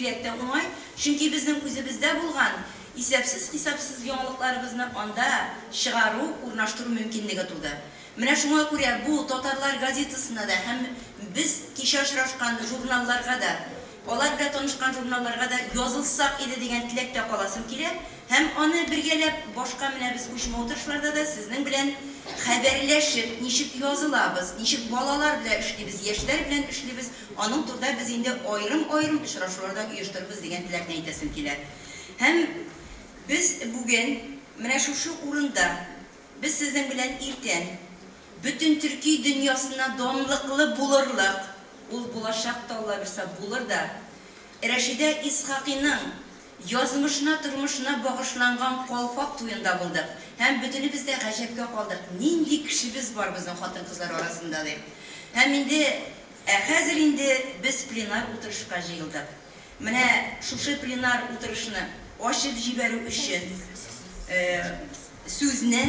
бигрәк тә уңай, чөнки безнең үзебездә булган исәпсез-хисапсыз яңалыкларыбызны анда чыгару, урнаштыру мөмкинлеге туды. Менә шуңа күрә бу татарлар газетасына да һәм без кичә очрашкан журналларга да, алар белән танышкан журналларга да язылсак иде дигән теләктә каласым килә. Һәм аны бергәләп башка менә без күчмә утырышларда да сезнең белән хәбәрләшеп, ничек язылабыз, ничек балалар белән эшлибез, яшьләр белән эшлибез, аның турында без инде аерым-аерым очрашулар да оештырырбыз дигән теләкне әйтәсем килә. Һәм без бүген менә шушы урында без сезнең белән иртән бөтен төрки дөньясына данлыклы булырлык, ул булачак та, Алла бирсә, булыр да, Рәшидә Исхакыйның язмышына, тормышына багышланган калфак туенда булдык. Һәм бөтенебез дә гаҗәпкә калдык, нинди кешебез бар безнең хатын-кызлар арасында дип. Һәм инде, ә хәзер инде без пленар утырышка җыелдык. Менә шушы пленар утырышны ачып җибәрү өчен сүзне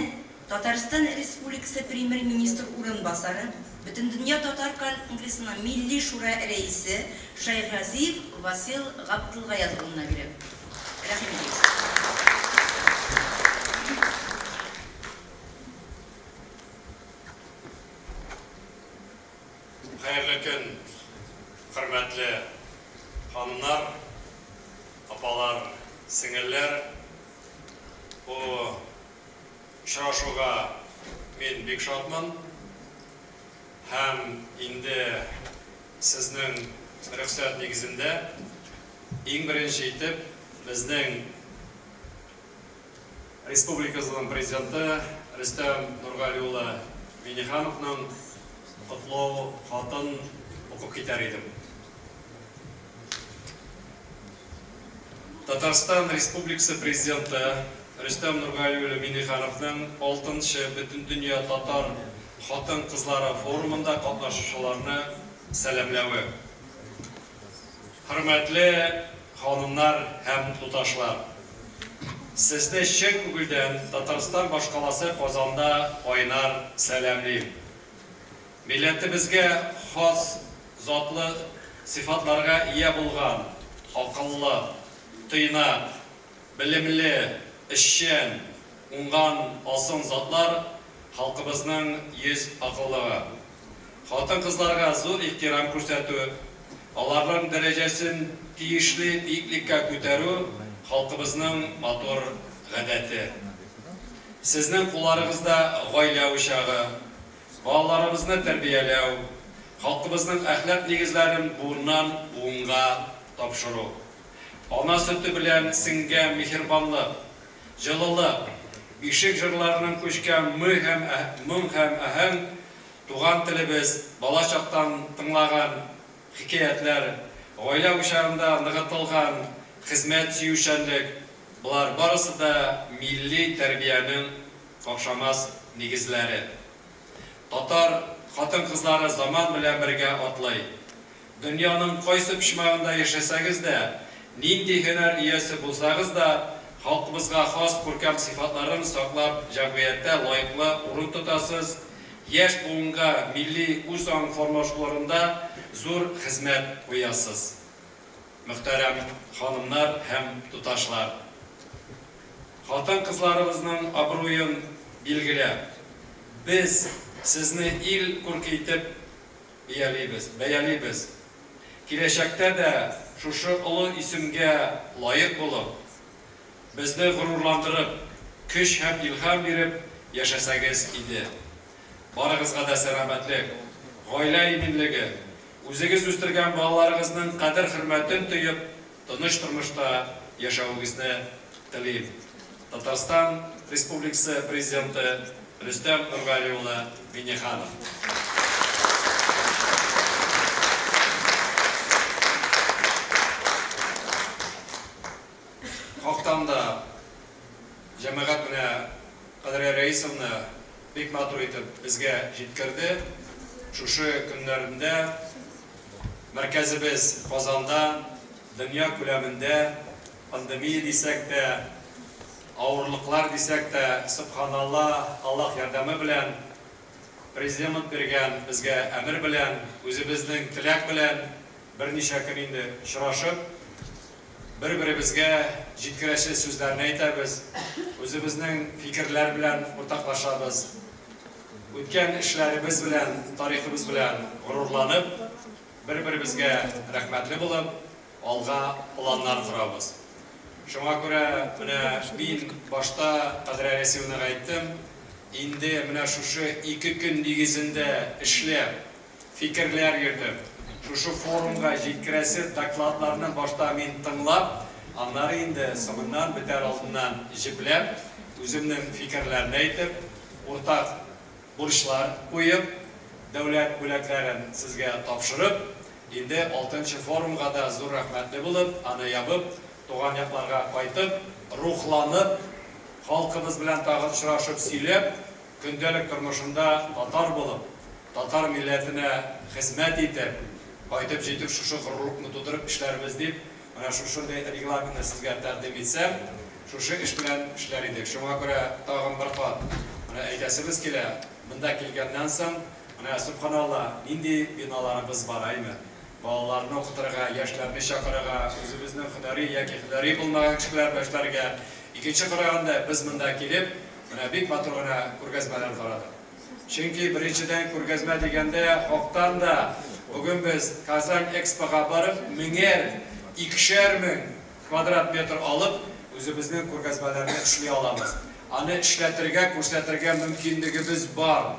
Татарстан Республикасы Премьер-министр урынбасары, Бөтендөнья татар конгрессының Милли шура рәисе Шәйхразиев Васил Габдулгаяз улына бирәм. Рәхим итегез. Хәерле көн, хөрмәтле ханымнар, апалар, сеңелләр. Бу очрашуга мин бик шатмын. Һәм инде сезнең рөхсәт нигезендә иң беренче итеп безнең республикабызның президенты Рөстәм Нургали улы Миннихановның котлау хатын укып китәр идем. Татарстан Республикасы президенты Рөстәм Нургали улы Миннихановның 6нчы Бөтендөнья татар хатын-кызлары форумында катнашучыларны сәламләве. Хөрмәтле ханымнар һәм туташлар, сезне чын күңелдән Татарстан башкаласы Казанда кайнар сәламлим. Милләтебезгә хас затлы сыйфатларга ия булган акыллы, тыйнак, белемле, эшчән, уңган алтын затлар халкыбызның йөз акыллыгы. Хатын-кызларга зур ихтирам күрсәтү, аларның дәрәҗәсен тиешле биеклеккә күтәрү халкыбызның матур гадәте. Сезнең кулларыгызда гаилә учагы, балаларыбызны тәрбияләү, халкыбызның әхлак нигезләрен буыннан буынга тапшыру. Ана сөте белән сеңгән миһербанлык, җылылык, бишек җырларының күчкән мы һәм моң һәм аһәң, туган телебез, бала чактан тыңлаган хикәятләр, гаилә учагында ныгытылган хезмәт сөючәнлек, болар барысы да милли тәрбиянең какшамас нигезләре. Татар хатын-кызлары заман белән бергә атлый. Дөньяның кайсы почмагында яшәсәгез дә, нинди һөнәр иясе булсагыз да, халкыбызга хас күркәм сыйфатларын саклап җәмгыятьтә лаеклы урын тотасыз, яшь буынга милли үзаң формалаштыруында зур хезмәт куясыз. Мөхтәрәм ханымнар һәм туташлар, хатын-кызларыбызның абруен билгеләп, без сезне ил күрке итеп бәялибез, бәялибез. Киләчәктә дә шушы олы исемгә лаек булып, безне горурландырып, көч һәм илһам биреп яшәсәгез иде. Барыгызга да сәламәтлек, гаилә иминлеге, үзегез үстергән балаларыгызның кадер-хөрмәтен тоеп, тыныч тормышта яшәвегезне телим. Татарстан Республикасы президенты Рөстәм Нургали улы Минниханов. Хактан да җәмәгать менә Кадрия Рәисовна бик матур итеп безгә җиткерде. Шушы көннәрендә мәркәзебез Казанда дөнья күләмендә пандемия дисәк тә, авырлыклар дисәк тә, субханалла, Аллаһ ярдәме белән, президент биргән безгә әмер белән, үзебезнең теләк белән берничә көн инде очрашып, Бер-беребезгә җиткерәсе сүзләрне әйтәбез, үзебезнең фикерләр белән уртаклашабыз. Үткән эшләребез белән, тарихыбыз белән горурланып, бер-беребезгә рәхмәтле булып, алга планнар корабыз. Шуңа күрә менә мин башта Кадрия Рәсимовнага әйттем, инде менә шушы 2 көн нигезендә эшләп, фикерләр йөртеп, шушы форумга җиткерәсе докладларны башта мин тыңлап, аннары инде соңыннан бетәр алдыннан җепләп, үземнең фикерләрне әйтеп, уртак бурычлар куеп, дәүләт бүләкләрен сезгә тапшырып, инде 6-нчы форумга да зур рәхмәтле булып, аны ябып, туган якларга кайтып, рухланып, халкыбыз белән тагын очрашып сөйләп, көндәлек тормышында татар булып, татар милләтенә хезмәт итеп, кайтып җитеп шушы горурлыкны тудырып эшләрбез дип, менә шушындый регламентны сезгә тәкъдим итсәм, шушы эш белән эшләр идек. Шуңа күрә тагын бер кат менә әйтәсебез килә, монда килгәннән соң, менә субханалла, нинди биналарыбыз бар, әйме? Балаларны укытырга, яшьләрне чакырырга, үзебезнең һөнәри яки һөнәри булмаган кешеләр белән эшләргә. Икенче караганда без монда килеп, менә бик матур гына күргәзмәләр карадык. Чөнки беренчедән күргәзмә дигәндә хактан да бүген без Казань Экспога барып, меңәр, икешәр мең квадрат метр алып, үзебезнең күргәзмәләрне эшли алабыз. Аны эшләтергә, күрсәтергә мөмкинлегебез бар.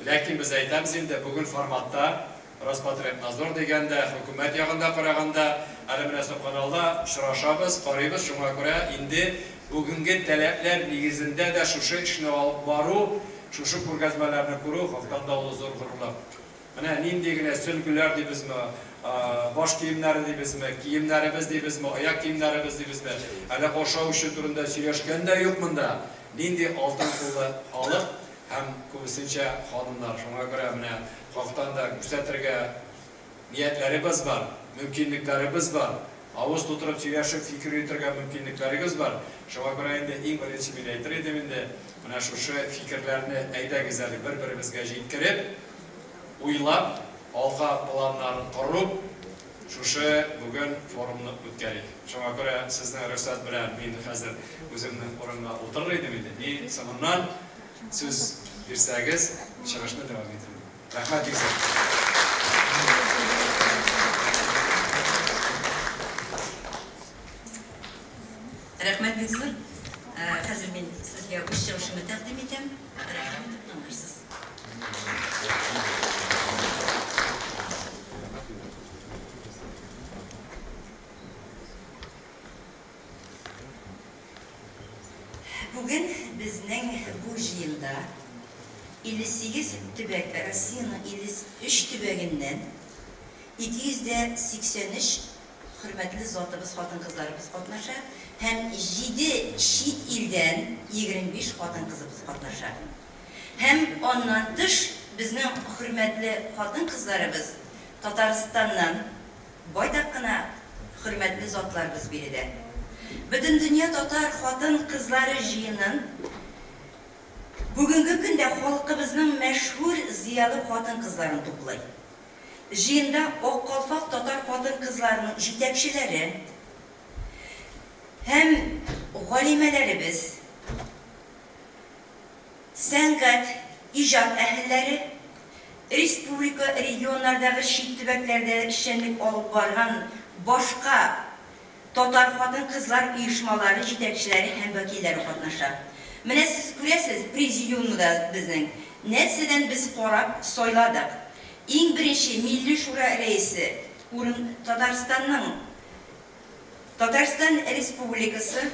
Ләкин без әйтәбез инде бүген форматта Роспотребнадзор дигәндә, хөкүмәт ягында караганда, әле менә субханалла, очрашабыз, карыйбыз, шуңа күрә инде бүгенге таләпләр нигезендә дә шушы эшне алып бару, шушы күргәзмәләрне күрү хактан да ул зур горурлык. Менә нинди генә сөлгеләр дибезме, баш киемнәре дибезме, киемнәребез дибезме, аяк киемнәребез дибезме, әле ашау эчү турында сөйләшкән дә юк монда. Нинди алтын куллы халык һәм күбесенчә ханымнар. Шуңа күрә менә хактан да күрсәтергә ниятләребез бар, мөмкинлекләребез бар. Авыз тутырып сөйләшеп фикер йөртергә мөмкинлекләрегез бар. Шуңа күрә инде иң беренче мин әйтер идем инде, менә шушы фикерләрне әйдәгез әле бер-беребезгә җиткереп, уйлап, алга планнарын корып, шушы бүген форумны үткәрик. Шуңа күрә сезнең рөхсәт белән мин хәзер үземнең урынга утырыр идем инде. И соңыннан сүз бирсәгез, чыгышны дәвам итәм. Рәхмәт бик зур. Рәхмәт бик зур. Хәзер мин сезгә үз чыгышымны тәкъдим итәм. Рәхмәт итеп тыңларсыз. Бүген безнең бу җыенда 58 төбәк, Россиянең 53 төбәгеннән 283 хөрмәтле затыбыз, хатын-кызларыбыз катнаша һәм 7 чит илдән 25 хатын-кызыбыз катнаша. Һәм аннан тыш безнең хөрмәтле хатын-кызларыбыз Татарстаннан байтак кына хөрмәтле затларыбыз биредә. Бөтендөнья татар хатын-кызлары җыенын бүгенге көндә халкыбызның мәшһүр зыялы хатын-кызларын туплый. Җыенда Ак калфак татар хатын-кызларының җитәкчеләре һәм галимәләребез, сәнгать, иҗат әһелләре, республика регионнардагы чит төбәкләрдә эшчәнлек алып барган башка татар хатын-кызлар оешмалары җитәкчеләре һәм вәкилләре катнаша. Менә сез күрәсез, президиумда безнең нәрсәдән без карап сайладык. Иң беренче Милли шура рәисе урын Татарстанның Татарстан Республикасы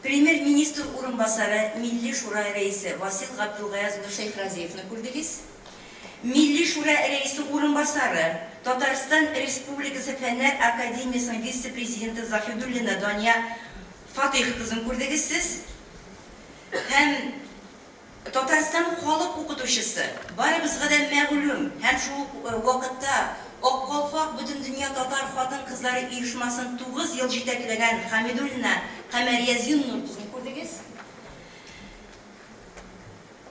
Премьер-министр урынбасары Милли шура рәисе Васил Габдулгаяз улы Шәйхразиевны күрдегез. Милли шура рәисе урынбасары Татарстан Республикасы Фәннәр академиясының вице-президенты Заһидуллина Дания Фатыйх кызын күрдегез сез. Һәм Татарстан халык укытучысы, барыбызга да мәгълүм һәм шул ук вакытта Ак калфак Бөтендөнья татар хатын-кызлары оешмасын 9 ел җитәкләгән Хамидуллина Камәрия Зиннур кызын күрдегез.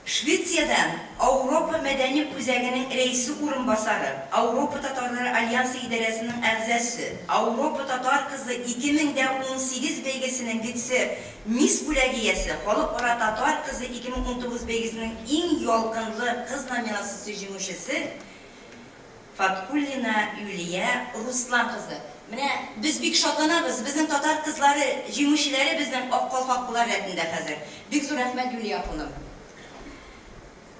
Швеция Швециядән Ауропа мәдәни үзәгенең рәисе урынбасары, Ауропа татарлары альянсы идарәсенең әгъзасы, Ауропа татар кызы 2018 бәйгесенең вице-мисс бүләге иясе, Халыкара татар кызы 2019 бәйгесенең иң ялкынлы кыз номинациясе җиңүчесе Фаткуллина Юлия Руслан кызы. Менә без бик шатланабыз, безнең татар кызлары җиңүчеләре безнең ак калфаклылар рәтендә хәзер. Бик зур рәхмәт, Юлия ханым.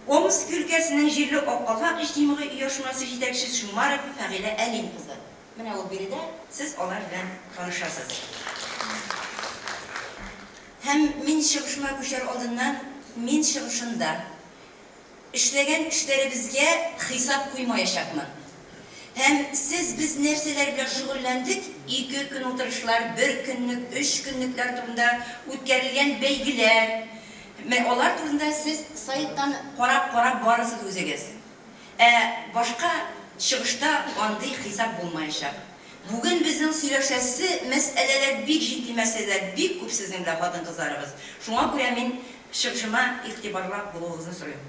Омск өлкәсенең җирле Ак калфак иҗтимагый оешмасы җитәкчесе Шумарова Фәгыйлә Әлим кызы. Менә ул биредә, сез алар белән танышасыз. Һәм мин чыгышыма күчәр алдыннан, мин чыгышында эшләгән эшләребезгә хисап куймаячакмын. Һәм сез без нәрсәләр белән шөгыльләндек, ике көн утырышлар, бер көнлек, өч көнлекләр турында үткәрелгән бәйгеләр, менә алар турында сез сайттан карап-карап барырсыз үзегез. Ә башка чыгышта андый хисап булмаячак. Бүген безнең сөйләшәсе мәсьәләләр бик җитди мәсьәләләр, бик күп сезнең белән хатын-кызларыбыз. Шуңа күрә мин чыгышыма игътибарлап булуыгызны сорыйм.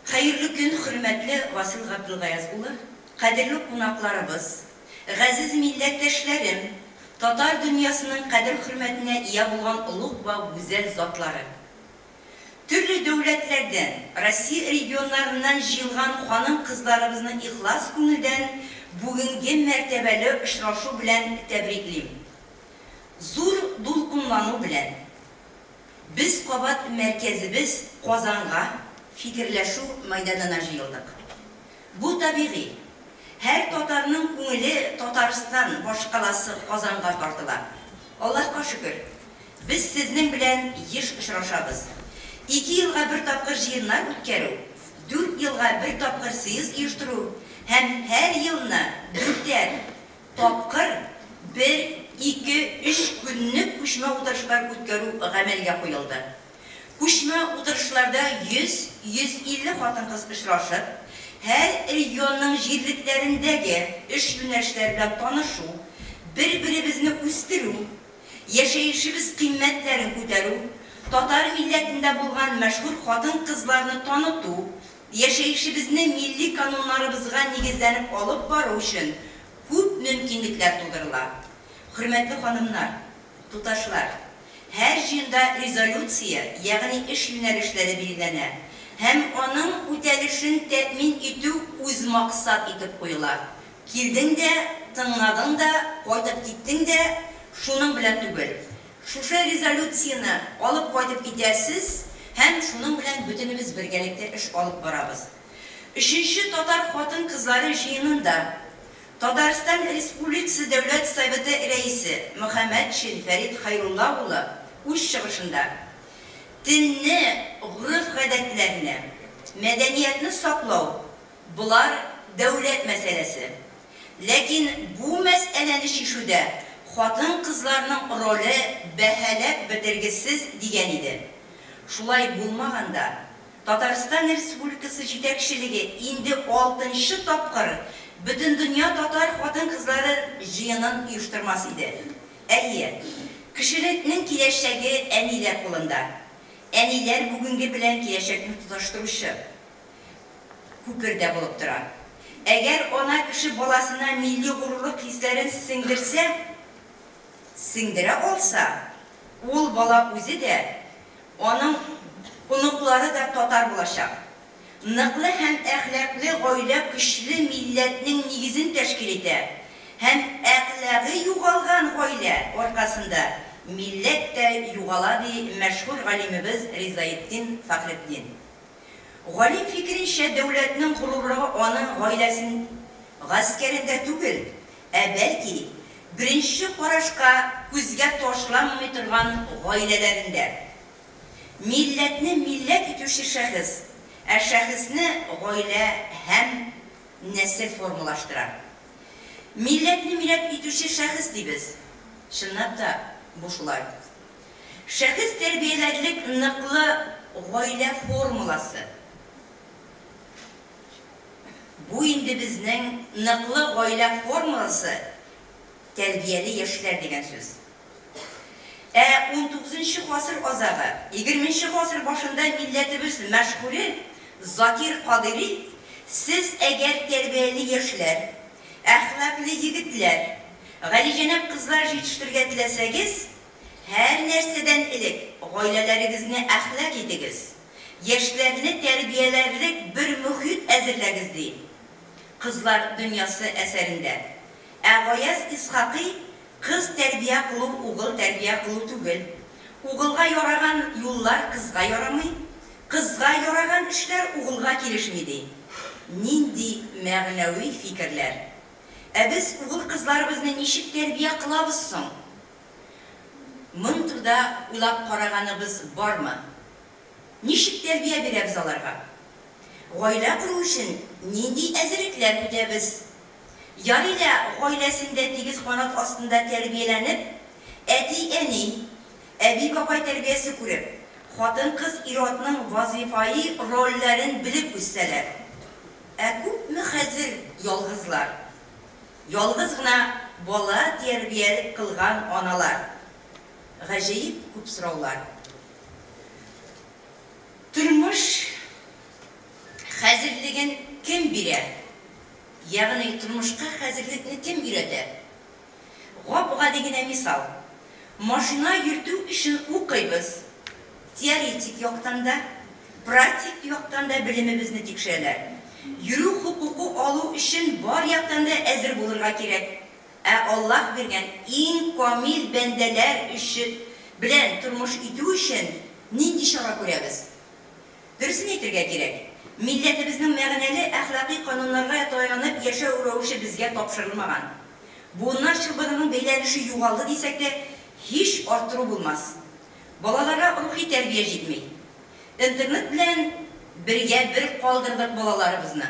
Хәерле көн, хөрмәтле Васил Габделгаяз улы, кадерле кунакларыбыз, газиз милләттәшләрем, татар дөньясының кадер-хөрмәтенә ия булган олуг вә гүзәл затлары! Төрле дәүләтләрдән, Россия регионнарыннан җыелган ханым-кызларыбызны ихлас күңелдән бүгенге мәртәбәле очрашу белән тәбриклим. Зур дулкынлану белән без кабат мәркәзебез Казанга фикерләшү мәйданына җыелдык. Бу табигый. Һәр татарның күңеле Татарстан башкаласы Казанга тартыла. Аллаһка шөкер, без сезнең белән еш очрашабыз. Ике елга бер тапкыр җыеннар үткәрү, дүрт елга бер тапкыр съезд оештыру һәм һәр елны дүртәр тапкыр бер, ике, өч көнлек күчмә утырышлар үткәрү гамәлгә куелды. Күчмә утырышларда 100, 150 хатын-кыз очрашып, һәр регионның җирлекләрендәге эш юнәлешләре белән танышу, бер-беребезне үстерү, яшәешебез кыйммәтләрен күтәрү, татар милләтендә булган мәшһүр хатын-кызларны таныту, яшәешебезне милли кануннарыбызга нигезләнеп алып бару өчен күп мөмкинлекләр тудырыла. Хөрмәтле ханымнар, туташлар, һәр җыенда резолюция, ягъни эш юнәлешләре билгеләнә һәм аның үтәлешен тәэмин итү үзмаксат итеп куела. Килдең дә, тыңладың да, кайтып киттең дә, шуның белән түгел. Шушы резолюцияне алып кайтып китәсез һәм шуның белән бөтенебез бергәлектә эш алып барабыз. Өченче татар хатын-кызлары җыенында Татарстан Республикасы Дәүләт Советы Рәисе Мөхәммәтшин Фәрит Хәйрулла улы үз чыгышында телне, гореф-гадәтләрне, мәдәниятне саклау, болар дәүләт мәсьәләсе. Ләкин бу мәсьәләне чишүдә хатын-кызларның роле бәһаләп бетергесез, дигән иде. Шулай булмаганда, Татарстан Республикасы җитәкчелеге инде алтынчы тапкыр Бөтендөнья татар хатын-кызлары җыенын оештырмас иде. Әйе, кешелекнең киләчәге әниләр кулында. Әниләр бүгенге белән киләчәкне тоташтыручы күпер дә булып тора. Әгәр ана кеше баласына милли горурлык хисләрен сеңдерсә, сеңдерә алса, ул бала үзе дә, аның оныклары да татар булачак. Ныклы һәм әхлаклы гаилә көчле милләтнең нигезен тәшкил итә һәм әхлагы югалган гаилә аркасында милләт тә югала, ди мәшһүр галимебез Ризаэтдин Фәхретдин. Галим фикеренчә, дәүләтнең горурлыгы аның гаиләсен гаскәрендә түгел, ә бәлки беренче карашка күзгә ташланмый торган гаиләләрендә. Милләтне милләт итүче шәхес, ә шәхесне гаилә һәм нәсел формалаштыра. Милләтне милләт итүче шәхес дибез. Чынлап та бу шулай. Шәхес тәрбияләрлек ныклы гаилә формуласы. Бу инде безнең ныклы гаилә формуласы, тәрбияле яшьләр дигән сүз. Ә 19 гасыр азагы, 20 гасыр башында милләтебез мәшһүре Закир Кадыйри: "Сез әгәр тәрбияле яшьләр, әхлаклы егетләр, галиҗәнап кызлар җитештерергә теләсәгез, һәр нәрсәдән элек гаиләләрегезне әхлак итегез, яшьләрне тәрбияләрлек бер мөхит әзерләгез", ди "Кызлар дөньясы" әсәрендә. Ә Гаяз Исхакый: "Кыз тәрбия кылу угыл тәрбия кылу түгел. Угылга яраган юллар кызга ярамый, кызга яраган эшләр угылга килешми", ди. Нинди мәгънәви фикерләр! Ә без угыл кызларыбызны ничек тәрбия кылабыз соң? Моның турыда уйлап караганыбыз бармы? Ничек тәрбия бирәбез аларга? Гаилә кору өчен нинди әзерлекләр үтәбез? Ярый ла гаиләсендә тигез канат астында тәрбияләнеп, әти-әни, әби-бабай тәрбиясе күреп, хатын-кыз ир-атның вазыйфаи рольләрен белеп үссәләр. Ә күпме хәзер ялгызлар? Ялгыз гына бала тәрбия кылган аналар? Гаҗәеп күп сораулар. Тормыш хәзерлеген кем бирә? Ягъни тормышка хәзерлекне кем өйрәтә? Гап-гади генә мисал. Машина йөртү өчен укыйбыз. Теоретик яктан да, практик яктан да белемебезне тикшерәләр. Йөрү хокукы алу өчен бар яктан да әзер булырга кирәк. Ә Аллаһ биргән иң камил бәндәләр өчен белән тормыш итү өчен нинди чара күрәбез? Дөресен әйтергә кирәк, милләтебезнең мәгънәле әхлакый кануннарга таянып яшәү рәвеше безгә тапшырылмаган. Буыннар чылбырының бәйләнеше югалды дисәк тә, һич арттыру булмас. Балаларга рухи тәрбия җитми. Интернет белән бергә бер калдырдык балаларыбызны.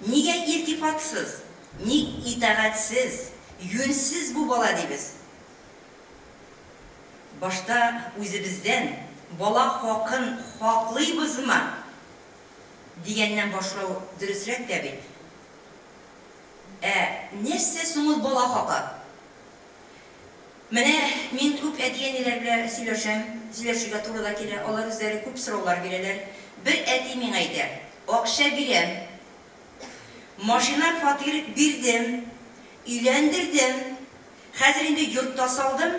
Нигә илтифатсыз, ник итагатьсез, юньсез бу бала дибез? Башта үзебездән, бала хакын хаклыйбызмы дигәннән башлау дөресрәк тә бит. Ә нәрсә соң ул бала хакы? Менә мин күп әти-әниләр белән сөйләшәм, сөйләшергә туры да килә, алар үзләре күп сораулар бирәләр. Бер әти миңа әйтә: "Акча бирәм, машина, фатир бирдем, өйләндердем, хәзер инде йорт та салдым,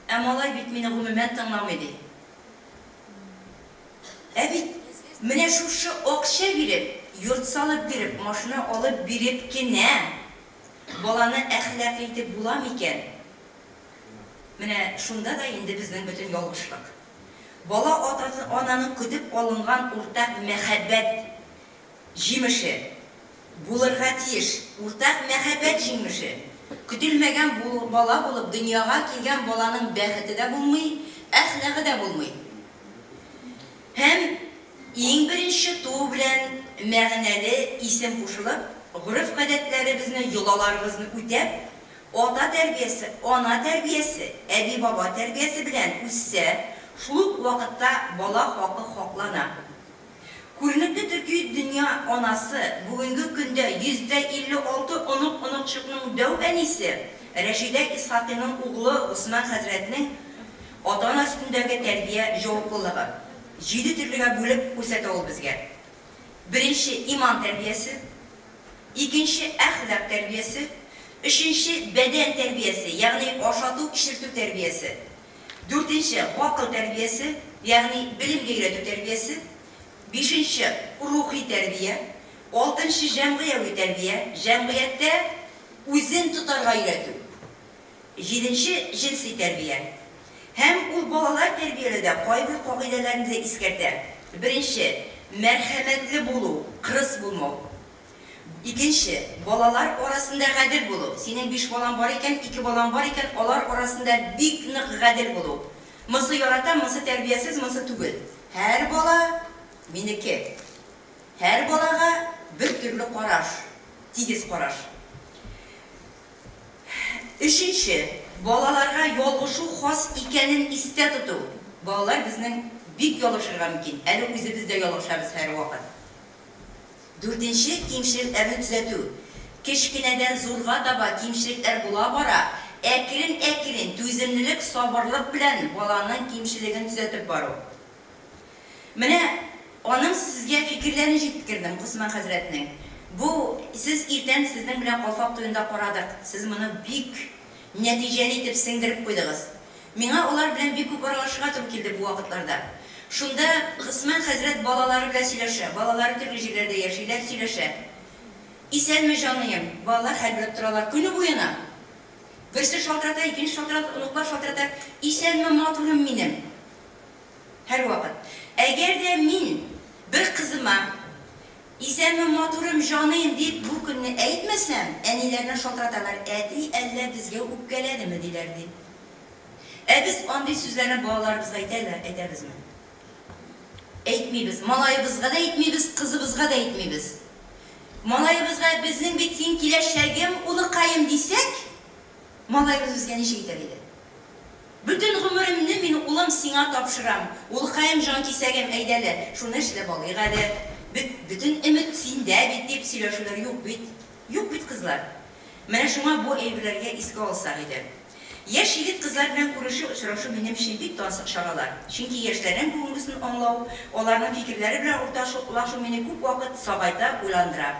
ә малай бит мине гомумән тыңламый", ди. Ә бит менә шушы акча биреп, йорт салып биреп, машина алып биреп кенә баланы әхлаклы итеп була микән? Менә шунда да инде безнең бөтен ялгышлык. Бала ата-ананың көтеп алынган уртак мәхәббәт җимеше булырга тиеш. Уртак мәхәббәт җимеше. Көтелмәгән бала булып дөньяга килгән баланың бәхете дә булмый, әхлагы да булмый. Һәм иң беренче туу белән мәгънәле исем кушылып, гореф-гадәтләребезне, йолаларыбызны үтәп, ата тәрбиясе, ана тәрбиясе, әби-баба тәрбиясе белән үссә, шул ук вакытта бала хакы хаклана. Күренекле төрки дөнья анасы, бүгенге көндә 56 онык-оныкчыкның дәү әнисе Рәшидә Исхакыйның углы Госман хәзрәтнең ата-ана өстендәге тәрбия җаваплылыгы җиде төрлегә бүлеп күрсәтә ул безгә. Беренче иман тәрбиясе, икенче әхлак тәрбиясе, өченче бәдән тәрбиясе, ягъни ашату-эчертү тәрбиясе, дүртенче гакыл тәрбиясе, ягъни белемгә өйрәтү тәрбиясе, бишенче рухи тәрбия, алтынчы җәмгыяви тәрбия, җәмгыятьтә үзен тотарга өйрәтү, җиденче җенси тәрбия. Һәм ул балалар тәрбияләүдә кайбер кагыйдәләрне дә искәртә. Беренче, мәрхәмәтле булу, кырыс булмау. Икенче, балалар арасында гадел булу. Синең 5 балаң бар икән, 2 балаң бар икән, алар арасында бик нык гадел булу. Монсы ярата, монсы тәрбиясез, монсы түгел. Һәр бала минеке. Һәр балага бер төрле караш, тигез караш. Өченче, балаларга ялгышу хас икәнен истә тоту. Балалар безнең бик ялгышырга мөмкин, әле үзебез дә ялгышабыз һәр вакыт. Дүртенче, кимчелекләрне төзәтү. Кечкенәдән зурга таба кимчелекләр була бара. Әкрен-әкрен, түземлелек, сабырлык белән баланың кимчелеген төзәтеп бару. Менә аның сезгә фикерләрен җиткердем, Госман хәзрәтнең. Бу сез иртән сезнең белән калфак туенда карадык. Сез моны бик нәтиҗәле итеп сеңдереп куйдыгыз. Миңа алар белән бик күп аралашырга туры килде бу вакытларда. Шунда Госман хәзрәт балалары белән сөйләшә. Балалары төрле җирләрдә яшиләр, сөйләшә. Исәнме, җаныем! Балалар хәл белеп торалар көне буена. Берсе шалтырата, икенче шалтырата, оныклар шалтырата. Исәнме, матурым минем! Һәрвакыт. Әгәр дә мин бер кызыма, Исәнме, матурым, җаныем, дип бу көнне әйтмәсәм, әниләренә шалтыраталар, әти әллә безгә үпкәләдеме, диләр, ди. Ә без андый сүзләрне балаларыбызга әйтәләр, әйтәбезме? Әйтмибез. Малаебызга да әйтмибез, кызыбызга да әйтмибез. Малаебызга безнең бит син киләчәгем, улыкаем дисәк, малаебыз безгә ничек әйтер иде? Бөтен гомеремне мин, улым, сиңа тапшырам. Улыкаем, җанкисәгем, әйдәле, шуны эшләп алыйк әле. Бөт, бөтен өмет синдә бит, дип сөйләшүләр юк бит. Юк бит, кызлар. Менә шуңа бу әйберләргә искә алсак иде. Яшь егет-кызлар белән күрешү, очрашу минем өчен бик тансык чаралар. Чөнки яшьләрнең бүгенгесен аңлау, аларның фикерләре белән урташлашу мине күп вакыт сагайта, уйландыра.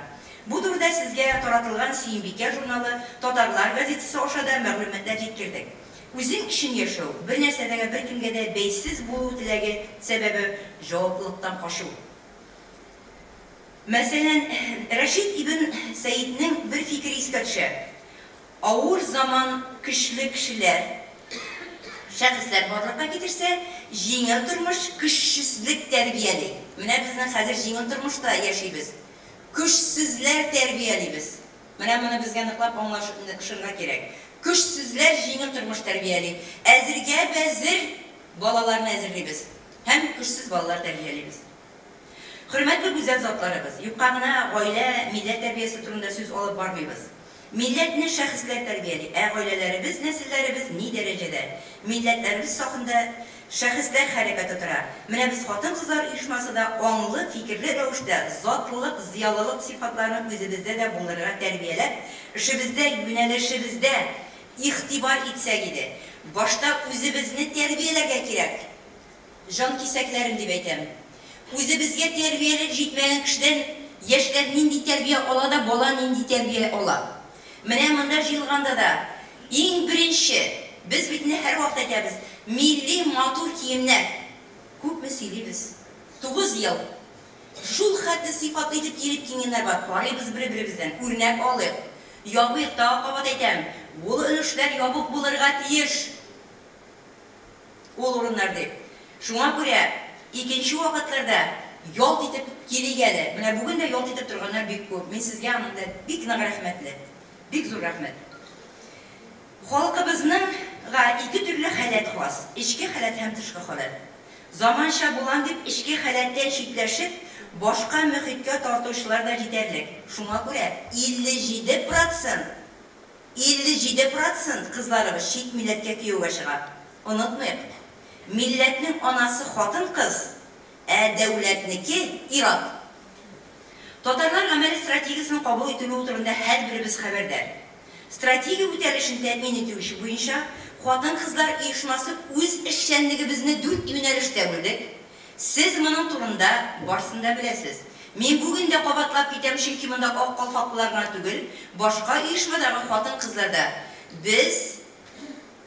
Бу турыда сезгә таратылган Сөембикә журналы, Татарлар газетасы аша да мәгълүматлар җиткердек. Үзең өчен яшәү, бернәрсәдә гә беркемгә дә бәйсез булу теләге сәбәбе, җаваплылыктан качу. Мәсәлән, Рәшит ибн Сәиднең бер фикере искә төшә, Авыр заман көчле кешеләр, шәхесләр барлыкка китерсә, җиңел тормыш көчсезлек тәрбияли. Менә безнең хәзер җиңел тормышта яшибез. Көчсезләр тәрбиялибез. Менә моны безгә ныклап аңлашырга кирәк. Көчсезләр җиңел тормыш тәрбияли. Әзергә бәзер балаларны әзерлибез һәм көчсез балалар тәрбиялибез. Хөрмәтле гүзәл затларыбыз, юкка гына гаилә, милләт тәрбиясе турында сүз алып бармыйбыз. Милләтне шәхесләр тәрбияли, ә гаиләләребез, нәселләребез ни дәрәҗәдә? Милләтләребез сафында шәхесләр хәрәкәте тора. Менә без хатын-кызлар оешмасы да аңлы, фикерле рәвештә затлылык, зыялылык сыйфатларын үзебездә дә булдырырга тәрбияләп, эшебездә, юнәлешебездә игътибар итсәк иде. Башта үзебезне тәрбияләргә кирәк. Җанкисәкләрем дип әйтәм. Үзебезгә тәрбиялек җитмәгән кешедән яшьләр нинди тәрбия ала да, бала нинди тәрбия ала. Менә монда җыелганда да, иң беренче, без бит инде һәрвакыт әйтәбез, милли матур киемнәр. Күпме сөйлибез? 9 ел. Шул хәтле сыйфатлы итеп киенеп киенгәннәр бар. Карыйбыз бер-беребездән, үрнәк алыйк. Ябыйк, тагы кабат әйтәм, ул өлешләр ябык булырга тиеш. Ул урыннар дип. Шуңа күрә икенче вакытларда ялт итеп килик әле. Менә бүген дә ялт итеп торганнар бик күп. Мин сезгә аның да бик нык рәхмәтле. Бик зур рәхмәт. Халкыбызның га ике төрле халәт хас, эчке халәт һәм тышкы халәт. Заманча булам дип эчке халәттән читләшеп, башка мөхиткә тартучылар да җитәрлек. Шуңа күрә 57 процент 57 процент кызларыбыз чит милләткә кияүгә чыга. Онытмыйк, милләтнең анасы хатын-кыз, ә дәүләтнеке, ир-ат. Татарлар гамәле стратегиясенең кабул ителүе турында һәрберебез хәбәрдар. Стратегия үтәлешен тәэмин итү эше буенча хатын-кызлар оешмасы үз эшчәнлегебезне дүрт юнәлештә бүлдек. Сез моның турында барсын да беләсез. Мин бүген дә кабатлап китәм, чөнки монда ак калфаклылар гына түгел, башка оешмадагы хатын-кызлар да. Без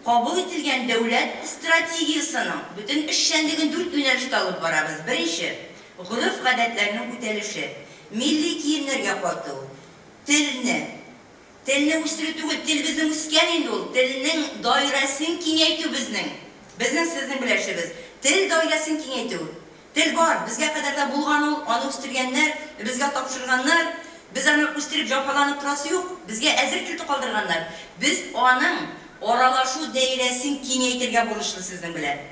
кабул ителгән дәүләт стратегиясенең бөтен эшчәнлеген дүрт юнәлештә алып барабыз. Беренче, гореф-гадәтләрнең үтәлеше, милли киемнәргә кайту, телне, Телне үстерү түгел, тел безнең үскән инде ул, телнең даирәсен киңәйтү безнең, безнең сезнең белән эшебез. Тел даирәсен киңәйтү. Тел бар, безгә кадәр дә булган ул, аны үстергәннәр, безгә тапшырганнар. Без аны үстереп җафаланып торасы юк, безгә әзер тел калдырганнар. Без аның аралашу даирәсен киңәйтергә бурычлы сезнең белән.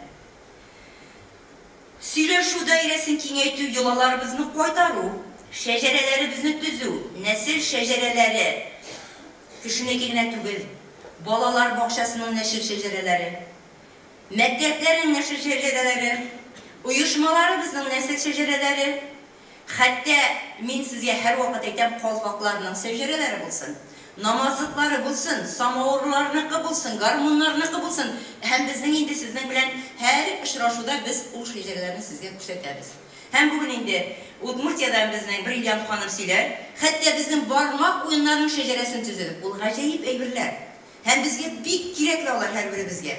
Сөйләшү даирәсен киңәйтү, йолаларыбызны кайтару, шәҗәрәләребезне төзү, нәсел шәҗәрәләре, кешенеке генә түгел, балалар бакчасының нәсел шәҗәрәләре, мәктәпләрнең нәсел шәҗәрәләре, оешмаларыбызның нәсел шәҗәрәләре, хәтта, мин сезгә һәрвакыт әйтәм, калфакларның шәҗәрәләре булсын. Намазлыклары булсын, самавырларныкы булсын, гармуннарныкы булсын. Һәм безнең инде сезнең белән һәр очрашуда без ул шәҗәрәләрне сезгә күрсәтәбез. Һәм бүген инде Удмуртиядән безнең Бриллиант ханым сөйләр. Хәтта безнең бармак уеннарының шәҗәрәсен төзедек. Ул гаҗәеп әйберләр. Һәм безгә бик кирәкле алар һәрберебезгә.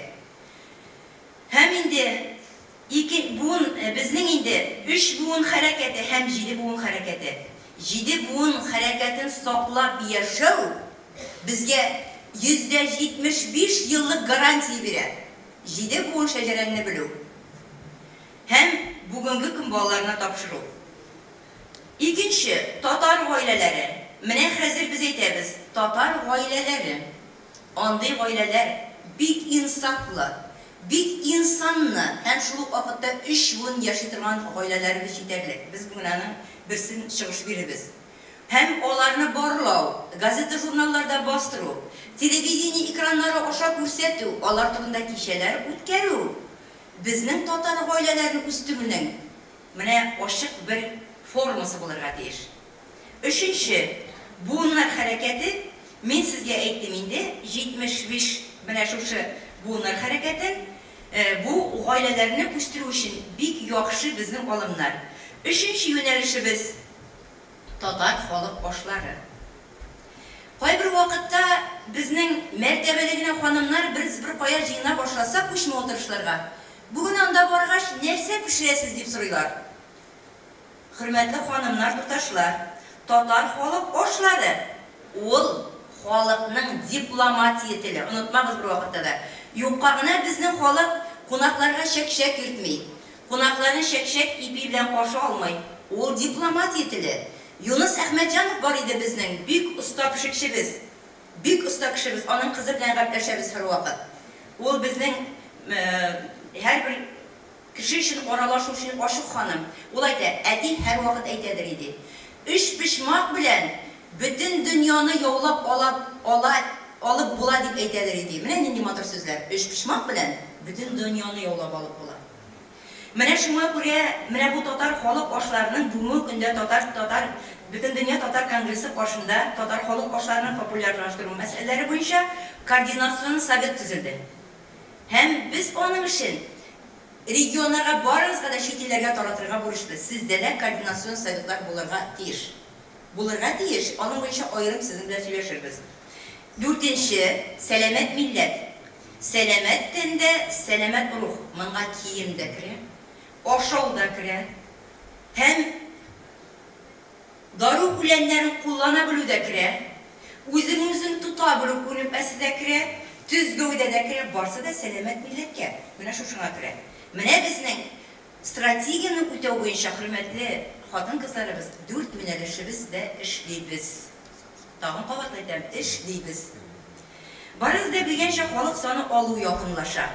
Һәм инде ике буын, безнең инде өч буын хәрәкәте һәм җиде буын хәрәкәте. Җиде буын хәрәкәтен саклап яшәү безгә 75% еллык гарантия бирә. Җиде буын шәҗәрәңне белү. Һәм бүгенге көн балаларына тапшыру. Икенче, татар гаиләләре. Менә хәзер без әйтәбез, татар гаиләләре. Андый гаиләләр бик инсафлы, бик инсанны һәм шул ук вакытта өч буын яши торган гаиләләребез җитәрлек. Без бүген аның берсен чыгыш бирербез. Һәм аларны барлау, газета-журналларда бастыру, телевидение экраннары аша күрсәтү, алар турында кичәләр үткәрү безнең татар гаиләләрен үстерүнең менә ачык бер формасы булырга тиеш. Өченче, буыннар хәрәкәте, мин сезгә әйттем инде, 75 менә шушы буыннар хәрәкәтен, бу гаиләләрне үстерү өчен бик яхшы безнең алымнар. Өченче юнәлешебез татар халык ашлары. Кайбер вакытта безнең мәртәбәле генә ханымнар без бер кая җыена башласа күчмә утырышларга. Бүген анда баргач, нәрсә пешерәсез дип сорыйлар. Хөрмәтле ханымнар, туташлар, татар халык ашлары ул халыкның дипломатия теле. Онытмагыз бер вакытта да. Юкка гына безнең халык кунакларга чәк-чәк йөртми. Кунакларны чәк-чәк ипи белән каршы алмый. Ул дипломатия теле. Юныс Әхмәтҗанов бар иде безнең, бик оста пешекчебез. Бик оста кешебез, аның кызы белән гәпләшәбез һәрвакыт. Ул безнең һәрбер кеше өчен аралашу өчен ачык ханым. Ул әйтә, әти һәрвакыт әйтәдер иде. Өч почмак белән бөтен дөньяны яулап алап ала алып була дип әйтәдер иде. Менә нинди матур сүзләр. Өч почмак белән бөтен дөньяны яулап алып була. Менә шуңа күрә менә бу татар халык ашларының бүгенге көндә татар татар Бөтендөнья татар конгрессы каршында татар халык ашларының популярлаштыру мәсьәләләре буенча координацион совет төзелде. Һәм без аның эшен регионнарга барыгызга да чит илләргә таратырга бурычлы. Сездә дә координацион советлар булырга тиеш. Булырга тиеш, аның буенча аерым сезнең белән сөйләшербез. Дүртенче, сәламәт милләт. Сәламәт тәндә сәламәт рух. Монга кием дә керә, ашау да керә. Һәм дару үләннәрен куллана белү дә керә, үзен-үзен тота белү күнекмәсе дә керә, төз гәүдә дә керә, барсы да сәламәт милләткә. Менә шушыңа керә. Менә безнең стратегияне үтәү буенча хөрмәтле хатын-кызларыбыз дүрт юнәлешебез дә эшлибез. Тагын кабат әйтәм, эшлибез. Барыгыз да белгәнчә, халык саны алу якынлаша.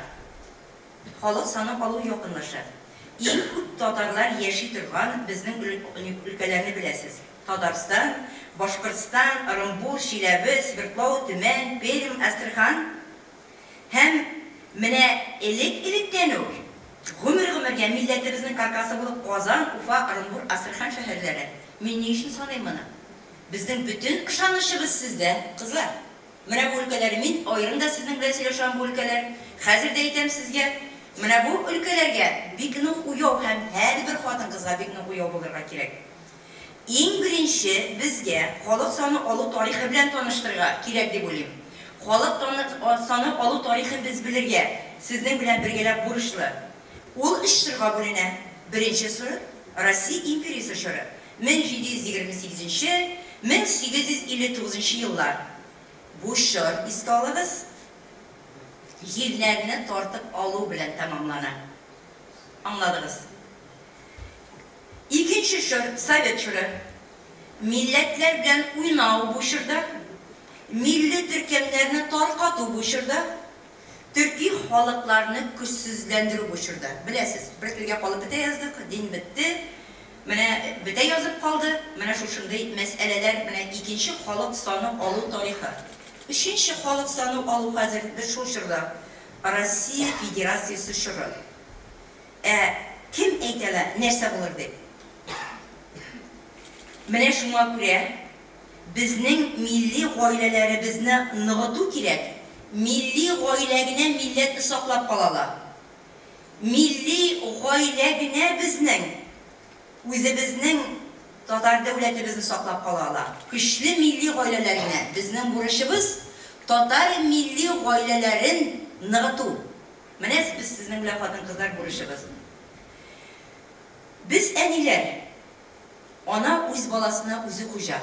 Халык саны алу якынлаша. Иң күп татарлар яши торган безнең өлкәләрне беләсез. Татарстан, Башкортстан, Ырымбур, Чиләбе, Свердлау, Төмән, Пермь, Әстерхан. Һәм менә элек-электән үк гомер-гомергә милләтебезнең каркасы булып Казан, Уфа, Ырымбур, Әстерхан шәһәрләре. Мин ни өчен саныйм моны? Безнең бөтен ышанычыбыз сездә, кызлар. Менә бу өлкәләр, мин аерым да сезнең белән сөйләшәм бу өлкәләр. Хәзер дә әйтәм сезгә, менә бу өлкәләргә бик нык уяу һәм һәрбер хатын-кызга бик нык уяу булырга кирәк. Иң беренче безгә халык саны алу тарихы белән таныштырырга кирәк дип уйлыйм. Халык саны алу тарихын без белергә, сезнең белән бергәләп бурычлы. Ул өч чорга бүленә. Беренче чор, Россия империясе чоры, 1728 1859 еллар. Бу чор, искә алыгыз, җирләрне тартып алу белән тәмамлана. Аңладыгыз? Икенче чор, совет чоры. Милләтләр белән уйнау бу чорда, милли төркемнәрне таркату бу чорда, төрки халыкларны көчсезләндерү бу чорда. Беләсез, бер телгә калып бетә яздык, дин бетте, менә бетә язып калды, менә шушындый мәсьәләләр, менә икенче халык саны алу тарихы. Өченче халык саны алу хәзер без шул чорда, Россия Федерациясе чоры. Ә кем әйтә ала, нәрсә булыр дип? Менә шуңа күрә Безнең милли гаиләләребезне ныгыту кирәк. Милли гаилә генә милләтне саклап кала ала. Милли гаилә генә безнең үзебезнең татар дәүләтебезне саклап кала ала. Көчле милли гаиләләр генә. Безнең бурычыбыз татар милли гаиләләрен ныгыту. Менә без сезнең белән, хатын-кызлар, бурычыбыз. Без әниләр. Ана үз баласына үзе хуҗа.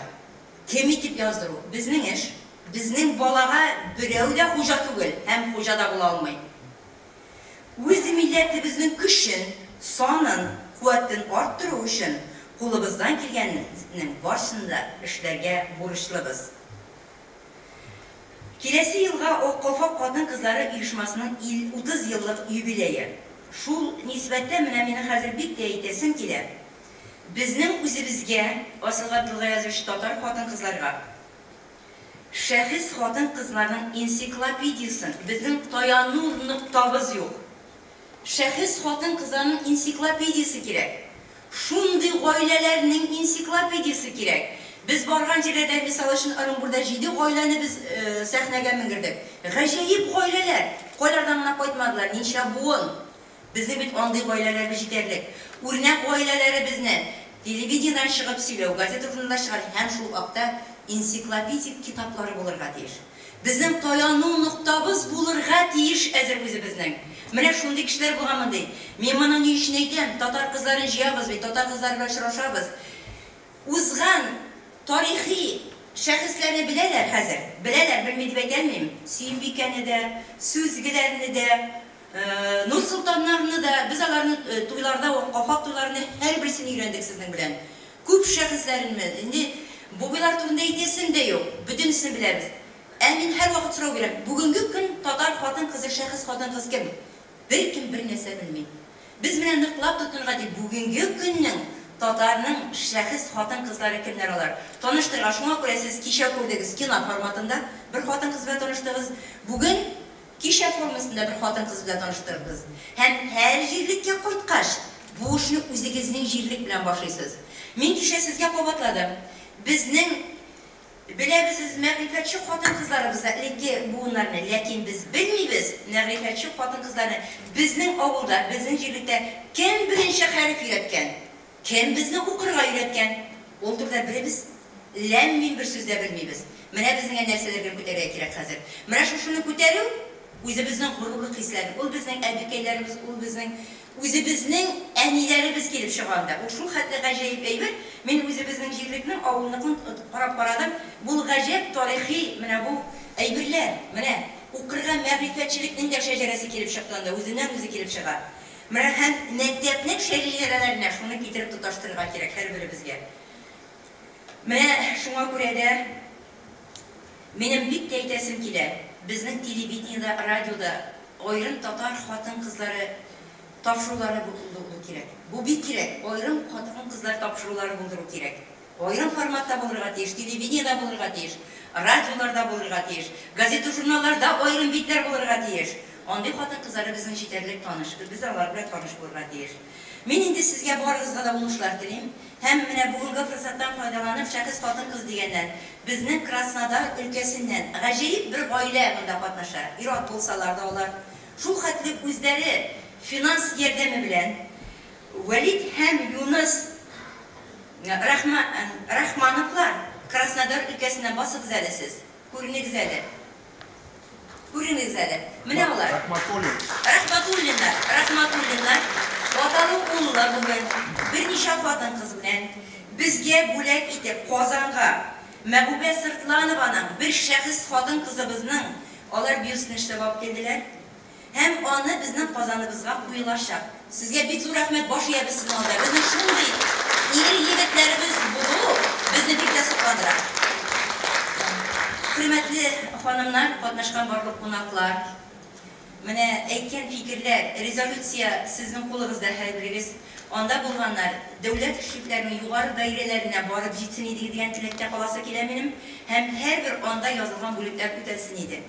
Кем итеп яздыру, безнең эш. Безнең балага берәү дә хуҗа түгел һәм хуҗа да була алмый. Үз милләтебезнең көчен, санын, куәтен арттыру өчен кулыбыздан килгәннең барысын да эшләргә бурычлыбыз. Киләсе елга Ак калфак хатын-кызлары оешмасының 30 еллык юбилее. Шул нисбәттән менә минем хәзер бик тә әйтәсем килә. Безнең үзебезгә, Асыл Габдулгаязович, татар хатын-кызларга, шәхес хатын-кызларның энциклопедиясен, безнең таяну ноктабыз юк. Шәхес хатын-кызларның энциклопедиясе кирәк. Шундый гаиләләрнең энциклопедиясе кирәк. Без барган җирләрдә, мисал өчен, Ырынбурда җиде гаиләне без сәхнәгә менгердек. Гаҗәеп гаиләләр! Кайлардан гына кайтмадылар, ничә буын! Безнең бит андый гаиләләребез җитәрлек. Үрнәк гаиләләребезне телевидениедән чыгып сөйләү, газета-журналда чыгару һәм шул акта энциклопедик китаплары булырга тиеш. Безнең таяну ноктабыз булырга тиеш әзер үзебезнең. Менә шундый кешеләр булган мондый. Мин моны ни өчен әйтәм? Татар кызларын җыябыз бит, татар кызлары белән очрашабыз. Узган тарихи шәхесләрне беләләр хәзер. Беләләр, белми дип әйтә алмыйм. Сөембикәне дә, Сүзгеләрне дә, Нурсолтаннарны да, без аларны туйларда, калфак туйларында һәрберсен өйрәндек сезнең белән. Күп шәхесләренме, инде бубыйлар турында әйтәсем дә юк, бөтенесен беләбез. Ә мин һәрвакыт сорау бирәм, бүгенге көн татар хатын-кызы, шәхес хатын-кыз кем? Беркем бернәрсә белми. Без менә ныклап тотынырга тиеш, бүгенге көннең татарның шәхес хатын-кызлары кемнәр алар? Таныштырырга, шуңа күрә сез кичә күрдегез кино форматында бер хатын-кыз белән таныштыгыз, бүген кичә формасында бер хатын-кыз белән таныштырдыгыз. Һәм һәр җирлеккә кайткач, бу эшне үзегезнең җирлек белән башлыйсыз. Мин кичә сезгә кабатладым, безнең Беләбез без мәгърифәтче хатын-кызларыбызны, элекке буыннарны, ләкин без белмибез мәгърифәтче хатын-кызларны безнең авылда, безнең җирлектә кем беренче хәреф өйрәткән, кем безне укырга өйрәткән? Ул турыда беребез ләм-мим бер сүз дә белмибез. Менә безнеңә нәрсәләр генә күтәрергә кирәк хәзер. Менә шушыны күтәрү, үзебезнең горурлык хисләрен, ул безнең әбекәйләребез, ул безнең Үзебезнең әниләребез килеп чыга анда. Ул шул хәтле гаҗәеп әйбер. Мин үзебезнең җирлекнең, авылныкын карап карадым. Бу гаҗәп тарихи менә бу әйберләр. Менә укырга мәгърифәтчелекнең дә шәҗәрәсе килеп чыкты анда, үзеннән-үзе килеп чыга. Менә һәм мәктәпнең шәҗәрәләренә шуны китереп тоташтырырга кирәк һәрберебезгә. Менә шуңа күрә дә минем бик тә әйтәсем килә, безнең телевидениедә, радиода Аерым татар хатын-кызлары тапшырулары булдыру кирәк. Бу бик кирәк. Аерым хатын-кызлар тапшырулары булдыру кирәк. Аерым форматта булырга тиеш, телевидениедә булырга тиеш, радиоларда булырга тиеш, газета-журналларда аерым битләр булырга тиеш. Андый хатын-кызлары безнең җитәрлек таныш, без алар белән таныш булырга тиеш. Мин инде сезгә барыгызга да уңышлар телим. Һәм менә бүгенге форсаттан файдаланып, шәхес хатын-кыз дигәннән, безнең Краснодар өлкәсеннән гаҗәеп бер гаилә монда катнаша. Ир-ат булсалар да алар, шул хәтле үзләре финанс ярдәме белән, Вәлит һәм Юныс Рахма Рахмановлар Краснодар өлкәсеннән басыгыз әле сез, күренегез әле. Күреңез әле. Менә алар. Рахматуллин. Рахматуллиннар. Рахматуллиннар аталы-уллы бүген берничә хатын-кыз белән безгә бүләк итеп Казанга Мәгүбә Сыртланованың бер шәхес хатын-кызыбызның алар бюстын эшләп алып килделәр. Һәм аны безнең Казаныбызга куелачак. Сезгә бик зур рәхмәт, баш иябез сезнең алда. Безнең шундый ир-егетләребез булу безне бик тә сокландыра. Хөрмәтле ханымнар, катнашкан барлык кунаклар, менә әйткән фикерләр, резолюция сезнең кулыгызда һәрберегез. Анда булганнар дәүләт эшлекләренең югары даирәләренә барып җитсен иде дигән теләктә каласы килә минем. Һәм һәрбер анда язылган бүлекләр үтәлсен иде.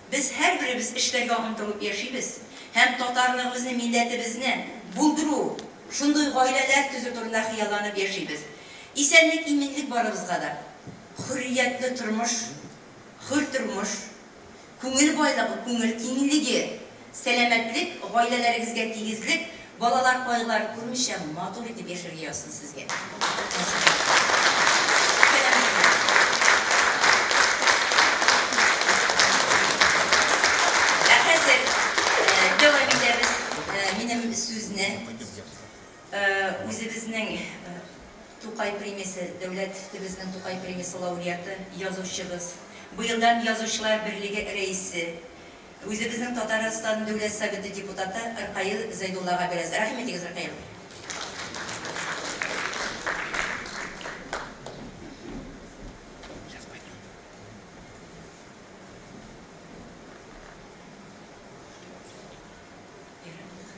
Без һәрберебез эшләргә омтылып яшибез һәм татарлыгыбызны, милләтебезне булдыру, шундый гаиләләр төзү турында хыялланып яшибез. Исәнлек, иминлек барыбызга да. Хөрриятле тормыш, хөр тормыш, күңел байлыгы, күңел киңлеге, сәламәтлек, гаиләләрегезгә тигезлек, балалар кайгылары күрмичә матур итеп яшәргә язсын сезгә. Ә хәзер дәвам итәбез минем сүзне. Үзебезнең Тукай премиясе, дәүләтебезнең Тукай премиясе лауреаты, язучыбыз, быелдан Язучылар берлеге рәисе, үзебезнең Татарстан Дәүләт Советы депутаты Ркаил Зәйдуллага бирәбез. Рәхим итегез, Ркаил.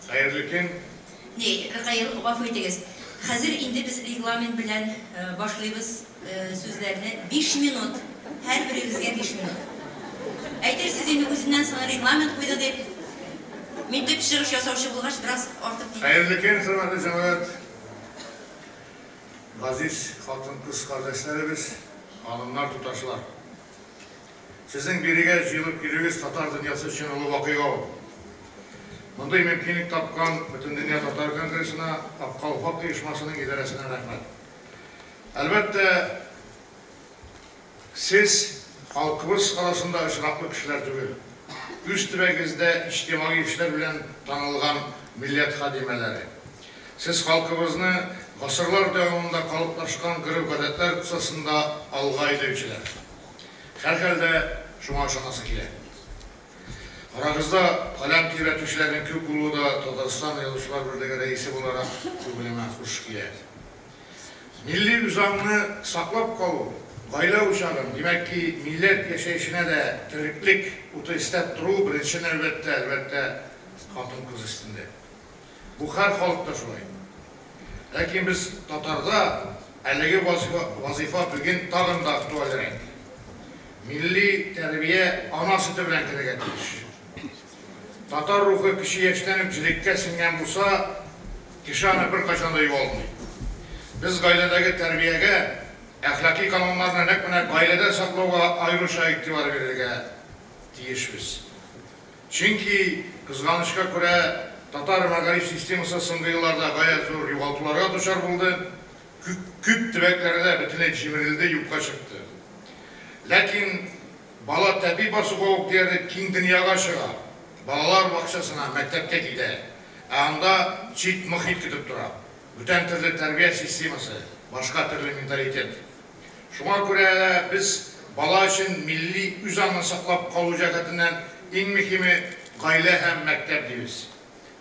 Хәерле көн! Ни, Ркаил, гафу итегез. Хәзер инде без регламент белән башлыйбыз сүзләрне. Биш минут, һәрберегезгә биш минут. Әйтерсез инде үзеннән соң регламент куйды дип. Мин төп чыгыш ясаучы булгач, бераз артып киттем. Хәерле көн, хөрмәтле җәмәгать! Газиз хатын-кыз кардәшләребез, ханымнар, туташлар! Сезнең бирегә җыелып килүегез татар дөньясы өчен олы вакыйга ул. Мондый мөмкинлек тапкан Бөтендөнья татар конгрессына, Ак калфак оешмасының идарәсенә рәхмәт. Әлбәттә, сез халкыбыз арасында очраклы кешеләр түгел. Үз төбәгегездә иҗтимагый эшләр белән танылган милләт хадимәләре. Сез халкыбызны гасырлар дәвамында калыплашкан гореф-гадәтләр кысасында алга әйдәүчеләр. Һәрхәлдә, шуңа ышанасы килә. Арагызда каләм тибрәтүчеләрнең күп булуы да Татарстан Язучылар берлеге рәисе буларак күңелемә хуш килә. Милли үзаңны саклап калу, гаилә учагын, димәк ки, милләт яшәешенә дә тереклек уты өстәп тору беренче нәүбәттә, әлбәттә, хатын-кыз өстендә. Бу һәр халыкта шулай. Ләкин без татарда әлеге вазыйфа бүген тагын да актуальрәк. Милли тәрбия ана сөте белән керергә тиеш. Татар рухы кече яшьтән үк җелеккә сеңгән булса, кеше аны беркайчан да югалтмый. Без гаиләдәге тәрбиягә, әхлакый кануннарны нәкъ менә гаиләдә саклауга аеруча игътибар бирергә тиешбез. Чөнки, кызганычка күрә, татар мәгариф системасы соңгы елларда гаять зур югалтуларга дучар булды, күп төбәкләрдә бөтенләй җимерелде, юкка чыкты. Ләкин бала тәпи басуга ук диярлек киң дөньяга чыга, балалар бакчасына, мәктәпкә китә, ә анда чит мохит көтеп тора, бүтән төрле тәрбия системасы, башка төрле менталитет. Шуңа күрә дә без бала өчен милли үзаңны саклап калу җәһәтеннән иң мөһиме, гаилә һәм мәктәп дибез.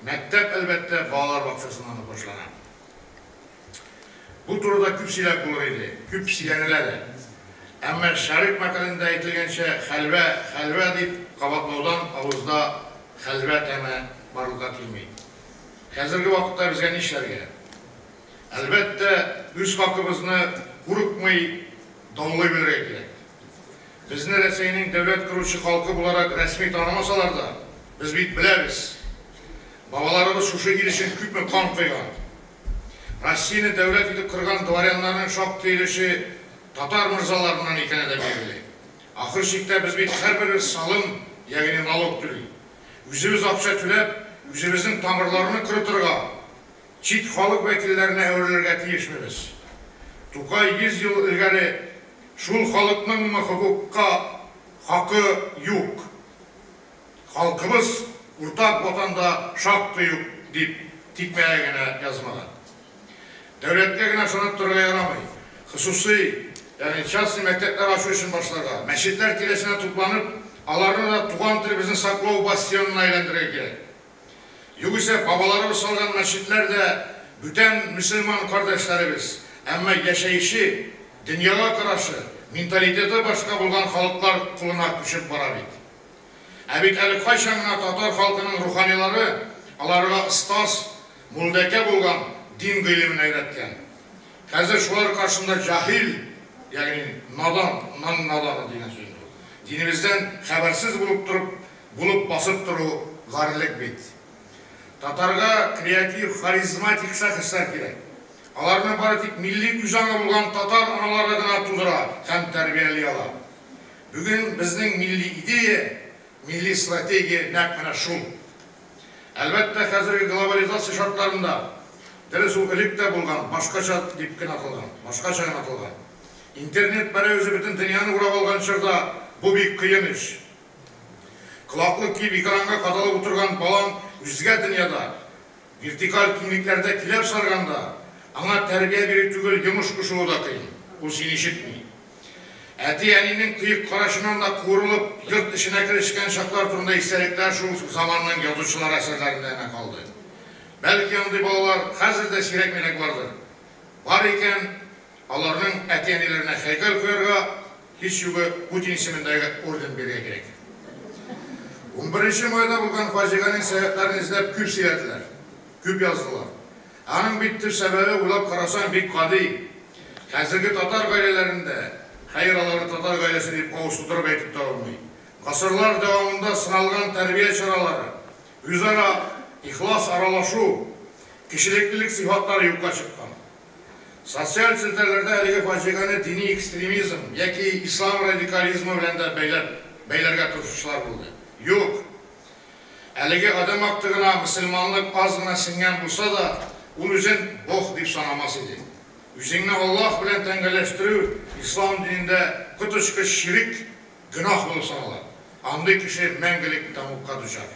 Мәктәп, әлбәттә, балалар бакчасыннан ук башлана. Бу турыда күп сөйләп булыр иде, күп сөйләнелә дә. Әмма Шәрык мәкалендә әйтелгәнчә, хәлвә, хәлвә дип кабатлаудан авызда хәлвә тәме барлыкка килми. Хәзерге вакытта безгә нишләргә? Әлбәттә, үз хакыбызны курыкмый даулый белергә кирәк. Безне Рәсәйнең дәүләт коручы халкы буларак рәсми танымасалар да, без бит беләбез, бабаларыбыз шушы ил өчен күпме кан койган. Россияне дәүләт итеп корган дворяннарның шактый өлеше татар морзаларыннан икәне дә билгеле. Ахыр чиктә без бит һәрберебез салым, ягъни налог түли. Үзебез акча түләп, үзебезнең тамырларны корытырга, Чит халык вәкилләренә әверелергә тиешме без? Тукай 100 ел элгәре Шул халыкныңмы хокукка хакы юк? Халкыбыз уртак ватанда шактый ук дип тикмәгә генә язмаган. Дәүләткә генә ышанып торырга ярамый. Хосусый, ягъни частный мәктәпләр ачу эшен башларга, мәчетләр тирәсенә тупланып, аларны да туган телебезне саклау бастионына әйләндерергә кирәк. Югыйсә, бабаларыбыз салган мәчетләр дә бүтән мөселман кардәшләребез, әмма яшәеше, дөньяга карашы, менталитеты башка булган халыклар кулына күчеп бара бит. Ә бит әле кайчан гына татар халкының руханилары аларга остаз, мулдәкә булган дин гыйлемен өйрәткән. Хәзер шулар каршында җаһил, ягъни надан, нан наданы дигән сүз инде ул, динебездән хәбәрсез булып торып, Булып басып тору гарьлек бит. Татарга креатив, харизматик шәхесләр кирәк. Аларны бары тик милли үзаңы булган татар аналары гына тудыра һәм тәрбияли ала. Бүген безнең милли идея, милли стратегия нәкъ менә шул. Әлбәттә, хәзерге глобализация шартларында, дөрес, ул элек тә булган, башкача дип кенә аталган, башкача гына аталган. Интернет пәрәвезе бөтен дөньяны урап алган чорда бу бик кыен эш. Колаклык киеп экранга кадалып утырган балаң үзгә дөньяда, вертикаль киңлекләрдә киләп сарганда, аңа тәрбия бирү түгел, йомыш кушуы да кыен. Ул сине ишетми. Әти-әнинең кыек карашыннан да куырылып, йорт эшенә керешкән чаклар турында истәлекләр шул заманның язучылар әсәрләрендә генә калды. Бәлки андый балалар хәзер дә сирәк-мирәк бардыр. Бар икән, аларның әти-әниләренә һәйкәл куярга, һич югы Путин исемендәге орден бирергә кирәк. 11 майда булган фаҗиганең сәбәпләрен эзләп күп сөйләделәр, күп яздылар. Аның бит төп сәбәбе, уйлап карасаң, бик гади. Хәзерге татар гаиләләрендә, хәер, аларны татар гаиләсе дип авыз тутырып әйтеп тә булмый, гасырлар дәвамында сыналган тәрбия чаралары, үзара ихлас аралашу, кешелеклелек сыйфатлары юкка чыккан. Социаль челтәрләрдә әлеге фаҗигане дини экстремизм яки ислам радикализмы белән дә бәйләп бәйләргә тырышучылар булды. Юк! Әлеге адәм актыгына мөселманлык аз гына сеңгән булса да, ул үзен Бог дип санамас иде. Үзеңне Аллаһ белән тәңгәлләштерү ислам динендә коточкыч ширек, гөнаһ булып санала. Андый кеше мәңгелек тәмугка дучар.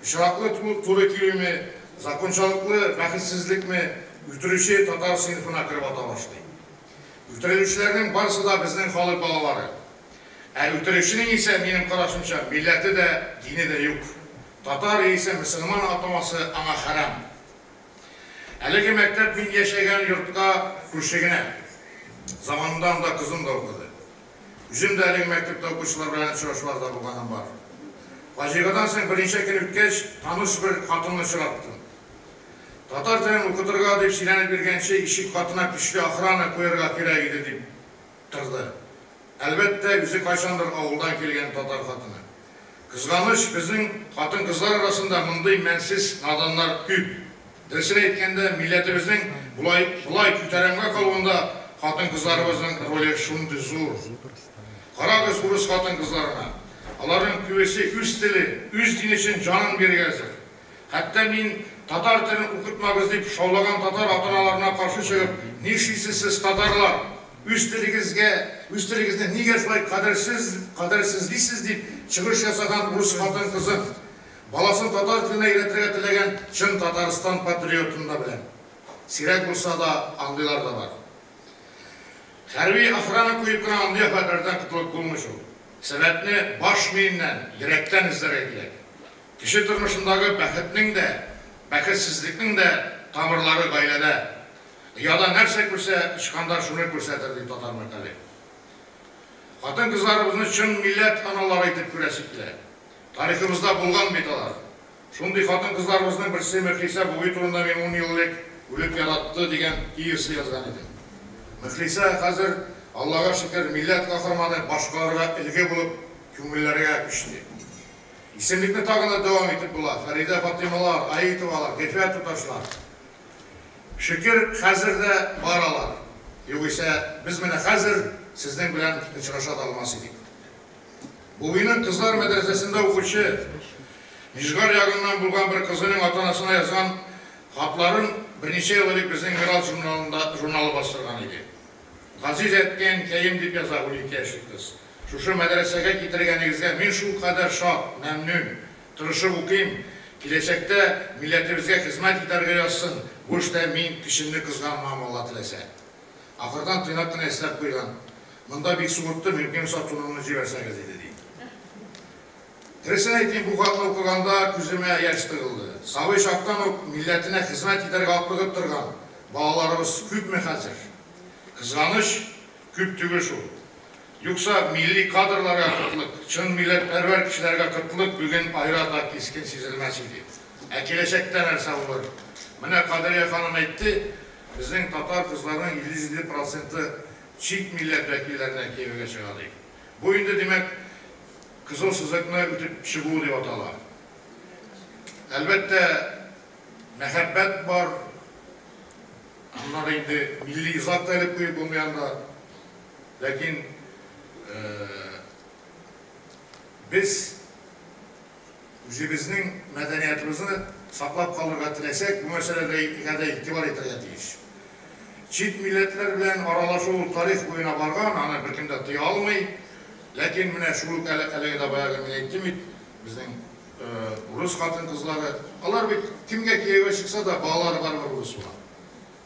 Очраклы туры килүме, закончалыклы бәхетсезлекме, үтерүче татар сыйныфына кереп ата башлый. Үтерелүчеләрнең барысы да безнең халык балалары. Ә үтерүченең исә, минем карашымча, милләте дә, дине дә юк. Татар яисә мөселман атамасы аңа хәрам. Әлеге мәктәп мин яшәгән йортка күрше генә. Заманында анда кызым да укыды. Үзем дә әлеге мәктәптә укучылар белән очрашуларда булганым бар. Фаҗигадан соң берничә көн үткәч, таныш бер хатынны очраттым. Татар телен укытырга дип сөйләнеп йөргәнче, ишек катына көчле охрана куярга кирәк иде дип торды. Әлбәттә, үзе кайчандыр авылдан килгән татар хатыны. Кызганыч, безнең хатын-кызлар арасында мондый мәнсез наданнар күп. Дөресен әйткәндә, милләтебезнең болай болай күтәрәмгә калуында хатын-кызларыбызның роле шундый зур. Карагыз урыс хатын-кызларына. Аларның күбесе үз теле, үз дине өчен җанын бирергә әзер. Хәтта мин татар телен укытмагыз дип шаулаган татар ата-аналарына каршы чыгып, нишлисез сез, татарлар? Үз телегезгә, үз телегезне нигә шулай кадерсез, кадерсезлисез дип чыгыш ясаган урыс хатын-кызын, баласын татар теленә өйрәтергә теләгән чын Татарстан патриотын да беләм. Сирәк булса да, андыйлар да бар. Хәрби охрана куеп кына андый афәтләрдән котылып булмый шул. Сәбәпне баш миеннән, йөрәктән эзләргә кирәк. Кеше тормышындагы бәхетнең дә, бәхетсезлекнең дә тамырлары гаиләдә. Ояда нәрсә күрсә, очканда шуны күрсәтер, ди татар мәкале. Хатын-кызларыбызны чын милләт аналары итеп күрәсе килә. Тарихыбызда булган бит алар. Шундый хатын-кызларыбызның берсе Мөхлисә Буби турында мин ун ел элек Үлеп яратты дигән пьеса язган идем. Мөхлисә хәзер, Аллага шөкер, милләт каһарманы, башкаларга өлге булып, күңелләргә күчте. Исемлекне тагын да дәвам итеп була, Фәридә Фатыймалар, Аитовалар, Гыйффәт туташлар. Шөкер, хәзер дә бар алар. Югыйсә, без менә хәзер сезнең белән очраша да алмас идек. Бубиның кызлар мәдрәсәсендә укучы Нижгар ягыннан булган бер кызының ата-анасына язган хатларын берничә ел элек безнең Мирас журналында журналы бастырган иде. Газиз әткәң, кәем, дип яза 12 яшьлек кыз. Шушы мәдрәсәгә китергәнегезгә мин шулкадәр шат, мәмнүн. Тырышып укыйм, киләчәктә милләтебезгә хезмәт итәргә язсын, бу эштә мин көчемне кызганмам, Алла теләсә. Ахырдан тыйнак кына эсләп куйган, Монда бик суытты, мөмкин булса тунымны җибәрсәгез иде, ди. Дөресен әйтим, бу хатны укыганда күземә яшь тыгылды. Сабый чактан ук милләтенә хезмәт итәргә атлыгып торган балаларыбыз күпме хәзер? Кызганыч, күп түгел шул. Юкса, милли кадрларга кытлык, чын милләтпәрвәр кешеләргә кытлык бүген аерата кискен сизелмәс иде. Ә киләчәктә нәрсә булыр? Менә Кадрия ханым әйтте, безнең татар кызларының 57 проценты чит милләт вәкилләренә кияүгә чыга дип. Бу инде, димәк, кызыл сызыкны үтеп чыгу дип атала. Әлбәттә, мәхәббәт бар. Аннары инде милли зат та элеп куеп булмый анда. Ләкин без үзебезнең мәдәниятыбызны саклап калырга теләсәк, бу мәсьәләгә дә игътибар итәргә тиеш. Чит милләтләр белән аралашу ул тарих буена барган, аны беркем дә тыя алмый. Ләкин менә шул ук әлеге дә баягы мин әйттем бит, безнең урыс хатын-кызлары, алар бит кемгә кияүгә чыкса да, балалары барыбер урыс була.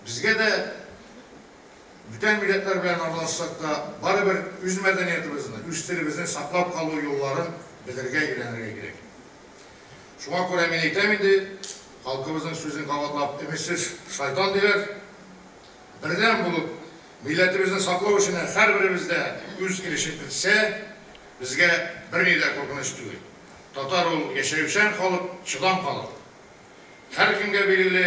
Безгә дә бүтән милләтләр белән аралашсак та, барыбер үз мәдәниятебезне, үз телебезне саклап калу юлларын белергә, өйрәнергә кирәк. Шуңа күрә мин әйтәм инде, халкыбызның сүзен кабатлап, өметсез шайтан диләр. Бердәм булып, милләтебезне саклау эшенә һәрберебез дә үз өлешен кертсә, безгә берни дә куркыныч түгел. Татар ул яшәүчән халык, чыдам халык. Һәркемгә билгеле,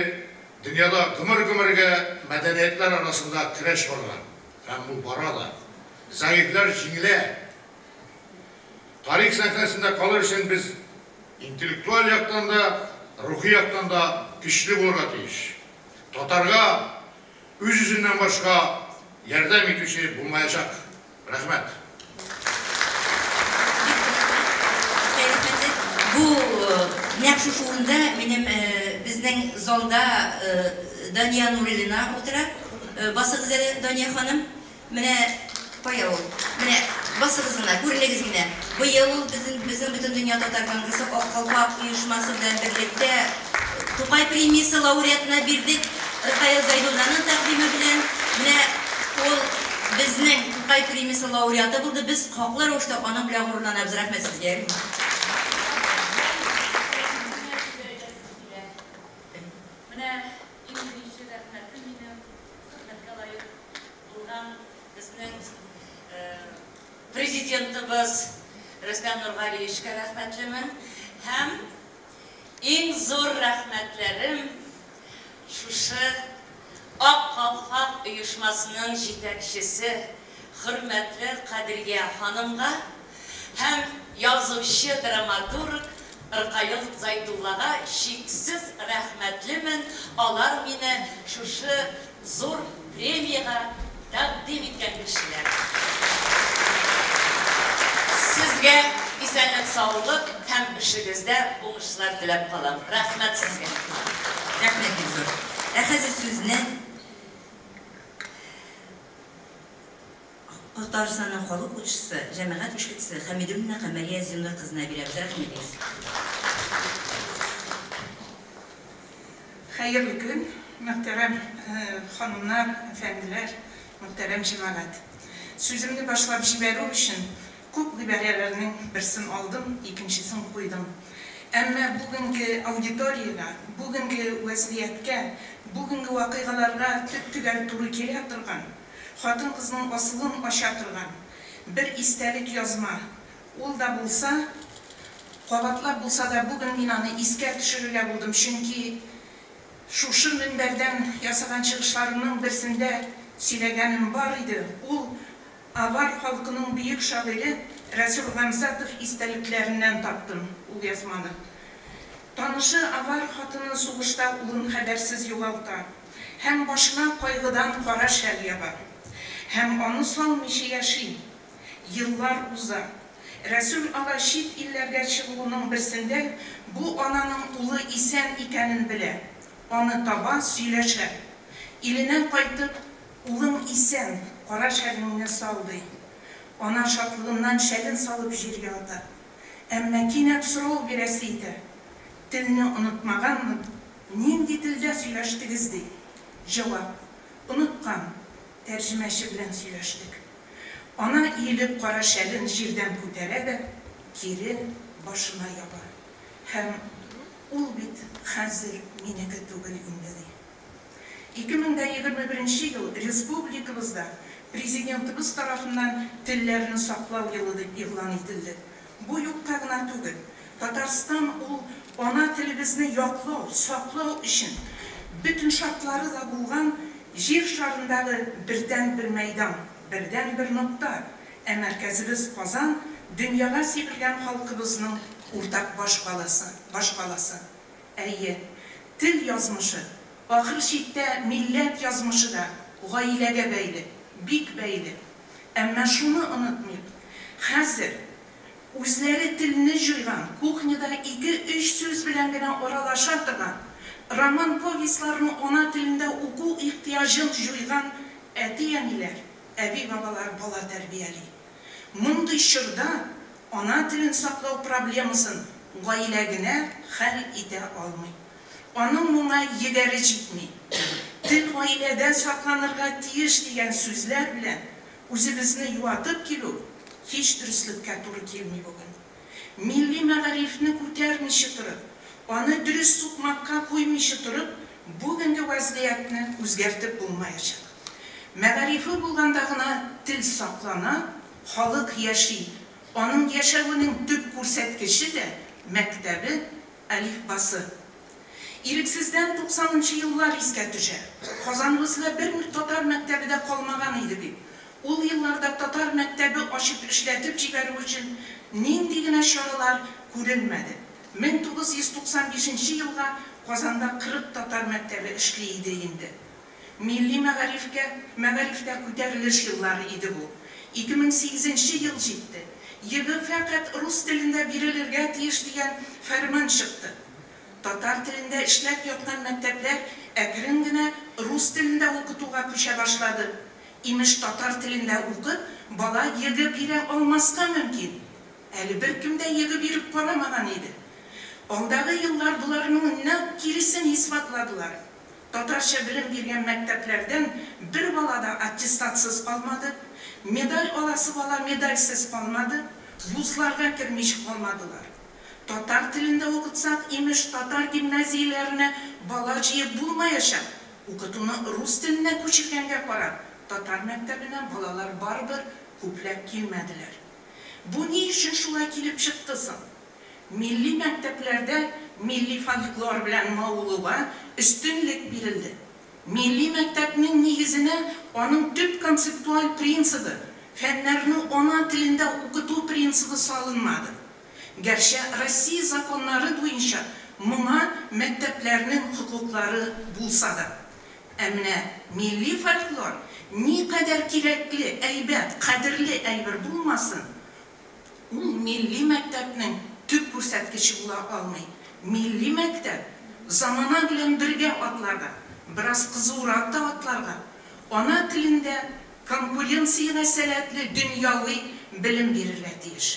дөньяда гомер-гомергә мәдәниятләр арасында көрәш барган һәм ул бара да. Зәгыйфьләр җиңелә. Тарих сәхнәсендә калыр өчен без интеллектуаль яктан да, рухи яктан да көчле булырга тиеш. Татарга үз-үзеннән башка ярдәм итүче булмаячак. Рәхмәт. Бу нәкъ шушы урында минем безнең залда Дания Нуруллина утыра. Басыгыз әле, Дания ханым. Менә кая ул? Менә басыгыз гына, күренегез генә. Быел ул безнең безнең Бөтендөнья татар конгрессы Ак калфак оешмасы белән берлектә Тукай премиясе лауреатына бирдек. Ркаил Зәйдулланың тәкъдиме белән. Менә ул безнең Тукай премиясе лауреаты булды. Без хаклы рәвештә аның белән горурланабыз. Рәхмәт сезгә. Менә иң беренче рәхмәтем минем хөрмәткә лаек булган безнең Президентыбыз Рөстәм Нургалиевичка рәхмәтлемен һәм иң зур рәхмәтләрем шушы Ак калфак оешмасының җитәкчесе хөрмәтле Кадрия ханымга һәм язучы, драматург Ркаил Зайдуллага чиксез рәхмәтлемен, алар мине шушы зур премиягә тәкъдим иткән кешеләр. Сезгә исәнлек-саулык һәм эшегездә уңышлар теләп калам. Рәхмәт сезгә. Рәхмәт бик зур. Ә хәзер сүзне Татарстанның халык укытучысы, җәмәгать эшлеклесе Хәмидуллина Камәрия Зиннур кызына бирәбез. Рәхим итегез. Хәерле көн, мөхтәрәм ханымнар, әфәнделәр, мөхтәрәм җәмәгать. Сүземне башлап җибәрү өчен күп гыйбарәләрнең берсен алдым, икенчесен куйдым. Әмма бүгенге аудиториягә, бүгенге вәзгыятькә, бүгенге вакыйгаларга төп-төгәл туры килә торган, хатын-кызның асылын ача торган бер истәлек язма, ул да булса, кабатлап булса да, бүген мин аны искә төшерергә булдым, чөнки шушы мөнбәрдән ясаган чыгышларымның берсендә сөйләгәнем бар иде, ул авар халкының бөек шагыйре Рәсүл Гамзатов истәлекләреннән таптым ул язманы. Танышы авар хатыны сугышта улын хәбәрсез югалта һәм башына кайгыдан кара шәл яба. Һәм аны салмыйча яши. Еллар уза. Рәсүл ага чит илләргә чыгуының берсендә бу ананың улы исән икәнен белә. Аны таба, сөйләшә. Иленә кайтып, Улың исән, кара шәлеңне сал, ди. Ана шатлыгыннан шәлен салып җиргә ата. Әмма кинәт сорау бирәсе итә. Телне онытмаганмын, нинди телдә сөйләштегез, ди. Җавап, Оныткан, тәрҗемәче белән сөйләштек. Ана иелеп кара шәлен җирдән күтәрә дә кире башына яба. Һәм, Ул бит хәзер минеке түгел инде, ди. 2021 нче ел республикабызда Президентыбыз тарафыннан Телләрне саклау елы дип игълан ителде. Бу юкка гына түгел. Татарстан ул ана телебезне яклау, саклау өчен бөтен шартлары да булган Җир шарындагы бердәнбер мәйдан, бердәнбер нокта, ә мәркәзебез Казан, дөньяга сибелгән халкыбызның уртак башкаласы, башкаласы. Әйе, тел язмышы. Ахыр чиктә милләт язмышы да гаиләгә бәйле, бик бәйле. Әмма шуны онытмыйк, хәзер үзләре телне җуйган, кухняда ике-өч сүз белән генә аралаша торган, роман-повестьларны ана телендә уку ихтыяҗын җуйган әти-әниләр, әби-бабалар бала тәрбияли. Мондый чорда ана телен саклау проблемасын гаилә генә хәл итә алмый. Аның моңа егәре җитми. Тел гаиләдә сакланырга тиеш дигән сүзләр белән үзебезне юатып килү һич дөреслеккә туры килми бүген. Милли мәгарифне күтәрмичә торып, аны дөрес сукмакка куймыйча торып, бүгенге вәзгыятьне үзгәртеп булмаячак. Мәгарифе булганда гына тел саклана, халык яши. Аның яшәвенең төп күрсәткече дә мәктәбе, әлифбасы. Ирексездән туксанынчы еллар искә төшә. Казаныбызда бер татар мәктәбе дә калмаган иде бит. Ул елларда татар мәктәбе ачып эшләтеп җибәрү өчен нинди генә чаралар күрелмәде. 1995 нче елга Казанда 40 татар мәктәбе эшли иде инде. Милли мәгарифкә, мәгарифтә күтәрелеш еллары иде бу. 2008 нче ел җитте. ЕГЭ фәкать рус телендә бирелергә тиеш дигән фәрман чыкты. Татар телендә эшләп яткан мәктәпләр әкрен генә рус телендә укытуга күчә башлады. Имеш, татар телендә укып, бала ЕГЭ бирә алмаска мөмкин. Әле беркем дә ЕГЭ биреп карамаган иде. Алдагы еллар боларның нәкъ киресен исбатладылар. Татарча белем биргән мәктәпләрдән бер бала да аттестатсыз калмады, медаль аласы бала медальсез калмады, вузларга кермичә калмадылар. Татар телендә укытсак, имеш, татар гимназияләренә бала җыеп булмаячак. Укытуны рус теленә күчергәнгә карап, татар мәктәбенә балалар барыбер күпләп килмәделәр. Бу ни өчен шулай килеп чыкты соң? Милли мәктәпләрдә милли фольклор белән мавыгуга өстенлек бирелде. Милли мәктәпнең нигезенә аның төп концептуаль принцибы, фәннәрне ана телендә укыту принцибы салынмады. Гәрчә Россия законнары буенча моңа мәктәпләрнең хокуклары булса да. Ә менә милли фольклор никадәр кирәкле, әйбәт, кадерле әйбер булмасын, ул милли мәктәпнең төп күрсәткече була алмый. Милли мәктәп замана белән бергә атларга, бераз кызурак та атларга, ана телендә конкуренциягә сәләтле дөньяви белем бирергә тиеш.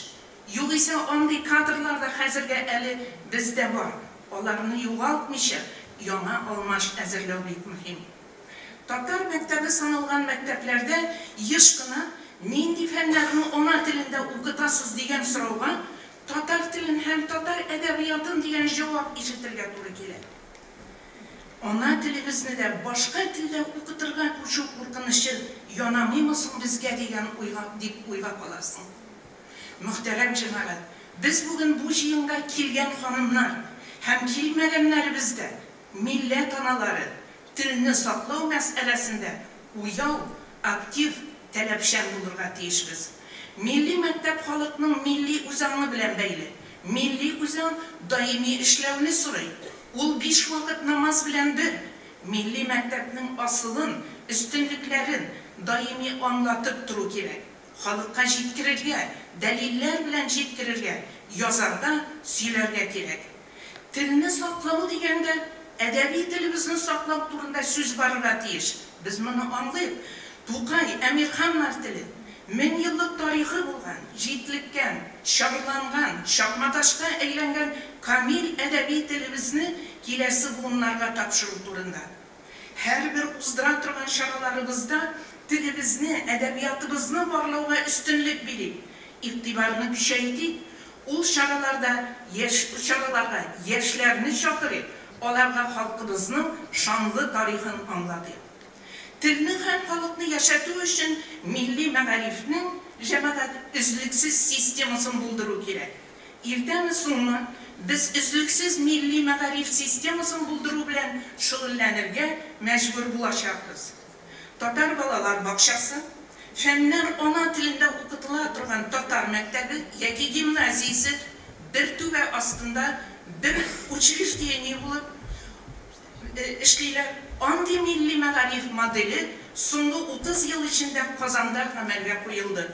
Югыйсә андый кадрлар да хәзергә әле бездә бар. Аларны югалтмыйча яңа алмаш әзерләү бик мөһим. Татар мәктәбе саналган мәктәпләрдә еш кына нинди фәннәрне ана телендә укытасыз дигән сорауга татар телен һәм татар әдәбиятын дигән җавап ишетергә туры килә. Ана телебезне дә башка телдә укытырга күчү куркынычы янамыймы соң безгә дигән уйга дип уйга каласың. Мөхтәрәм җәмәгать, без бүген бу җыенга килгән ханымнар һәм килмәгәннәребез дә милләт аналары, телне саклау мәсьәләсендә уяу, актив, таләпчән булырга тиешбез. Милли мәктәп халыкның милли үзаңы белән бәйле. Милли үзаң даими эшләүне сорый. Ул биш вакыт намаз белән бер. Милли мәктәпнең асылын, өстенлекләрен даими аңлатып тору кирәк. Халыкка җиткерергә, дәлилләр белән җиткерергә, язарга, сөйләргә кирәк. Телне саклау дигәндә, әдәби телебезне саклау турында сүз барырга тиеш. Без моны аңлыйк. Тукай, Әмирханнар теле, меңьеллык тарихы булган, җитлеккән, чарланган, чакматашка әйләнгән камил әдәби телебезне киләсе буыннарга тапшыру турында. Һәрбер уздыра торган чараларыбызда телебезне, әдәбиятыбызны барлауга өстенлек бирик, игътибарны көчәйтик, ул чараларда яшь чараларга яшьләрне чакырыйк, аларга халкыбызның шанлы тарихын аңлатыйк. Телне һәм халыкны яшәтү өчен милли мәгарифнең, җәмәгать, өзлексез системасын булдыру кирәк. Иртәме-соңмы, без өзлексез милли мәгариф системасын булдыру белән шөгыльләнергә мәҗбүр булачакбыз. Татар балалар бакчасы, фәннәр ана телендә укытыла торган татар мәктәбе яки гимназиясе бер түбә астында бер учреждение булып, эшлиләр. Андый милли мәгариф моделе соңгы 30 ел эчендә Казанда гамәлгә куелды.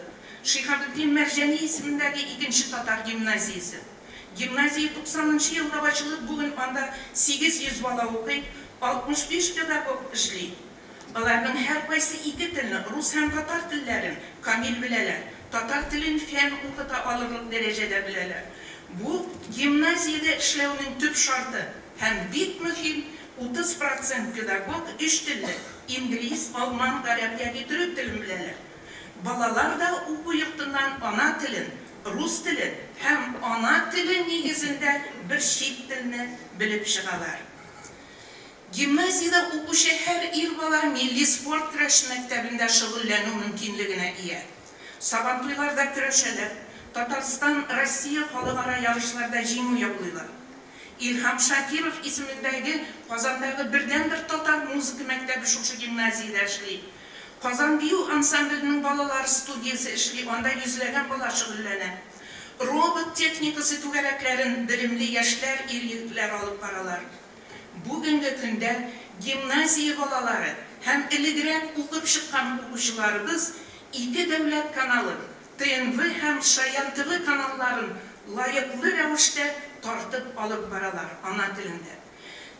Шиһабетдин Мәрҗани исемендәге икенче татар гимназиясе. Гимназия 90 елда ачылып, бүген анда 800 бала укый, 65 педагог эшли. Аларның һәркайсы ике телне, рус һәм татар телләрен камил беләләр. Татар телен фән укыта алырлык дәрәҗәдә беләләр. Бу гимназиядә эшләүнең төп шарты һәм бик мөһим 30% педагог өч телле, инглиз, алман, гарәп яки төрек телен беләләр. Балалар да уку йортыннан ана телен, рус телен һәм ана теле нигезендә бер чит телне белеп чыгалар. Гимназиядә укучы һәр ир бала милли спорт көрәш мәктәбендә шөгыльләнү мөмкинлегенә ия. Сабантуйларда көрәшәләр, Татарстан, Россия халыкара ярышларда җиңү яулыйлар. Илһам Шакиров исемендәге Казандагы бердәнбер татар музыка мәктәбе шушы гимназиядә эшли. Казан бию ансамбленең балалар студиясе эшли, анда йөзләгән бала шөгыльләнә. Робот техникасы түгәрәкләрен белемле яшьләр, ир-егетләр алып баралар. Бүгенге көндә гимназия балалары һәм элегрәк укып чыккан укучыларыбыз ике дәүләт каналы, ТНВ һәм Шаян ТВ каналларын лаеклы рәвештә тартып алып баралар ана телендә.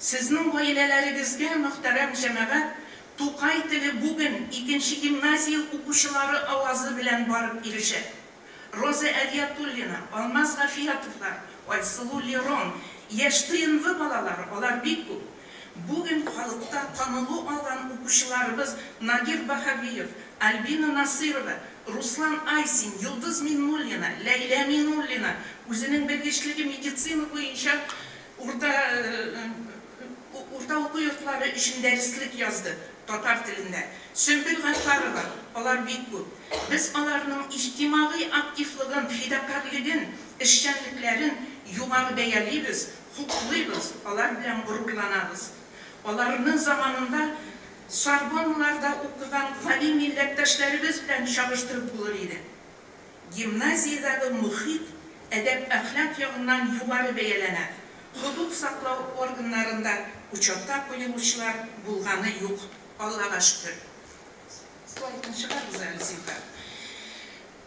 Сезнең гаиләләрегезгә, мөхтәрәм җәмәгать, Тукай теле бүген икенче гимназия укучылары авазы белән барып ирешә. Роза Әдиятуллина, Алмаз Гафиятовлар, Айсылу Лерон, яшь ТНВ балалары, алар бик күп. Бүген халыкта танылу алган укучыларыбыз Надир Баһавиев, Альбина Насырова, Руслан Айсин, Йолдыз Миннуллина, Ләйлә Миннуллина үзенең белгечлеге медицина буенча урта уку йортлары өчен дәреслек язды татар телендә. Сөмбел Гафарова, алар бик күп. Без аларның иҗтимагый активлыгын, фидакарьлеген, эшчәнлекләрен югары бәялибез, хуплыйбыз, алар белән горурланабыз. Аларның заманында Сорбоннарда укыган гали милләттәшләребез белән чагыштырып булыр иде. Гимназиядәге мөхит әдәп-әхлак ягыннан югары бәяләнә. Хокук саклау органнарында учетка куелучылар булганы юк. Аллага шөкер. Слайдны чыгарыгыз әле, зинһар.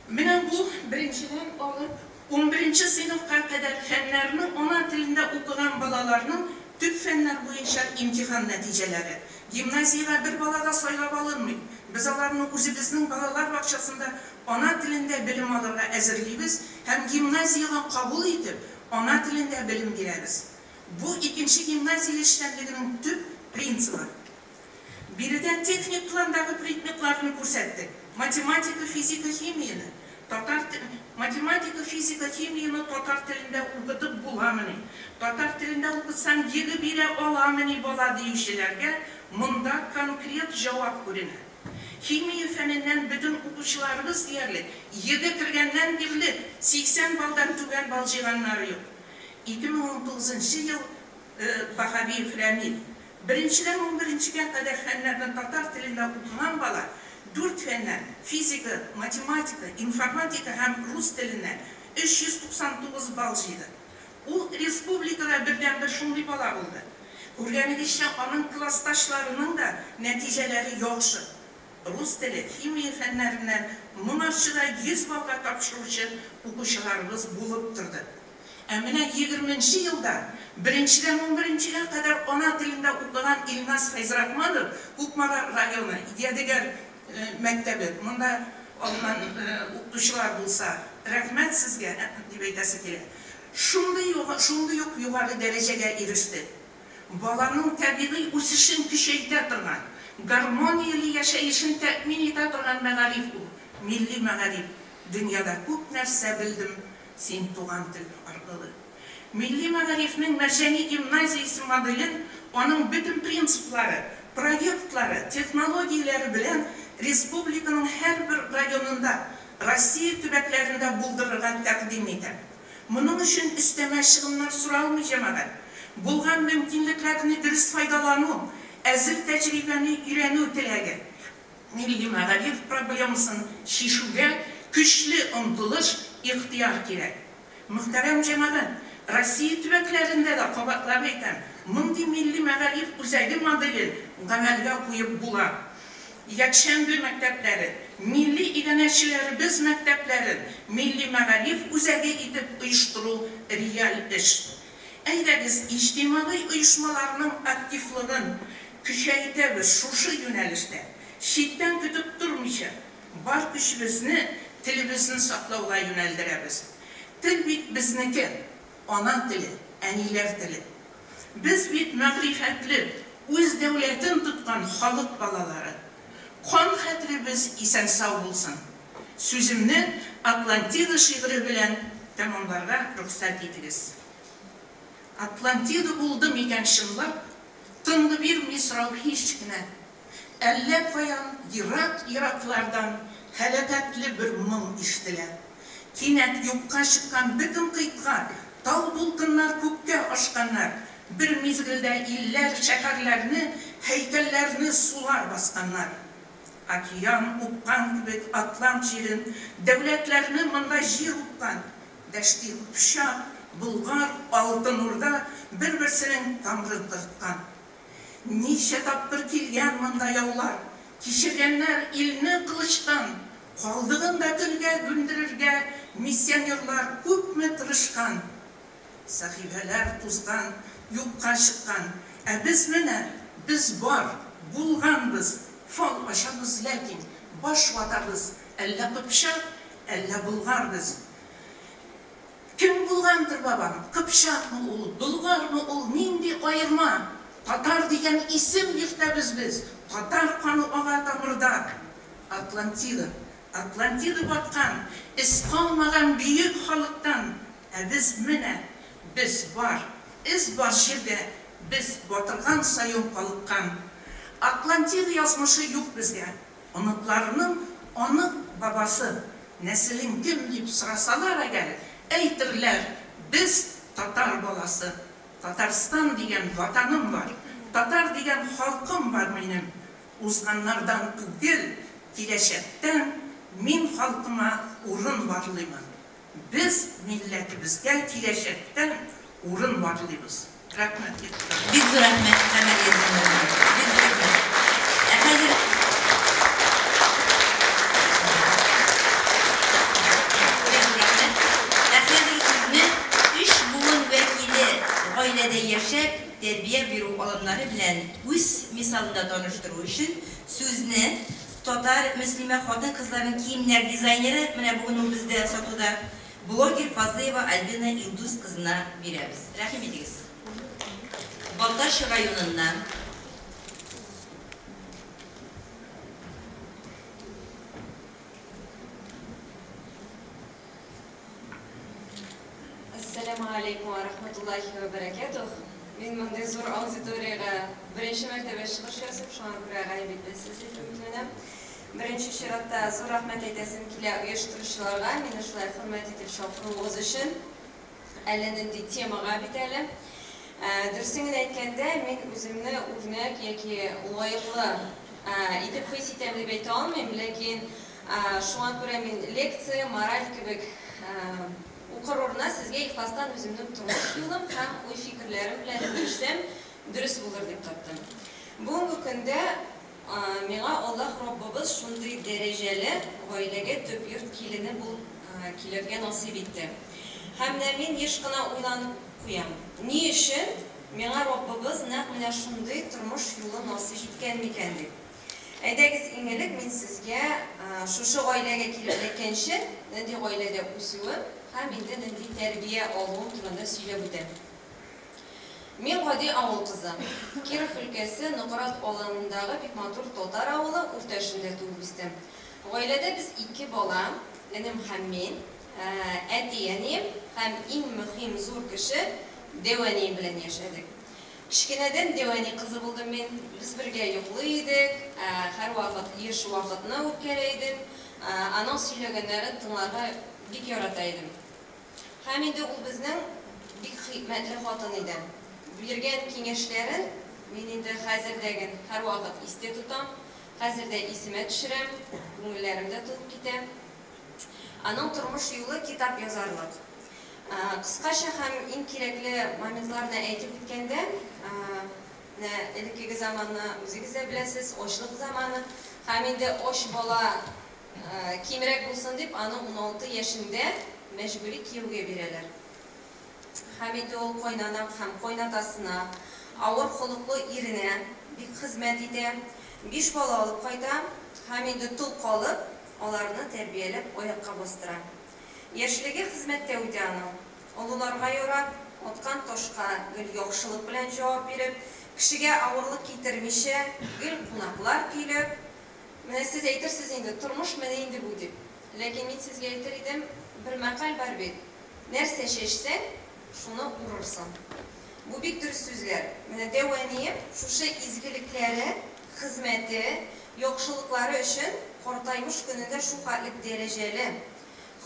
Менә бу беренчедән алып 11 сыйныфка кадәр фәннәрне ана телендә укыган балаларның төп фәннәр буенча имтихан нәтиҗәләре. Гимназиягә бер бала да сайлап алынмый. Без аларны үзебезнең балалар бакчасында ана телендә белем алырга әзерлибез һәм гимназиягә кабул итеп, ана телендә белем бирәбез. Бу икенче гимназия эшчәнлегенең төп принцибы. Биредә техник пландагы предметларны күрсәттек. Математика, физика, химияне, татар математика, физика, химияне татар телендә укытып буламыни? Татар телендә укытсаң, ЕГЭ бирә аламыни бала диючеләргә монда конкрет җавап күренә. Химия фәненнән бөтен укучыларыбыз диярлек ЕГЭ кергәннән бирле 80 баллдан түбән балл җыйганнары юк. 2019 ел Баһавиев Рәмил. Беренчедән 11-гә кадәр фәннәрне татар телендә укыган бала дүрт фәннән физика, математика, информатика һәм рус теленнән 399 балл җыйды. Ул республикада бердәнбер шундый бала булды. Күргәнегезчә, аның классташларының да нәтиҗәләре яхшы. Рус теле, химия фәннәреннән моңарчы да 100 баллга тапшыручы укучыларыбыз булып торды. Ә менә 20 елда беренчедән 11-гә кадәр ана телендә укыган Илназ Фәйзрахманов, Кукмара районы, Ядегәр мәктәбе, монда алган укытучылар булса, рәхмәт сезгә дип әйтәсе килә. Шундый ук югары дәрәҗәгә иреште. Баланың табигый үсешен көчәйтә торган, гармонияле яшәешен тәэмин итә торган мәгариф ул, милли мәгариф. Дөньяда күп нәрсә белдем син туган тел аркылы. Милли мәгарифнең Мәрҗани гимназиясе моделен аның бөтен принциплары, проектлары, технологияләре белән республиканың һәрбер районында, Россия төбәкләрендә булдырырга тәкъдим итә. Моның өчен өстәмә чыгымнар соралмый җәмәгать. Булган мөмкинлекләрне дөрес файдалану, әзер тәҗрибәне өйрәнү теләге. Милли мәгариф проблемасын чишүгә көчле омтылыш, ихтыяр кирәк. Мөхтәрәм җәмәгать, Россия төбәкләрендә дә кабатлап әйтәм, Мондый милли мәгариф үзәге моделен гамәлгә куеп була. Якшәмбе мәктәпләре, милли иганәчеләребез мәктәпләрен милли мәгариф үзәге итеп оештыру реаль эш. Әйдәгез, иҗтимагый оешмаларның активлыгын көчәйтәбез шушы юнәлештә. Читтән көтеп тормыйча, бар көчебезне телебезне саклауга юнәлдерәбез. Тел бит безнеке, ана теле, әниләр теле. Без бит мәгърифәтле, үз дәүләтен тоткан халык балалары. Кан хәтеребез исән-сау булсын. Сүземне Атлантида шигыре белән тәмамларга рөхсәт итегез. Атлантида булды микән чынлап, тынгы бирми сорау һич кенә. Әллә каян ерак-ераклардан һәлакәтле бер моң ишетелә. Кинәт юкка чыккан бөтен кыйтга, тау-дулкыннар күккә ашканнар. Бер мизгелдә илләр, шәһәрләрне, һәйкәлләрне сулар басканнар. Океан упкан кебек Атлант җирен, дәүләтләрне монда җир упкан. Дәшти Кыпчак, Болгар, Алтын Урда бер-берсенең тамырын корыткан. Ничә тапкыр килгән монда яулар, кичергәннәр илне кылычтан, калдыгын да көлгә дүндерергә миссионерлар күпме тырышкан. Сәхифәләр тузган, юкка чыккан, ә без менә, без бар, булганбыз, фал ачабыз, ләкин баш ватабыз, әллә кыпчак, әллә болгар без. Кем булгандыр бабам, кыпчакмы ул, болгармы ул, нинди аерма? Татар дигән исем йөртәбез без, татар каны ага тамырда. Атлантида, Атлантида баткан, эз калмаган бөек халыктан, ә без менә, без бар, эз бар җирдә, без батырган саен калыккан. Атлантида язмышы юк безгә. Оныкларының анык бабасы, нәселең кем дип сорасалар әгәр, әйтерләр, без татар баласы. Татарстан дигән ватаным бар, татар дигән халкым бар минем. Узганнардан түгел, киләчәктән мин халкыма урын барлыймын. Без милләтебезгә киләчәктән урын барлыйбыз. Рәхмәт. Бик зур рәхмәт, Камалия Зиннуровна. Бик зур рәхмәт. Ә хәзер Бик зур рәхмәт. Ә хәзер сүзне өч буын вәкиле гаиләдә яшәп, тәрбия бирү алымнары белән үз мисалында таныштыру өчен сүзне татар мөслимә хатын-кызларының киемнәр дизайнеры, менә бүген ул бездә сатуда, блогер Фазлыева Альбина Илдус кызына бирәбез. Рәхим итегез. Балтач районыннан. Әссәламү галәйкүм вә рахматуллахи вә бәрәкәтүһ. Мин мондый зур аудиториягә беренче мәртәбә чыгыш ясыйм, шуңа күрә гаеп итмәссез дип өметләнәм. Беренче чиратта зур рәхмәт әйтәсем килә оештыручыларга, мине шулай хөрмәт итеп чакыруыгыз өчен. Әллә нинди темага бит әле. Дөресен генә әйткәндә, мин үземне үрнәк яки лаеклы итеп хис итәм дип әйтә алмыйм, ләкин шуңа күрә мин лекция, мораль кебек укыр урынына сезгә ихластан үземнең тормыш юлым һәм уй-фикерләрем белән бүлешсәм, дөрес булыр дип таптым. Бүгенге көндә миңа Аллаһ Раббыбыз шундый дәрәҗәле гаиләгә төп йорт килене булып килергә насыйп итте. Һәм менә мин еш кына уйланып куям, ни өчен миңа Раббыбыз нәкъ менә шундый тормыш юлы насыйп иткән микән дип. Әйдәгез, иң элек мин сезгә шушы гаиләгә килеп эләккәнче, нинди гаиләдә үсүем һәм инде нинди тәрбия алуым турында сөйләп үтәм. Мин гади авыл кызы. Киров өлкәсе Нократ Аланындагы бик матур татар авылы Үртәшендә туып үстем. Гаиләдә без ике бала, энем һәм мин, әти-әнием һәм иң мөһим зур кеше, дәү әнием белән яшәдек. Кечкенәдән дәү әни кызы булдым мин. Без бергә йоклый идек, һәрвакыт еш вакытны үткәрә идем. Аның сөйләгәннәрен тыңларга бик ярата идем. Һәм инде ул безнең бик хикмәтле хатын иде. Биргән киңәшләрен мин инде хәзер дә ген һәрвакыт истә тотам, хәзер дә исемә төшерәм, күңелләрем дә тулып китә. Аның тормыш юлы китап язарлык. Кыскача һәм иң кирәкле моментларны әйтеп үткәндә, менә элеккеге заманны үзегез дә беләсез, ачлык заманы. Һәм инде ач бала кимрәк булсын дип, аны 16 яшендә мәҗбүри кияүгә бирәләр. Һәм инде ул кайнана һәм кайнатасына, авыр холыклы иренә бик хезмәт итә. Биш бала алып кайта һәм инде тол калып, аларны тәрбияләп аякка бастыра. Яшьлеге хезмәттә үтә аның. Олыларга ярап, аткан ташка гел яхшылык белән җавап биреп, кешегә авырлык китермичә, гел кунаклар көйләп. Менә сез әйтерсез инде, тормыш менә инде бу дип. Ләкин мин сезгә әйтер идем, бер мәкаль бар бит. Нәрсә чәчсәң, шуны урырсың. Бу бик дөрес сүзләр. Менә дәү әнием шушы изгелекләре, хезмәте, яхшылыклары өчен картаймыш көнендә шул хәтлек дәрәҗәле,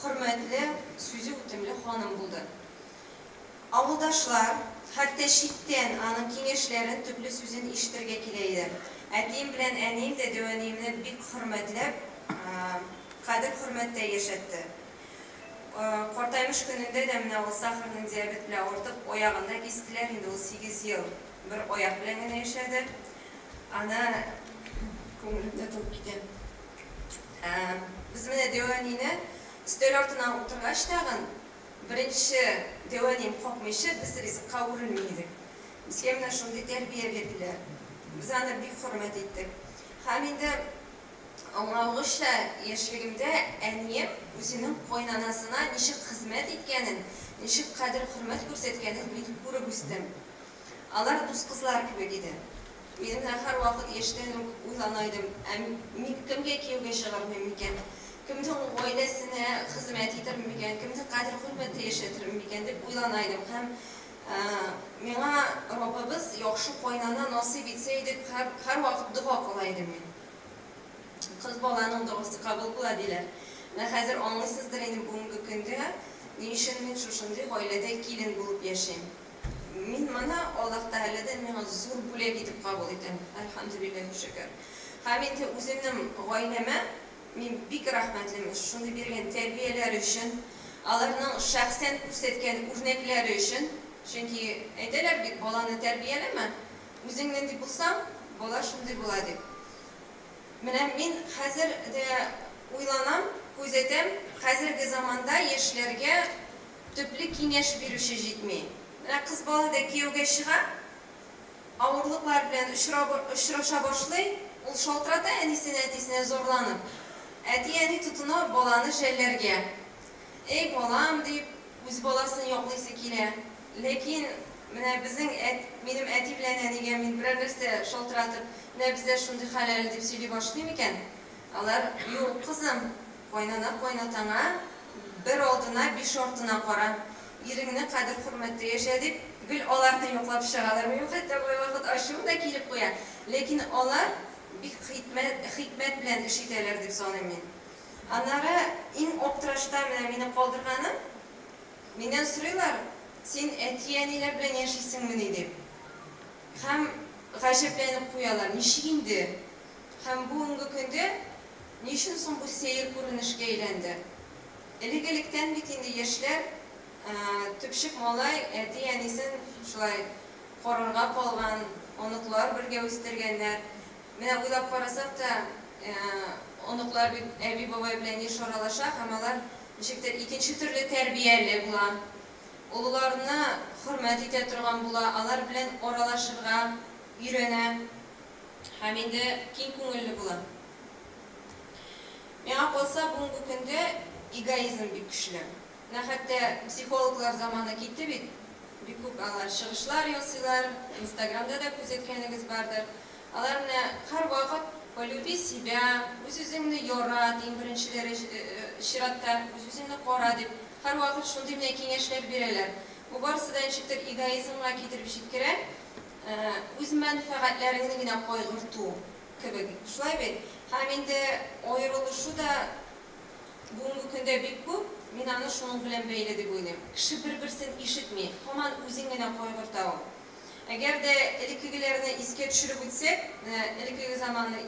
хөрмәтле, сүзе үтемле ханым булды. Авылдашлар, хәтта читтән аның киңәшләрен, төпле сүзен ишетергә килә иде. Әтием белән әнием дә дәү әниемне бик хөрмәтләп, кадер-хөрмәттә яшәтте. Картаймыш көнендә дә менә ул сахарный диабет белән авыртып, аягын да кистеләр, инде ул 8 ел бер аяк белән генә яшәде. Аны күңелем дә тулып китә. Без менә дәү әнине өстәл артына утыргач тагын, беренче дәү әнием какмыйча, без ризыкка үрелми идек. Безгә менә шундый тәрбия бирделәр. Без аны бик хөрмәт иттек. Һәм инде аңлавыгызча, яшьлегемдә әнием үзенең кайнанасына ничек хезмәт иткәнен, ничек кадер-хөрмәт күрсәткәнен мин күреп үстем. Алар дус кызлар кебек иде. Мин менә һәрвакыт яшьтән үк уйлана идем, ә мин кемгә кияүгә чыгармыйм микән? Кемнең гаиләсенә хезмәт итермен микән? Кемне кадер-хөрмәттә яшәтермен микән дип уйлана идем. Һәм миңа Раббыбыз яхшы кайнана насыйп итсә иде дип һәрвакыт дога кыла идем мин. Кыз баланың догасы кабул була диләр. Менә хәзер аңлыйсыздыр инде бүгенге көндә ни өчен мин шушындый гаиләдә килен булып яшим. Мин моны Аллаһ Тәгаләдән миңа зур бүләк итеп кабул итәм. Әлхәмдүлилләһи шөкер. Һәм инде үземнең гаиләмә мин бик рәхмәтлемен. Шундый биргән тәрбияләре өчен, аларның шәхсән күрсәткән үрнәкләре өчен. Чөнки әйтәләр бит, баланы тәрбияләмә, үзең нинди булсаң, бала шундый була дип. Менә мин хәзер дә уйланам, күзәтәм, хәзерге заманда яшьләргә төпле киңәш бирүче җитми. Менә кыз бала да кияүгә чыга, авырлыклар белән очраша башлый, ул шалтырата әнисенә, әтисенә зарланып. Әти-әни тотына баланы жәлләргә. Эй, балам, дип, үз баласын яклыйсы килә. Ләкин менә безнең минем әти белән әнигә мин берәр нәрсә шалтыратып, менә бездә шундый хәл әле дип сөйли башлыйм икән, алар, юк, кызым, кайнана кайнатаңа бер алдына, биш артына кара, иреңне кадер-хөрмәттә яшә дип, гел аларны яклап чыгалар. Минем хәтта кайвакыт ачуым да килеп куя. Ләкин алар бик хикмәт белән эш итәләр дип саныйм мин. Аннары иң аптырашта менә мине калдырганы, миннән сорыйлар, син әти-әниләр белән яшисеңмени дип. Һәм гаҗәпләнеп куялар, ничек инде? Һәм бүгенге көндә ни өчен соң бу сәер күренешкә әйләнде? Элек-электән бит инде яшьләр, төпчек малай әти-әнисен шулай карарга калган, оныклар бергә үстергәннәр. Менә уйлап карасак та, оныклар бит әби-бабай белән еш аралаша һәм алар ничектер икенче төрле тәрбияле була. Олыларны хөрмәт итә торган була, алар белән аралашырга өйрәнә һәм инде киң күңелле була. Миңа калса, бүгенге көндә эгоизм бик көчле. Менә хәтта психологлар заманы китте бит. Бик күп алар чыгышлар ясыйлар, Инстаграмда да күзәткәнегез бардыр. Алар менә һәрвакыт полюби себя, үз-үзеңне ярат, иң беренче чиратта үз-үзеңне кара дип, һәрвакыт шундый менә киңәшләр бирәләр. Бу барысы да ничектер эгоизмга китереп җиткерә, үз мәнфәгатьләреңне генә кайгырту кебек. Шулай бит? Һәм инде аерылышу да бүгенге көндә бик күп, мин аны шуның белән бәйле дип уйлыйм. Кеше бер-берсен ишетми, һаман үзен генә кайгырта ул. Әгәр дә элеккегеләрне искә төшереп үтсәк, менә элеккеге заманны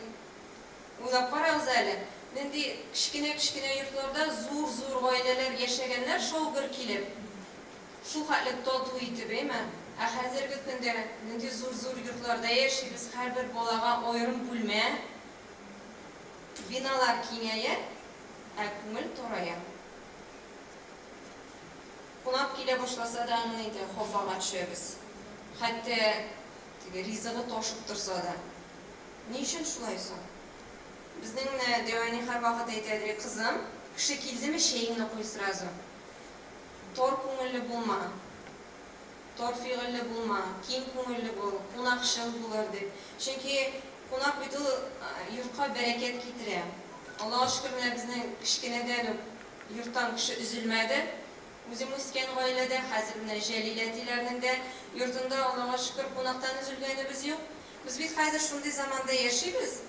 уйлап карагыз әле, нинди кечкенә-кечкенә йортларда зур-зур гаиләләр яшәгәннәр шау-гөр килеп. Шул хәтле тату итеп, әйме? Ә хәзерге көндә нинди зур-зур йортларда яшибез, һәрбер балага аерым бүлмә. Биналар киңәя, ә күңел тарая. Кунак килә башласа да, аңын инде хафага төшәбез. Хәтта теге ризыгы ташып торса да. Ни өчен шулай соң? Безнең менә дәү әни һәрвакыт әйтә иде, кызым, кеше килдеме, чәеңне куй сразу. Тар күңелле булма, тар фигыльле булма, киң күңелле бул, кунакчыл булыр дип. Чөнки кунак бит ул йортка бәрәкәт китерә. Аллага шөкер, менә безнең кечкенәдән үк йорттан кеше өзелмәде. Үзем үскән гаиләдә, хәзер менә Җәлил әтиләрнең дә йортында, Аллага шөкер, кунактан өзелгәнебез юк. Без бит хәзер шундый заманда яшибез,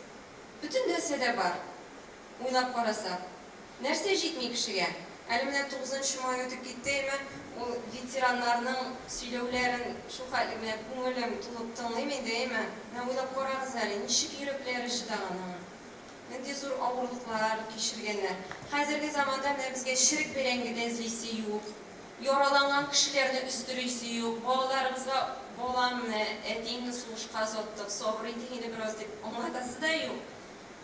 бөтен нәрсә дә бар. Уйлап карасак. Нәрсә җитми кешегә? Әле менә 9 май үтеп китте, әмма ул ветераннарның сөйләүләрен шул хәтле менә күңелем тулып тыңлыйм инде, әмма менә уйлап карагыз әле, ничек йөрәкләре чыдаган аңа. Нинди зур авырлыклар кичергәннәр. Хәзерге заманда менә безгә черек бәрәңге дә эзлисе юк. Яраланган кешеләрне өстерисе юк. Балаларыбызга балам менә әтиеңне сугышка озаттык, сабыр итик инде бераз дип аңлатасы да юк.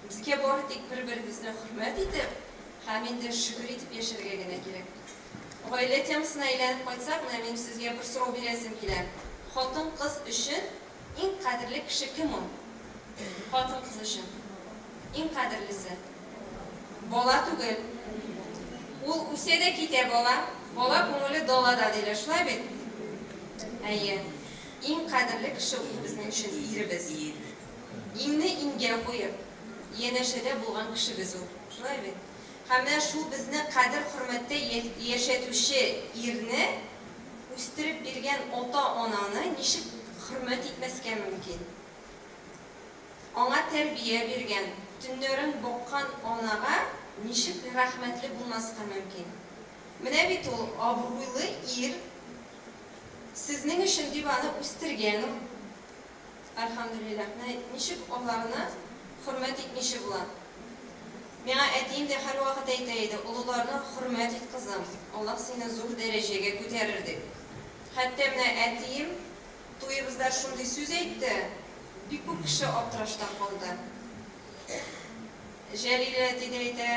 Безгә бары тик бер-беребезне хөрмәт итеп һәм инде шөкер итеп яшәргә генә кирәк. Гаилә темасына әйләнеп кайтсак, менә минем сезгә бер сорау бирәсем килә. Хатын-кыз өчен иң кадерле кеше кем ул? Хатын-кыз өчен иң кадерлесе. Бала түгел. Ул үсә дә китә бала. Бала күңеле далада диләр, шулай бит? Әйе. Иң кадерле кеше ул безнең өчен иребез. Иңне иңгә куеп, янәшәдә булган кешебез ул. Шулай бит? Һәм менә шул безне кадер-хөрмәттә яшәтүче ирне үстереп биргән ата-ананы ничек хөрмәт итмәскә мөмкин? Аңа тәрбия биргән, төннәрен баккан анага ничек рәхмәтле булмаска мөмкин? Менә бит ул абруйлы ир, сезнең өчен дип аны үстергән ул. Әлхәмдүлилләһ. Менә ничек аларны хөрмәт итмичә була? Миңа әтием дә һәрвакыт әйтә иде, олыларны хөрмәт ит, кызым, Аллаһ сине зур дәрәҗәгә күтәрер дип. Хәтта менә әтием туебызда шундый сүз әйтте, бик күп кеше аптырашта калды. Җәлил әти дә әйтә,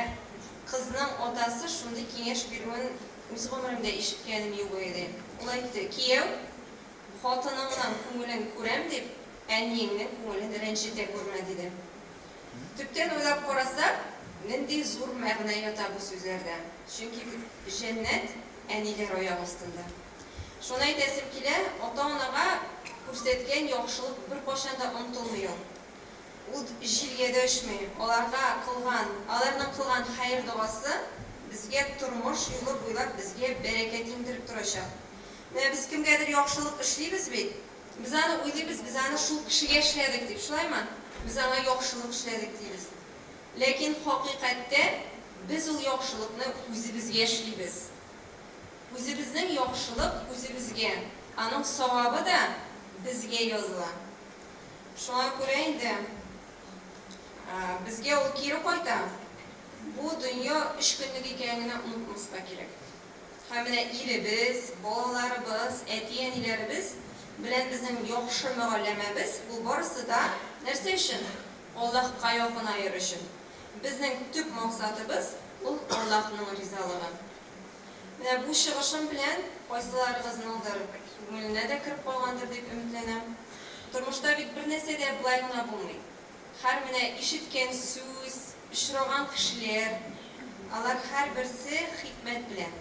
кызның атасы шундый киңәш бирүен үз гомеремдә ишеткәнем юк иде. Ул әйтте, кияү, хатыныңның күңелен күрәм дип, әниеңнең күңелен рәнҗетә күрмә, диде. Төптән уйлап карасак, нинди зур мәгънә ята бу сүзләрдә. Чөнки бит җәннәт әниләр аяк астында. Шуны әйтәсем килә, ата-анага күрсәткән яхшылык беркайчан да онытылмый ул. Ул җилгә дә очмый. Аларга кылган, аларның кылган хәер догасы безгә тормыш юлы буйлап безгә бәрәкәт иңдереп торачак. Менә без кемгәдер яхшылык эшлибез бит. Без аны уйлыйбыз, без аны шул кешегә эшләдек дип, шулаймы? Без аңа яхшылык эшләдек дибез. Ләкин хакыйкатьтә без ул яхшылыкны үзебезгә эшлибез. Үзебезнең яхшылык үзебезгә, аның савабы да безгә языла. Шуңа күрә инде безгә ул кире кайта. Бу дөнья өч көнлек икәнен генә онытмаска кирәк. Һәм менә иребез, балаларыбыз, әти-әниләребез белән безнең яхшы мөгалләмәбез, ул барысы да нәрсә өчен? Аллаһка якынаер өчен. Безнең төп максатыбыз ул Аллаһның ризалыгы. Менә бу чыгышым белән кайсыларыгызның күңеленә дә кереп калгандыр дип өметләнәм. Тормышта бит бер нәрсә дә болай гына булмый. Һәр менә ишеткән сүз, очраган кешеләр, алар һәрберсе хикмәт белән.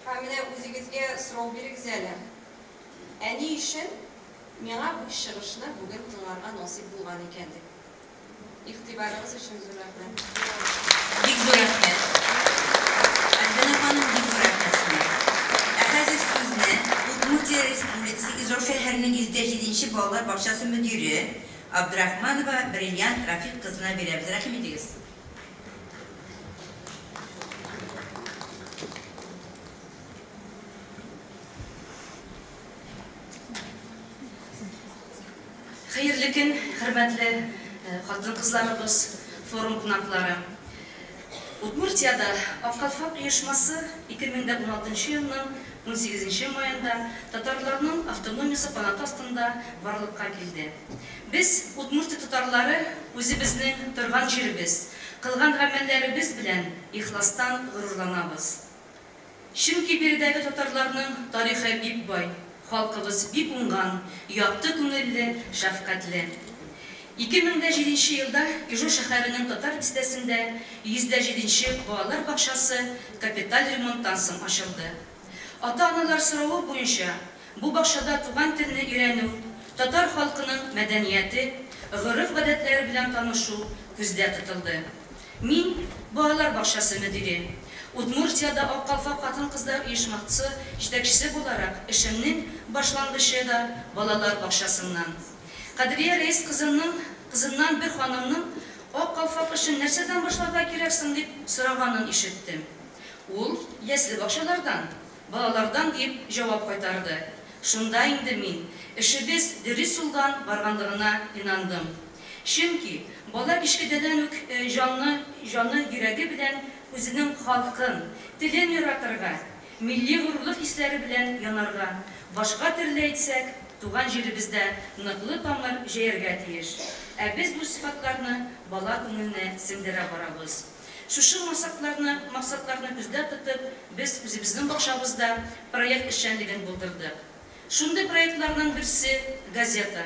Һәм менә үзегезгә сорау бирегез әле. Ә ни өчен миңа бу чыгышны бүген тыңларга насыйп булган икән дип. Игътибарыгыз өчен зур рәхмәт. Бик зур рәхмәт. Альбина ханым, бик зур рәхмәт сезгә. Ә хәзер сүзне Удмуртия Республикасы Ижау шәһәренең 107 балалар бакчасы мөдире Абдрахманова Бриллиант Рафик кызына бирәбез. Рәхим итегез. Хәерле көн, хөрмәтле хатын-кызларыбыз, форум кунаклары. Удмуртиядә Ак калфак оешмасы 2016 елның 18 маенда татарларның автономиясе канаты астында барлыкка килде. Без, Удмуртия татарлары, үзебезнең торган җиребез, кылган гамәлләребез белән ихластан горурланабыз. Чөнки биредәге татарларның тарихы бик бай, халкыбыз бик уңган, якты күңелле, шәфкатьле. 2007 нче елда Ижау шәһәренең Татар бистәсендә 107 нче балалар бакчасы капиталь ремонттан соң ачылды. Ата-аналар соравы буенча, бу бакчада туган телне өйрәнү, татар халкының мәдәнияте, гореф-гадәтләре белән танышу күздә тотылды. Мин, балалар бакчасы мөдире, Удмуртиядә Ак калфак хатын-кызлар оешмасы җитәкчесе буларак, эшемнең башлангычы да балалар бакчасыннан. Кадрия Рәис кызының кызыннан бер ханымның Ак калфак эшен нәрсәдән башларга кирәк соң дип сораганын ишеттем. Ул, Ясле бакчалардан, балалардан диеп җавап кайтарды. Шунда инде мин эшебез дөрес юлдан барганлыгына инандым. Чөнки бала кечкенәдән үк җанны, җаны, йөрәге белән үзенең халкын, телен яратырга, милли горурлык хисләре белән янарга, башка төрле әйтсәк, туган җиребездә ныклы тамыр җәяргә тиеш. Ә без бу сыйфатларны бала күңеленә сеңдерә барабыз. Шушы максатларны максатларны күздә тотып, без үзебезнең бакчабызда проект эшчәнлеген булдырдык. Шундый проектларның берсе, газета.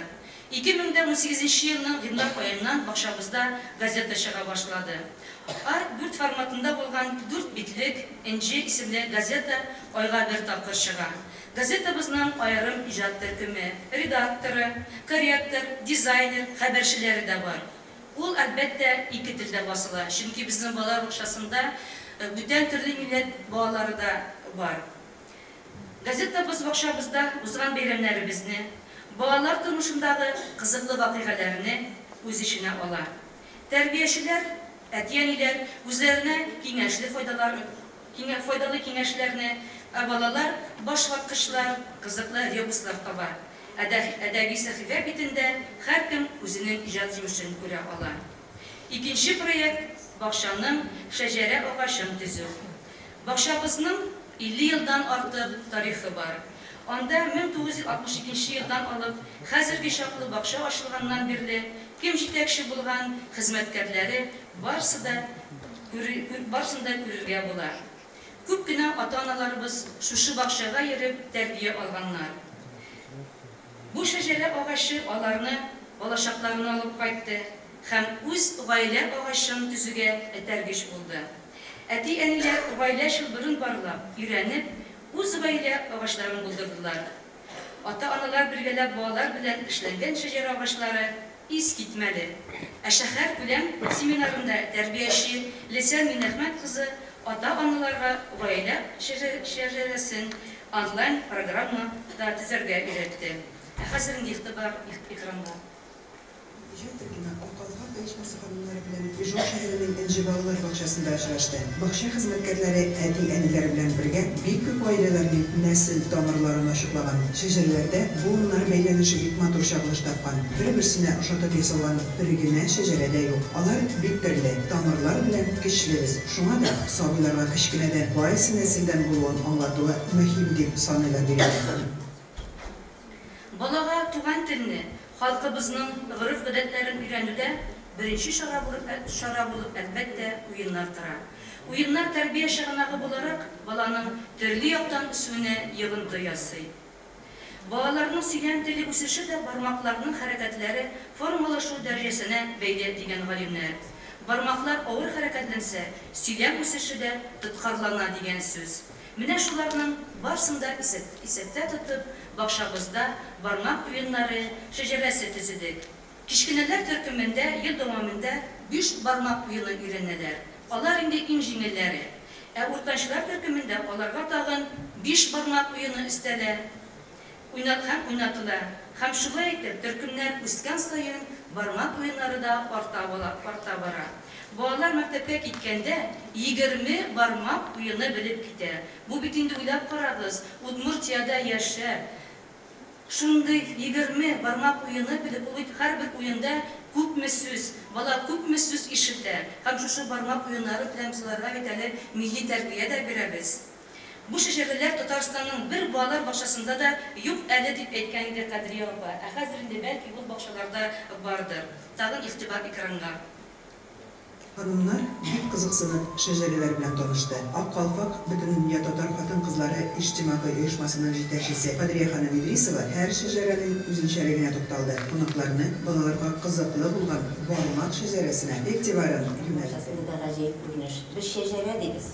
2018 нче елның гыйнвар аеннан бакчабызда газета чыга башлады. А4 форматында булган дүрт битлек Энҗе исемле газета айга бер тапкыр чыга. Газетабызның аерым иҗат төркеме, редакторы, корректор, дизайнер, хәбәрчеләре дә бар. Ул, әлбәттә, ике телдә басыла, чөнки безнең балалар бакчасында бүтән төрле милләт балалары да бар. Газетабыз бакчабызда узган бәйрәмнәребезне, балалар тормышындагы кызыклы вакыйгаләрне үз эченә ала. Тәрбиячеләр, әти-әниләр үзләренә киңәшле файдалар файдалы киңәшләрне, ә балалар башваткычлар, кызыклы ребуслар таба. Әдәби сәхифә битендә һәркем үзенең иҗат җимешен күрә ала. Икенче проект, бакчаның шәҗәрә агачын төзү. Бакчабызның 50 елдан артык тарихы бар. Анда 1962 нче елдан алып хәзерге чаклы бакча ачылганнан бирле кем җитәкче булган, хезмәткәрләре барсы да барсын да күрергә була. Күп кенә ата-аналарыбыз шушы бакчага йөреп тәрбия алганнар. Бу шәҗәрә агачы аларны балачакларына алып кайтты һәм үз гаилә агачын төзүгә этәргеч булды. Әти-әниләр гаилә чылбырын барлап, өйрәнеп, үз гаилә агачларын булдырдылар. Ата-аналар бергәләп балалар белән эшләнгән шәҗәрә агачлары искитмәле. Ә шәһәр күләм семинарында тәрбияче Ләйсән Миннәхмәт кызы ата-аналарга гаилә шәҗәрәсен онлайн программа да төзәргә өйрәтте. Ә хәзер инде игътибар экранга. Иҗат төркеме Ак калфак оешмасы ханымнары белән Ижау шәһәренең Энҗе балалар бакчасында очрашты. Бакча хезмәткәрләре әти-әниләре белән бергә бик күп гаиләләрнең нәсел тамырларын ачыклаган. Шәҗәрәләрдә буыннар бәйләнеше бик матур чагылыш тапкан. Бер-берсенә ошатып ясалган бер генә шәҗәрә дә юк. Алар бик төрле. Тамырлар белән көчле без. Шуңа да сабыйларга кечкенәдән кайсы нәселдән булуын аңлатуы мөһим, дип саныйлар биредә. Балага туган телне, халкыбызның гореф-гадәтләрен өйрәнүдә беренче чара булып, чара булып, әлбәттә, уеннар тора. Уеннар тәрбия чыганагы буларак, баланың төрле яктан үсүенә йогынты ясый. Балаларның сөйләм теле үсеше дә бармакларның хәрәкәтләре формалашу дәрәҗәсенә бәйле, дигән галимнәр. Бармаклар авыр хәрәкәтләнсә, сөйләм үсеше дә тоткарлана дигән сүз. Менә шуларның барсын да исәптә тотып, бакчабызда бармак уеннары шәҗәрәсе төзедек. Кечкенәләр төркемендә ел дәвамында биш бармак уены өйрәнәләр. Алар инде иң җиңелләре. Ә уртанчылар төркемендә аларга тагын биш бармак уены өстәлә. Уйнат һәм уйнатыла. Һәм шулай итеп, төркемнәр үскән саен бармак уеннары да арта бала, арта бара. Балалар мәктәпкә киткәндә 20 бармак уены белеп китә. Бу бит инде уйлап карагыз, Удмуртиядә яшәп, шундый 20 бармак уены белеп, ул бит һәрбер уенда күпме сүз, бала күпме сүз ишетә. Һәм шушы бармак уеннары белән без аларга бит әле милли тәрбия дә бирәбез. Бу шәҗәрәләр Татарстанның бер балалар бакчасында да юк әле, дип әйткән иде Кадрия апа. Ә хәзер инде бәлки ул бакчаларда бардыр. Тагын игътибар экранга. Ханымнар бик кызыксынып шәҗәрәләр белән танышты. Ак калфак Бөтендөнья татар хатын-кызлары иҗтимагый оешмасының җитәкчесе Кадрия ханым Идрисова һәр шәҗәрәнең үзенчәлегенә тукталды. Кунакларны балаларга кызыклы булган бармак шәҗәрәсенә игътибарын юнәлтте. Бакчасында да гаҗәеп күренеш. Без шәҗәрә дибез.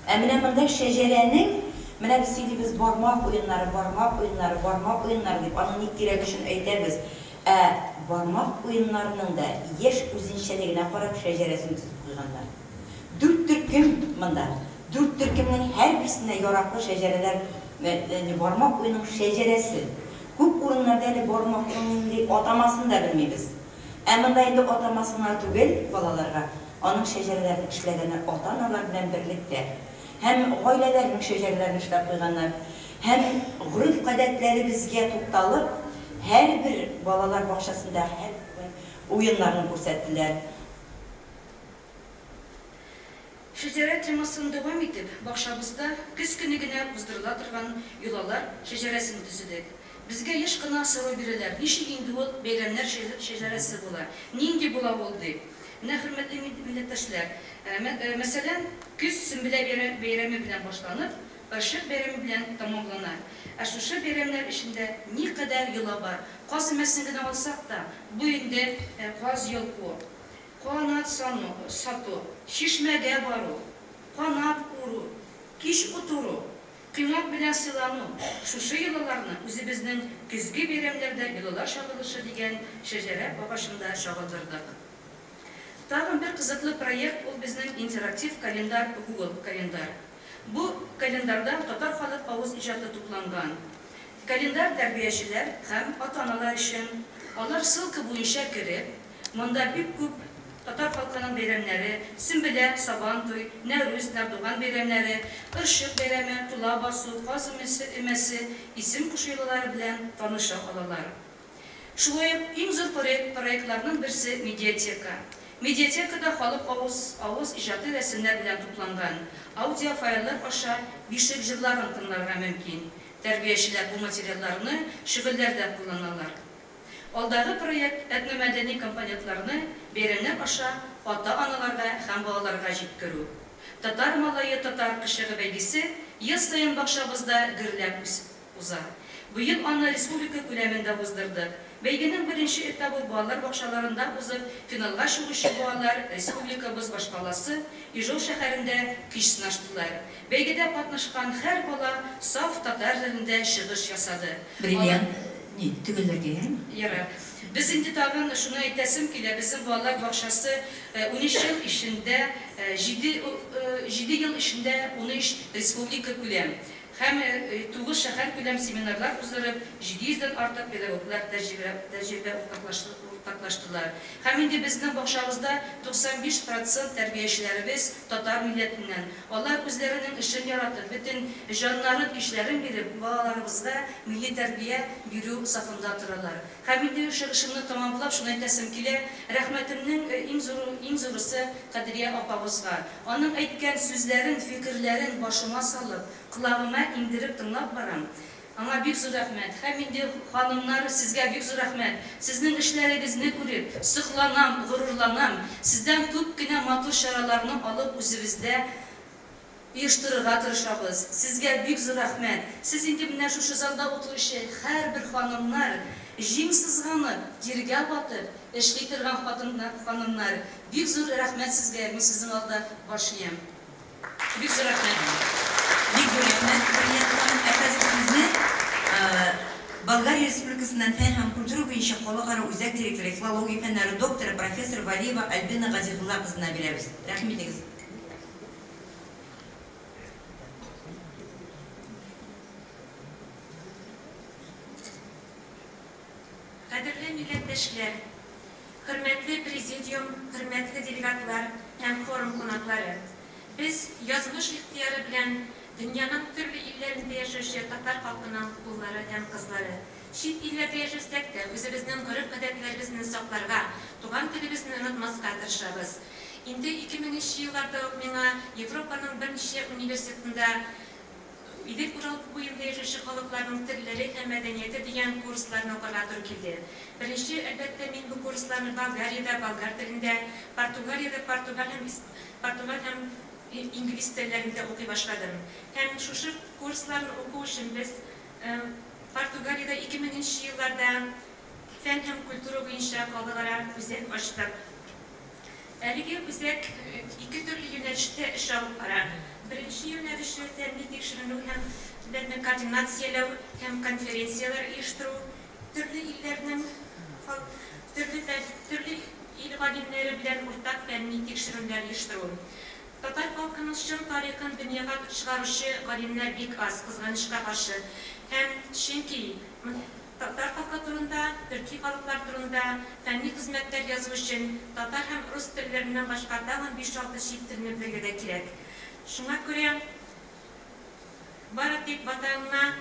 Ә менә монда шәҗәрәнең, менә без сөйлибез бармак уеннары, бармак уеннары, бармак уеннары дип, аның ник кирәге өчен әйтәбез. Ә бармак уеннарының да яшь үзенчәлегенә карап шәҗәрәсен төзеп куйганнар. Дүрт төркем монда. Дүрт төркемнең һәрберсенә яраклы шәҗәрәләр, бармак уеның шәҗәрәсе. Күп урыннарда әле бармакның нинди атамасын да белмибез. Ә монда инде атамасын гына түгел балаларга, аның шәҗәрәләрен эшләгәннәр ата-аналар белән берлектә. Һәм гаиләләрнең шәҗәрәләрен эшләп куйганнар. Һәм гореф-гадәтләребезгә тукталып, һәрбер балалар бакчасында һәрбер уеннарын күрсәттеләр. Шәҗәрә темасын дәвам итеп, бакчабызда көз көне генә уздырыла торган йолалар шәҗәрәсен төзедек. Безгә еш кына сорау бирәләр, ничек инде ул бәйрәмнәр шәҗәрәсе була, нинди була ул дип. Менә, хөрмәтле милләттәшләр, мәсәлән, көз Сөмбелә бәйрәме белән башланып, Ырчык бәйрәме белән тәмамлана. Ә шушы бәйрәмнәр эчендә никадәр йола бар. Каз өмәсен генә алсак та, бу инде каз йолку, канат сану, сату, чишмәгә бару, канат үрү, кич утыру, коймак белән сыйлану, шушы йолаларны үзебезнең Көзге бәйрәмнәрдә йолалар чагылышы дигән шәҗәрә агачында чагылдырдык. Тагын бер кызыклы проект ул безнең интерактив календарь Google календарь. Бу календарьда татар халык авыз иҗаты тупланган. Календарь тәрбиячеләр һәм ата-аналар өчен. Алар ссылка буенча кереп, монда бик күп татар халкының бәйрәмнәре, Сөмбелә, Сабантуй, Нәүрүз, Нардуган бәйрәмнәре, Ырчык бәйрәме, Тула басу, Каз өмәсе, исем кушу йолалары белән таныша алалар. Шулай ук иң зур проектларның берсе Медиатека. Медиатекада халык авыз авыз иҗаты рәсемнәр белән тупланган. Аудиофайллар аша бишек җырларын тыңларга мөмкин. Тәрбиячеләр бу материалларны шөгыльләрдә кулланалар. Алдагы проект этномәдәни компонентларны бәйрәмнәр аша ата-аналарга һәм балаларга җиткерү. Татар малае татар кышыгы бәйгесе ел саен бакчабызда гөрләп уза. Быел аны республика күләмендә уздырдык. Бәйгенең беренче этабы балалар бакчаларында узып, финалга чыгучы балалар республикабыз башкаласы Ижау шәһәрендә көч сынаштылар. Бәйгедә катнашкан һәр бала саф татар телендә чыгыш ясады. Бриллиант ни, төгәлләргә ярыймы? Ярар. Без инде тагын шуны әйтәсем килә, безнең балалар бакчасы 13 ел эчендә, 7 ел эчендә 13 республика күләм һәм 9 шәһәркүләм семинарлар уздырып, 700 дән артык педагоглар тәҗрибә уртаклаштылар. Һәм инде безнең бакчабызда 95 процент тәрбиячеләребез татар милләтеннән. Алар үзләренең эшен яратып, бөтен җаннарын, көчләрен биреп, балаларыбызга милли тәрбия бирү сафында торалар. Һәм инде чыгышымны тәмамлап, шуны әйтәсем килә, рәхмәтемнең иң зуры, иң зурысы Кадрия апабызга. Аның әйткән сүзләрен, фикерләрен башыма салып, колагыма иңдереп тыңлап барам. Аңа бик зур рәхмәт. Һәм инде, ханымнар, сезгә бик зур рәхмәт. Сезнең эшләрегезне күреп, сокланам, горурланам. Сездән күп кенә матур чараларны алып үзебездә оештырырга тырышабыз. Сезгә бик зур рәхмәт. Сез инде менә шушы залда утыручы һәрбер ханымнар, җиң сызганып, тиргә батып эшли торган ханымнар, бик зур рәхмәт сезгә, мин сезнең алда баш иям. Бик зур рәхмәт. Бик зур рәхмәт, Бриллиант ханым. Ә хәзер сүзне Болгария Республикасыннан фән һәм культура буенча халыкара үзәк директоры, филология фәннәре докторы, профессор Валиева Альбина Газизулла кызына бирәбез. Рәхим итегез. Кадерле милләттәшләр, хөрмәтле президиум, хөрмәтле делегатлар һәм форум кунаклары! Без язмыш ихтыяры белән дөньяның төрле илләрендә яшәүче татар халкының уллары һәм кызлары. Чит илләрдә яшәсәк тә, үзебезнең гореф-гадәтләребезне сакларга, туган телебезне онытмаска тырышабыз. Инде 2000 нче елларда ук миңа Европаның берничә университетында Идел-Урал буенда яшәүче халыкларның телләре һәм мәдәнияте дигән курсларны укырга туры килде. Беренче, әлбәттә, мин бу курсларны Болгариядә болгар телендә, Португалиядә португал һәм португал һәм инглиз телләрендә укый башладым. Һәм шушы курсларны уку өчен без Португалиядә 2000 нче елларда фән һәм культура буенча халыкара үзәк ачтык. Әлеге үзәк ике төрле юнәлештә эш алып бара. Беренче юнәлеше, фәнни тикшеренү һәм ләрне координацияләү һәм конференцияләр оештыру, төрле илләрнең төрле төрле ил галимнәре белән уртак фәнни тикшеренүләр оештыру. Татар халкының чын тарихын дөньяга чыгаручы галимнәр бик аз, кызганычка каршы. Һәм чөнки татар халкы турында, төрки халыклар турында фәнни хезмәтләр язу өчен татар һәм рус телләреннән башка тагын биш-алты чит телне белергә дә кирәк. Шуңа күрә бары тик Ватанына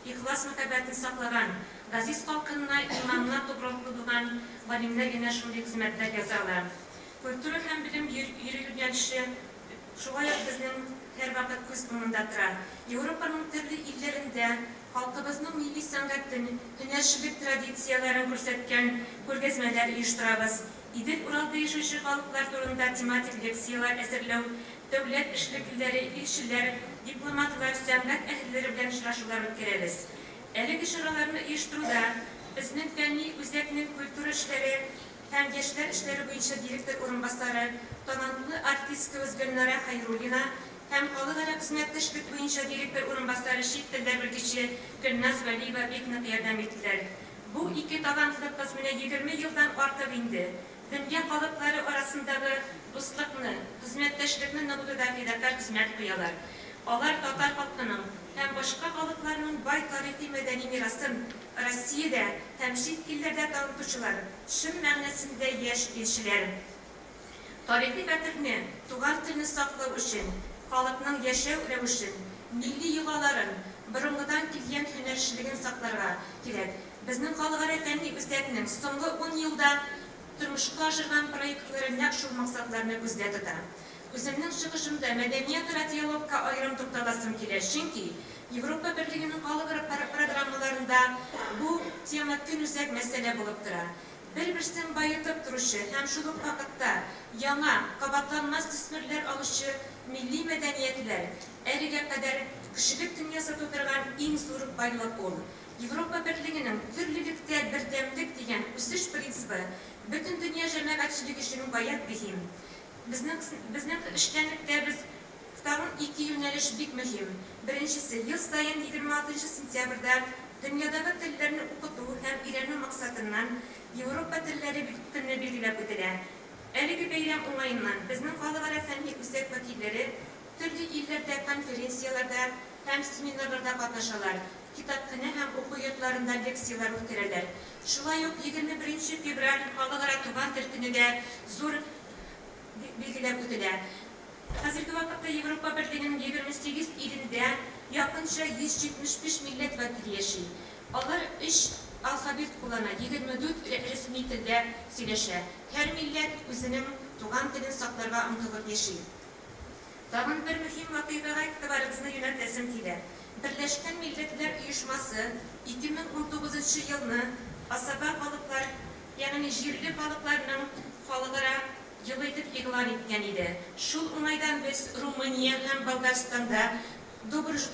ихлас мәхәббәтен саклаган, газиз халкына иманына тугрылыклы булган галимнәр генә шундый хезмәтләр яза ала. Культура һәм белем йөрү юнәлеше шулай ук безнең һәрвакыт күз уңында тора. Европаның төрле илләрендә халкыбызның милли сәнгатен, һөнәрчелек традицияләрен күрсәткән күргәзмәләр оештырабыз. Идел-Уралда яшәүче халыклар турында тематик лекцияләр әзерләү, дәүләт эшлеклеләре, илчеләр, дипломатлар, сәнгать әһелләре белән очрашулар үткәрәбез. Әлеге чараларны оештыруда безнең фәнни үзәкнең культура эшләре һәм яшьләр эшләре буенча директор урынбасары, талантлы артисткабыз Гөлнара Хәйруллина һәм халыкара хезмәттәшлек буенча директор урынбасары, чит телләр белгече Гөлназ Вәлиева бик нык ярдәм иттеләр. Бу ике талантлы кыз менә 20 елдан артык инде дөнья халыклары арасындагы дуслыкны, хезмәттәшлекне ныгытуда фидакарь хезмәт куялар. Алар татар халкының һәм башка халыкларның бай тарихи-мәдәни мирасын Россиядә һәм чит илләрдә танытучылар, чын мәгънәсендә яшь илчеләр. Тарихи хәтерне, туган телне саклау өчен, халыкның яшәү рәвешен, милли йолаларын, борынгыдан килгән һөнәрчелеген сакларга кирәк. Безнең халыкара фәнни үзәкнең соңгы ун елда тормышка ашырган проектлары нәкъ шул максатларны күздә тота. Үземнең чыгышымда мәдәниятара диалогка аерым тукталасым килә, чөнки Европа Берлегенең халыкара программаларында бу тема көнүзәк мәсьәлә булып тора. Бер-берсен баетып торучы һәм шул ук вакытта яңа, кабатланмас төсмерләр алучы милли мәдәниятләр әлегә кадәр кешелек дөньясы тудырган иң зур байлык ул. Европа Берлегенең төрлелектә бердәмлек дигән үсеш принцибы бөтен дөнья җәмәгатьчелеге өчен гаять мөһим. Безнең безнең эшчәнлектә без тагын ике юнәлеш бик мөһим. Беренчесе, ел саен 26 сентябрьдә дөньядагы телләрне укыту һәм өйрәнү максатыннан Европа телләре көне билгеләп үтелә. Әлеге бәйрәм уңаеннан безнең халыкара фәнни үзәк вәкилләре төрле илләрдә конференцияләрдә һәм семинарларда катнашалар, китапханә һәм уку йортларында лекцияләр үткәрәләр. Шулай ук 21 февраль Халыкара туган тел көне дә зур билгеләп үтелә. Хәзерге вакытта Европа Берлегенең 28 илендә якынча 175 милләт вәкиле яши. Алар өч алфавит куллана, 24 рәсми телдә сөйләшә. Һәр милләт үзенең туган телен сакларга омтылып яши. Тагын бер мөһим вакыйгага игътибарыгызны юнәлтәсем килә. Берләшкән Милләтләр Оешмасы 2019 елны асаба халыклар, ягъни җирле халыкларның халыкара елы итеп игълан иткән иде. Шул уңайдан без Румыния һәм Болгарстанда, Добруж,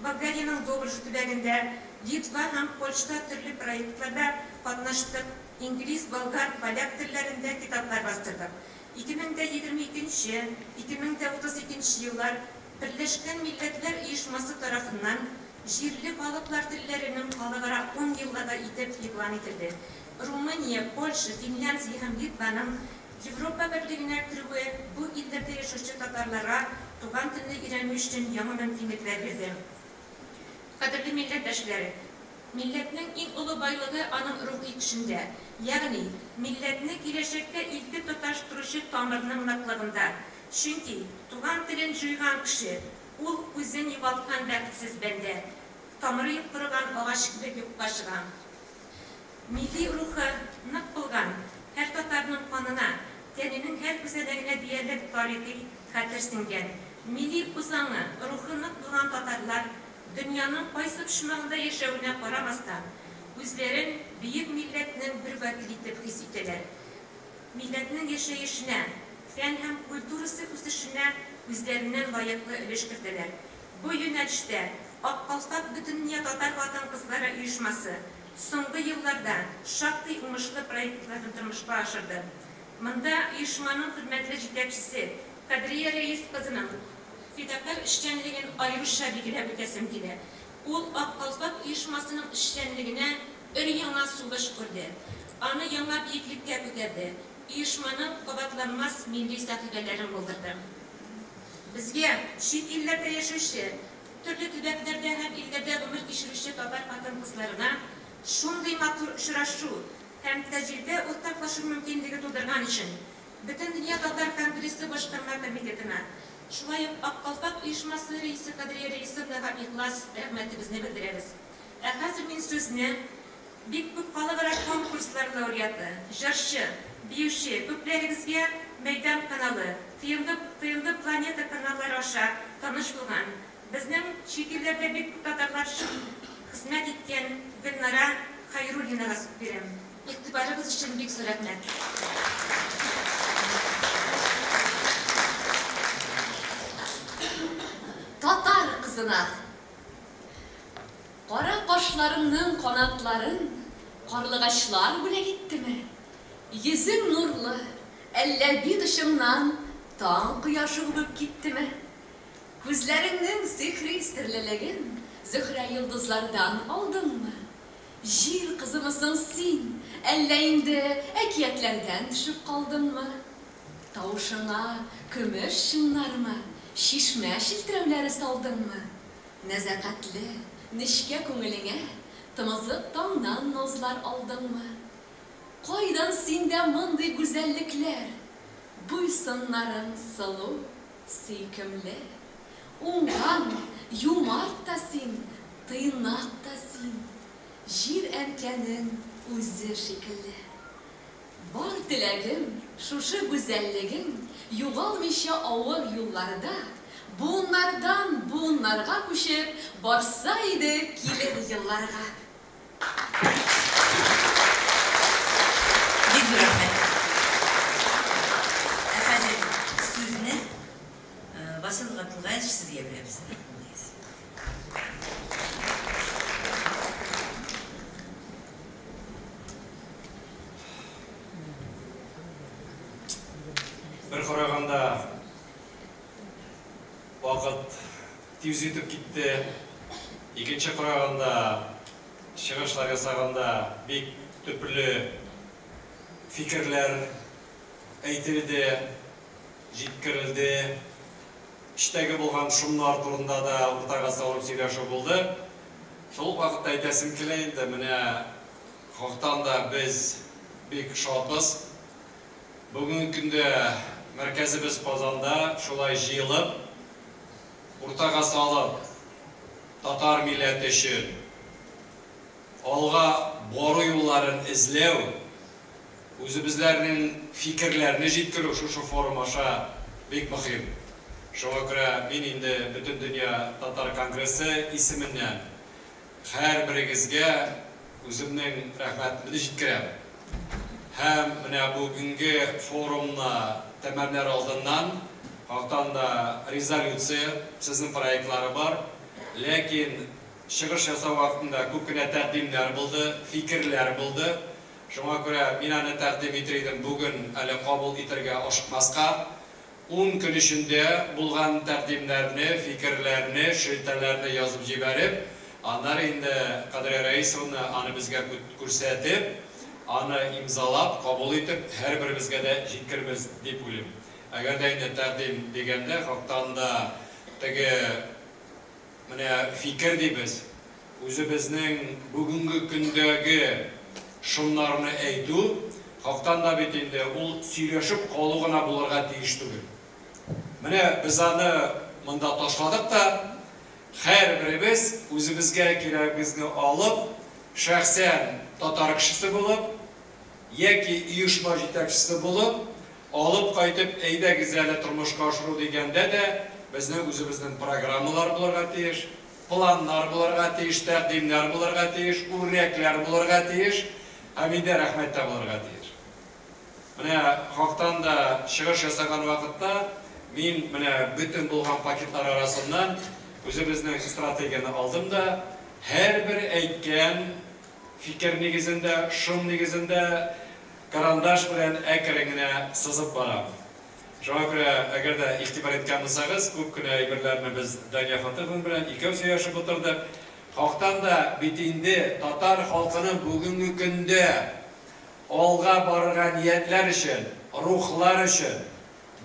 Болгариянең Добруж төбәгендә, Литва һәм Польшада төрле проектларда катнаштык, инглиз, болгар, поляк телләрендә китаплар бастырдык. 2022 нче, 2032 нче еллар Берләшкән Милләтләр Оешмасы тарафыннан җирле халыклар телләренең халыкара ун еллыгы итеп игълан ителде. Румыния, Польша, Финляндия һәм Литваның Европа Берлегенә керүе бу илләрдә яшәүче татарларга туган телне өйрәнү өчен яңа мөмкинлекләр бирде. Кадерле милләттәшләр! Милләтнең иң олы байлыгы аның рухи көчендә, ягъни милләтне киләчәккә илтеп тоташтыручы тамырның ныклыгында. Чөнки туган телен җуйган кеше, ул үзен югалткан бәхетсез бәндә, тамыры корыган агач кебек юкка чыга. Милли рухы нык булган һәр татарның канына, тәненең һәр күзәнәгенә диярлек тарихи хәтер сеңгән. Милли үзаңы, рухы нык булган татарлар дөньяның кайсы почмагында яшәвенә карамастан, үзләрен бөек милләтнең бер вәкиле итеп хис итәләр. Милләтнең яшәешенә, фән һәм культурасы үсешенә үзләреннән лаеклы өлеш кертәләр. Бу юнәлештә Ак калфак Бөтендөнья татар хатын-кызлары оешмасы соңгы елларда шактый уңышлы проектларны тормышка ашырды. Монда оешманың хөрмәтле җитәкчесе Кадрия Рәис кызының фидакарь эшчәнлеген аеруча билгеләп үтәсем килә. Ул Ак калфак оешмасының эшчәнлегенә өр-яңа сулыш өрде, аны яңа биеклеккә күтәрде, оешманың кабатланмас милли сәхифәләрен булдырды. Безгә, чит илләрдә яшәүче, төрле төбәкләрдә һәм илләрдә гомер кичерүче татар хатын-кызларына шундый матур очрашу һәм тәҗрибә уртаклашу мөмкинлеге тудырган өчен Бөтендөнья татар конгрессы башкарма комитетына, шулай ук Ак калфак оешмасы рәисе Кадрия Рәисовнага ихлас рәхмәтебезне белдерәбез. Ә хәзер мин сүзне бик күп халыкара конкурслар лауреаты, җырчы, биюче, күпләрегезгә Мәйдан каналы, ТНВ, ТНВ Планета каналлары аша таныш булган, безнең чит илләрдә бик күп татарлар өчен хезмәт иткән Гөлнара Хәйруллинага бирәм. Игътибарыгыз өчен бик зур рәхмәт. Татар кызына. Кара кашларыңның канатларын карлыгачлар бүләк иттеме? Йөзең нурлы, әллә бит очыңнан таң кояшы үбеп киттеме? Күзләреңнең сихри серлелеген Зөһрә йолдызлардан алдыңмы? Җир кызымы соң син, әллә инде әкиятләрдән төшеп калдыңмы? Тавышыңа көмеш чыңнармы, чишмә челтерәүләре салдыңмы? Нәзакәтле, нечкә күңелеңә тымызык таңнан назлар алдыңмы? Кайдан синдә мондый гүзәллекләр? Буй-сыннарың сылу, сөйкемле. Уңган, юмарт та син, тыйнак та син. Җир әнкәнең үзе шикелле. Бар теләгем, шушы гүзәллегең югалмыйча авыр юлларда, буыннардан буыннарга күчеп барса иде килер елларга. Бик зур рәхмәт. Ә хәзер сүзне Васил Габделгаевич сезгә бирәбез. Бер караганда вакыт тиз үтеп китте. Икенче караганда чыгышлар ясаганда бик төпле фикерләр әйтелде, җиткерелде. Эчтәге булган шомнар турында да уртага салып сөйләшү булды. Шул ук вакытта әйтәсем килә инде, менә хактан да без бик шатбыз. Бүгенге көндә мәркәзебез Казанда шулай җыелып, уртага салып, татар милләте өчен алга бару юлларын эзләү, үзебезләрнең фикерләрне җиткерү шушы форум аша бик мөһим. Шуңа күрә мин инде Бөтендөнья татар конгрессы исеменнән һәрберегезгә үземнең рәхмәтемне җиткерәм. Һәм менә бүгенге форумны тәмамлар алдыннан хактан да резолюция, сезнең проектлары бар. Ләкин чыгыш ясау вакытында күп кенә тәкъдимнәр булды, фикерләр булды. Шуңа күрә мин аны тәкъдим итер идем бүген әле кабул итәргә ашыкмаска. 10 көн эчендә булган тәкъдимнәрне, фикерләрне, шелтәләрне язып җибәреп, аннары инде Кадрия Раисовна аны безгә күрсәтеп, аны имзалап, кабул итеп, һәрберебезгә дә җиткербез дип уйлыйм. Әгәр дә инде тәкъдим дигәндә, хактан да теге менә фикер дибез, үзебезнең бүгенге көндәге шомнарны әйтү, хактан да бит инде ул сөйләшеп калу гына булырга тиеш түгел. Менә без аны монда ташладык та, һәрберебез үзебезгә кирәгебезне алып, шәхсән татар кешесе булып, яки оешма җитәкчесе булып, алып кайтып, әйдәгез әле тормышка ашыру дигәндә дә безнең үзебезнең программалар булырга тиеш, планнар булырга тиеш, тәкъдимнәр булырга тиеш, үрнәкләр булырга тиеш, һәм инде рәхмәт тә булырга тиеш. Менә хактан да чыгыш ясаган вакытта мин менә бөтен булган пакетлар арасыннан үзебезнең стратегияне алдым да, һәрбер әйткән фикер нигезендә, шым нигезендә карандаш белән әкрен генә сызып барам. Шуңа күрә, әгәр дә игътибар иткән булсагыз, күп кенә әйберләрне без Дания Фатыховна белән икәү сөйләшеп утырдык. Хактан да бит инде татар халкының бүгенге көндә алга барырга ниятләр өчен, рухлар өчен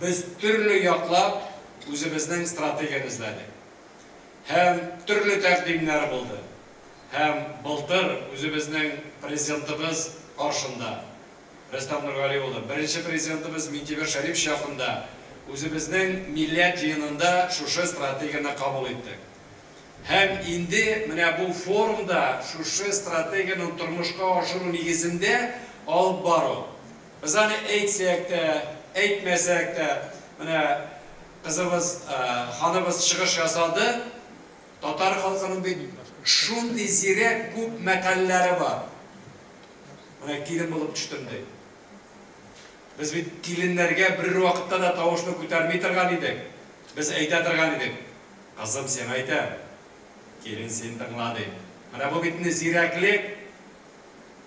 без төрле яклап үзебезнең стратегияне эзләдек. Һәм төрле тәкъдимнәр булды. Һәм былтыр үзебезнең президентыбыз каршында Рөстәм Нургали улы, беренче президентыбыз Минтимер Шәрипович якында үзебезнең милләт җыенында шушы стратегияне кабул иттек. Һәм инде менә бу форумда шушы стратегияне тормышка ашыру нигезендә алып бару. Без аны әйтсәк тә, әйтмәсәк тә, менә кызыбыз, ханыбыз чыгыш ясады. Татар халкының бит шундый зирәк күп мәкальләре бар. Менә килен булып төштем ди. Без бит киленнәргә бер вакытта да тавышны күтәрми торган идек. Без әйтә торган идек. Кызым, сиңа әйтәм. Килен син тыңла ди. Менә бу бит инде зирәклек.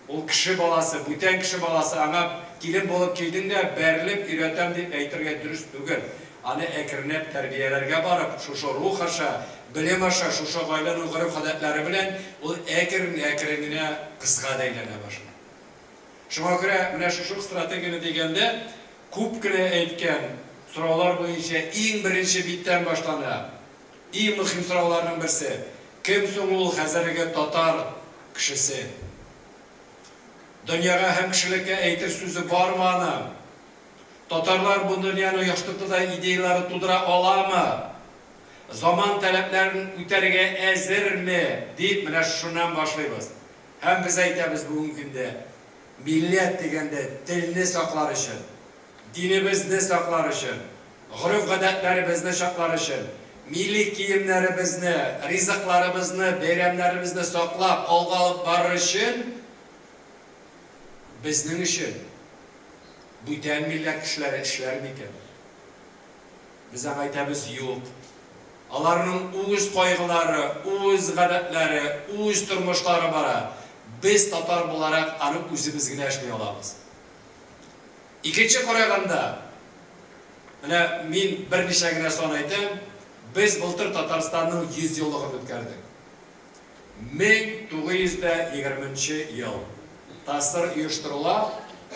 Ул кеше баласы, бүтән кеше баласы, аңа килен булып килдең дә бәрелеп өйрәтәм дип әйтергә дөрес түгел. Аны әкренләп тәрбияләргә барып, шушы рух аша, белем аша, шушы гаиләнең гореф-гадәтләре белән ул әкрен-әкрен генә кызга да әйләнә башлый. Шуңа күрә менә шушы стратегияне дигәндә күп кенә әйткән сораулар буенча иң беренче биттән башлана. Иң мөһим сорауларның берсе: кем соң ул хәзерге татар кешесе? Дөньяга һәм кешелеккә әйтер сүзе бармы аның? Татарлар бу дөньяны яхшыртуда идеялары тудыра аламы? Заман таләпләрен үтәргә әзерме? Дип менә шуннан башлыйбыз. Һәм без әйтәбез бүгенге көндә милләт дигәндә телне саклар өчен, динебезне саклар өчен, гореф-гадәтләребезне саклар өчен, милли киемнәребезне, ризыкларыбызны, бәйрәмнәребезне саклап, алга алып барыр өчен безнең өчен бүтән милләт кешеләре эшләр микән? Без аңа әйтәбез, юк. Аларның үз кайгылары, үз гадәтләре, үз тормышлары бара. Без татар буларак аны үзебез генә эшли алабыз. Икенче караганда, менә мин берничә генә сан әйтәм, без былтыр Татарстанның 100 еллыгын үткәрдек. 1920 ел. ТАССР оештырыла.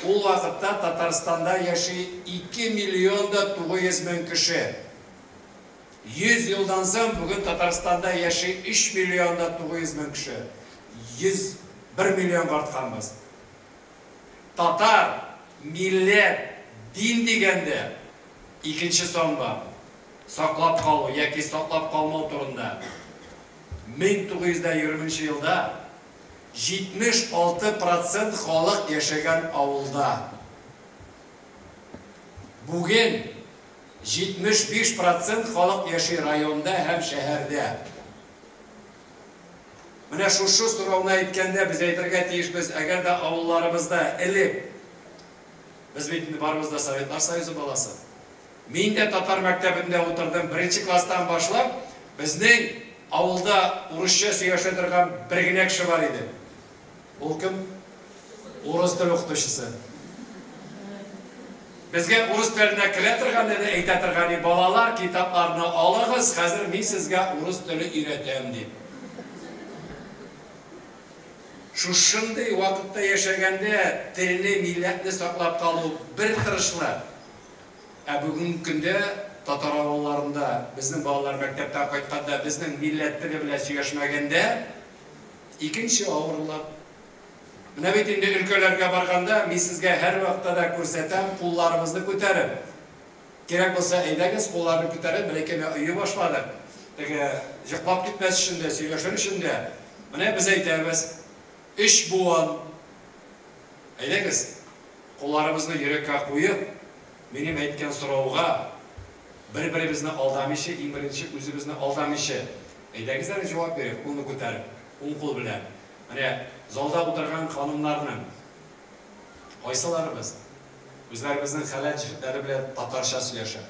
Ул вакытта Татарстанда яши 2 миллион да 900 мең кеше. 100 елдан соң бүген Татарстанда яши 3 миллион да 900 мең кеше. 101 миллионга артканбыз. Татар, милләт, дин дигәндә икенче сан бар. Саклап калу яки саклап калмау турында. 1920 елда 76% халык яшәгән авылда. Бүген 75% халык яши районда һәм шәһәрдә. Менә шушы сорауны әйткәндә без әйтергә тиешбез, әгәр дә авылларыбызда элек без бит инде барыбыз да Советлар Союзы баласы. Мин дә татар мәктәбендә утырдым, беренче класстан башлап, безнең авылда урысча сөйләшә торган бер генә кеше бар иде. Ул кем? Урыс теле укытучысы. Безгә урыс теленә керә торган иде, әйтә торган иде, балалар, китапларны алыгыз, хәзер мин сезгә урыс теле өйрәтәм дип. Шушындый вакытта яшәгәндә телне, милләтне саклап калу бер тырышлык. Ә бүгенге көндә татар авылларында безнең балалар мәктәптән кайтканда безнең милләт теле белән сөйләшмәгәндә икенче авырлык. Менә бит инде өлкәләргә барганда мин сезгә һәр вакытта да күрсәтәм, кулларыбызны күтәреп. Кирәк булса әйдәгез, кулларны күтәреп, бер-ике өе башладык. Теге йоклап китмәс өчен дә, сөйләшер өчен дә. Менә без әйтәбез, өч буын. Әйдәгез, кулларыбызны йөрәккә куеп, минем әйткән сорауга Бер-беребезне алдамыйча, иң беренче үзебезне алдамыйча. Әйдәгез әле җавап бирик, кулны күтәреп, уң кул белән. Менә залда утырган ханымнарның кайсыларыбыз үзләребезнең хәләл җефетләре белән татарча сөйләшә?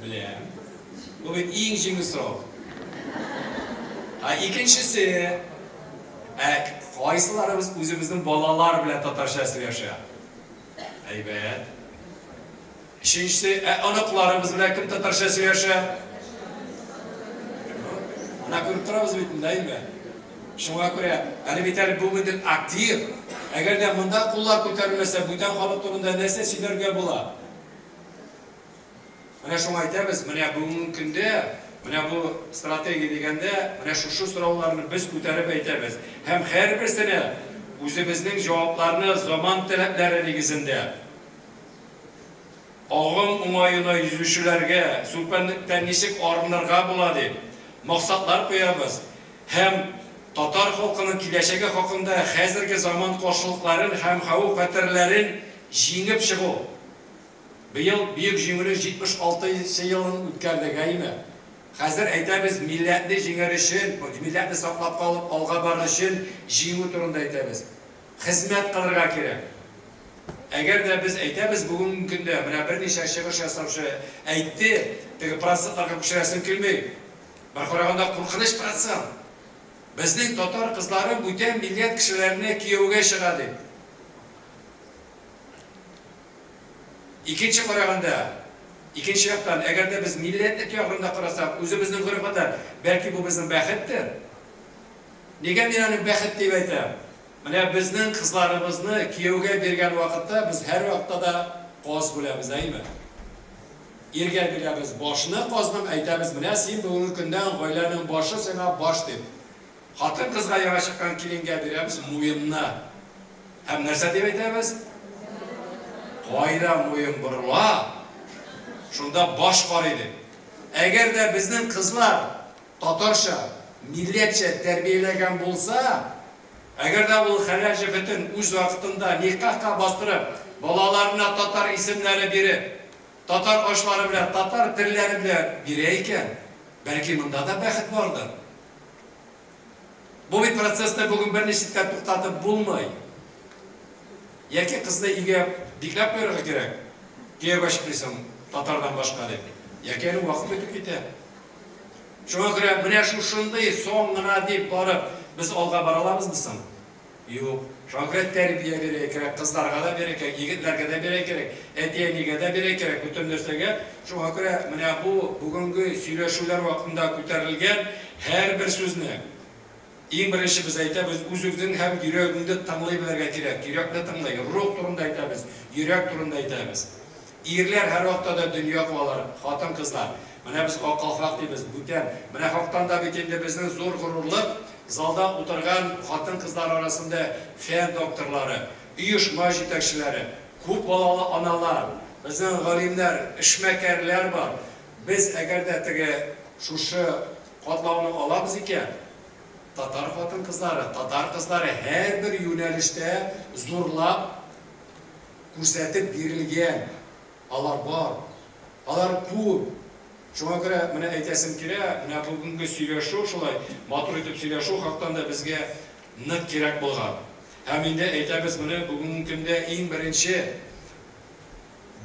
Беләм. Бу бит иң җиңел сорау. Ә икенчесе, ә кайсыларыбыз үзебезнең балалар белән татарча сөйләшә? Әйбәт. Өченчесе, ә оныкларыбыз белән кем татарча сөйләшә? Ана күреп торабыз бит инде, әйме? Шуңа күрә, әле бит әле бүген актив. Әгәр дә монда куллар күтәрелмәсә, бүтән халык турында нәрсә сөйләргә була? Менә шуңа әйтәбез, менә бүгенге көндә, менә бу стратегия дигәндә, менә шушы сорауларны без күтәреп әйтәбез. Һәм һәрберсенә үзебезнең җавапларны заман таләпләре нигезендә агым уңаена йөзүчеләргә сүлпәнлектән ничек арынырга була дип максатлар куябыз һәм татар халкының киләчәге хакында хәзерге заман каршылыкларын һәм хәвеф-хәтәрләрен җиңеп чыгу. Быел Бөек Җиңүнең 76 елын үткәрдек, әйеме? Хәзер әйтәбез, милләтне җиңәр өчен, милләтне саклап калып, алга барыр өчен җиңү турында әйтәбез. Хезмәт кылырга кирәк. Әгәр дә без әйтәбез бүгенге көндә, менә берничә чыгыш ясаучы әйтте, теге процентларга күчерәсем килми. Бер караганда куркыныч процент. Безнең татар кызлары бүтән милләт кешеләренә кияүгә чыга дип. Икенче караганда, икенче яктан, әгәр дә без милләтлек ягында карасак, үзебезнең гореф-гадәт, бәлки бу безнең бәхеттер. Нигә мин аны бәхет дип әйтәм? Менә безнең кызларыбызны кияүгә биргән вакытта без һәрвакытта да каз бүләбез, әйеме? Иргә бирәбез башны казның, әйтәбез, менә син бүгенге көндән гаиләнең башы, сиңа баш дип. Хатын-кызга яңа чыккан киленгә бирәбез муенны. Һәм нәрсә дип әйтәбез? Кайда муен борыла, шунда баш карый дип. Әгәр дә безнең кызлар татарча, милләтчә тәрбияләгән булса, әгәр дә ул хәләл җефетен үз вакытында никахка бастырып, балаларына татар исемнәре биреп, татар ашлары белән, татар телләре белән бирә икән, бәлки монда да бәхет бардыр. Бу бит процессны бүген берничек тә туктатып булмый. Яки кызны өйгә бикләп куярга кирәк, кияүгә чыкмыйсың татардан башка дип. Яки әле вакыт үтеп китә. Шуңа күрә менә шушындый соң гына дип барып, без алга бара алабызмы соң? Юк. Шуңа күрә тәрбия бирергә кирәк, кызларга да бирергә кирәк, егетләргә дә бирергә кирәк, әти-әнигә дә бирергә кирәк, бөтен нәрсәгә. Шуңа күрә менә бу бүгенге сөйләшүләр вакытында күтәрелгән һәрбер сүзне иң беренче без әйтәбез, үзеңнең һәм йөрәгеңне тыңлый белергә кирәк. Йөрәкне тыңлый, рух турында әйтәбез, йөрәк турында әйтәбез. Ирләр һәрвакытта да дөнья куалар, хатын-кызлар. Менә без ак калфак дибез, бүтән. Менә хактан да бит инде безнең зур горурлык, залда утырган хатын-кызлар арасында фән докторлары, оешма җитәкчеләре, күп балалы аналар, безнең галимнәр, эшмәкәрләр бар. Без әгәр дә теге шушы катлауны алабыз икән, татар хатын-кызлары, татар кызлары һәрбер юнәлештә зурлап күрсәтеп бирелгән. Алар бар. Алар күп. Шуңа күрә менә әйтәсем килә, менә бүгенге сөйләшү шулай матур итеп сөйләшү хактан да безгә нык кирәк булган. Һәм инде әйтәбез моны бүгенге көндә иң беренче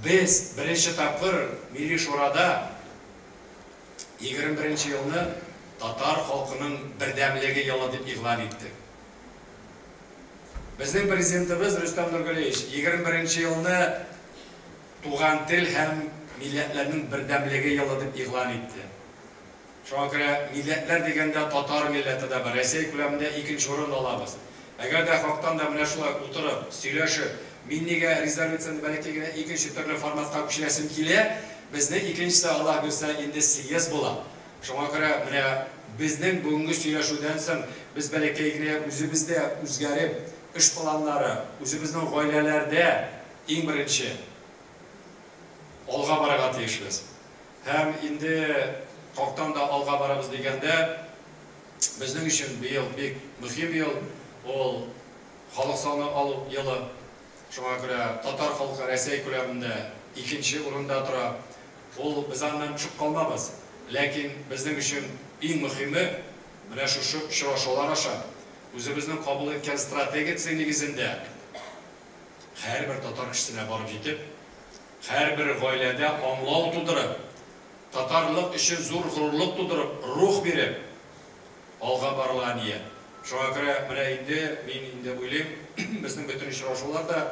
без беренче тапкыр Милли Шурада 21 елны татар халкының бердәмлеге елы дип игълан иттек. Безнең президентыбыз Рөстәм Нургалиевич 21 елны туган тел һәм милләтләрнең бердәмлеге елы дип игълан итте. Шуңа күрә милләтләр дигәндә татар милләте дә бар. Рәсәй күләмендә икенче урын алабыз. Әгәр дә хактан да менә шулай утырып, сөйләшеп, мин нигә резолюцияне бәләкәй генә икенче төрле форматка күчерәсем килә, безнең икенчесе Аллаһ бирсә инде съезд була. Шуңа күрә менә безнең бүгенге сөйләшүдән соң без бәләкәй генә үзебез дә үзгәреп, эш планнары, үзебезнең гаиләләрдә иң беренче алга барырга тиешбез. Һәм инде хактан да алга барабыз дигәндә, безнең өчен быел бик мөһим ел, ул халык саны алу елы. Шуңа күрә татар халкы Рәсәй күләмендә икенче урында тора. Ул без аннан төшеп калмабыз. Ләкин безнең өчен иң мөһиме менә шушы очрашулар аша үзебезнең кабул иткән стратегиясе нигезендә һәрбер татар кешесенә барып җитеп, һәрбер гаиләдә аңлау тудырып, татарлык өчен зур горурлык тудырып, рух биреп алга барырга ният. Шуңа күрә менә инде мин инде уйлыйм, безнең бөтен очрашулар да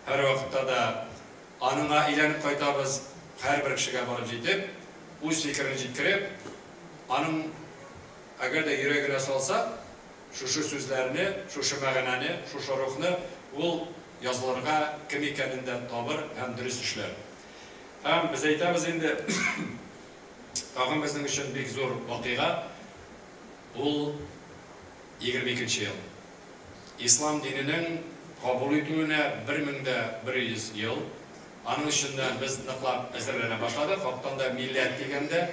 һәрвакытта да аныңа әйләнеп кайтабыз, һәрбер кешегә барып җитеп, үз фикерен җиткереп, аның әгәр дә йөрәгенә салса, шушы сүзләрне, шушы мәгънәне, шушы рухны ул язылырга кем икәнен дә табыр һәм дөрес эшләр. Һәм без әйтәбез инде, тагын безнең өчен бик зур вакыйга, ул 22 ел. Ислам диненең кабул итүенә 1100 ел. Аның өчен дә без ныклап әзерләнә башладык. Хактан да милләт дигәндә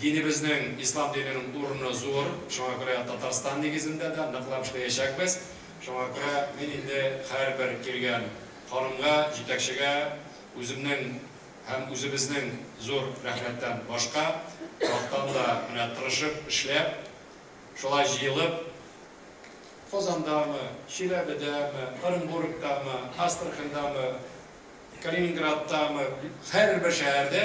динебезнең, ислам диненең урыны зур. Шуңа күрә Татарстан нигезендә дә ныклап эшләячәкбез. Шуңа күрә мин инде һәрбер килгән ханымга, җитәкчегә үземнең һәм үзебезнең зур рәхмәттән башка хактан да менә тырышып эшләп, шулай җыелып, Казандамы, Чиләбедәме, Оренбургтамы, Астраханьдамы, Калининградтамы, һәрбер шәһәрдә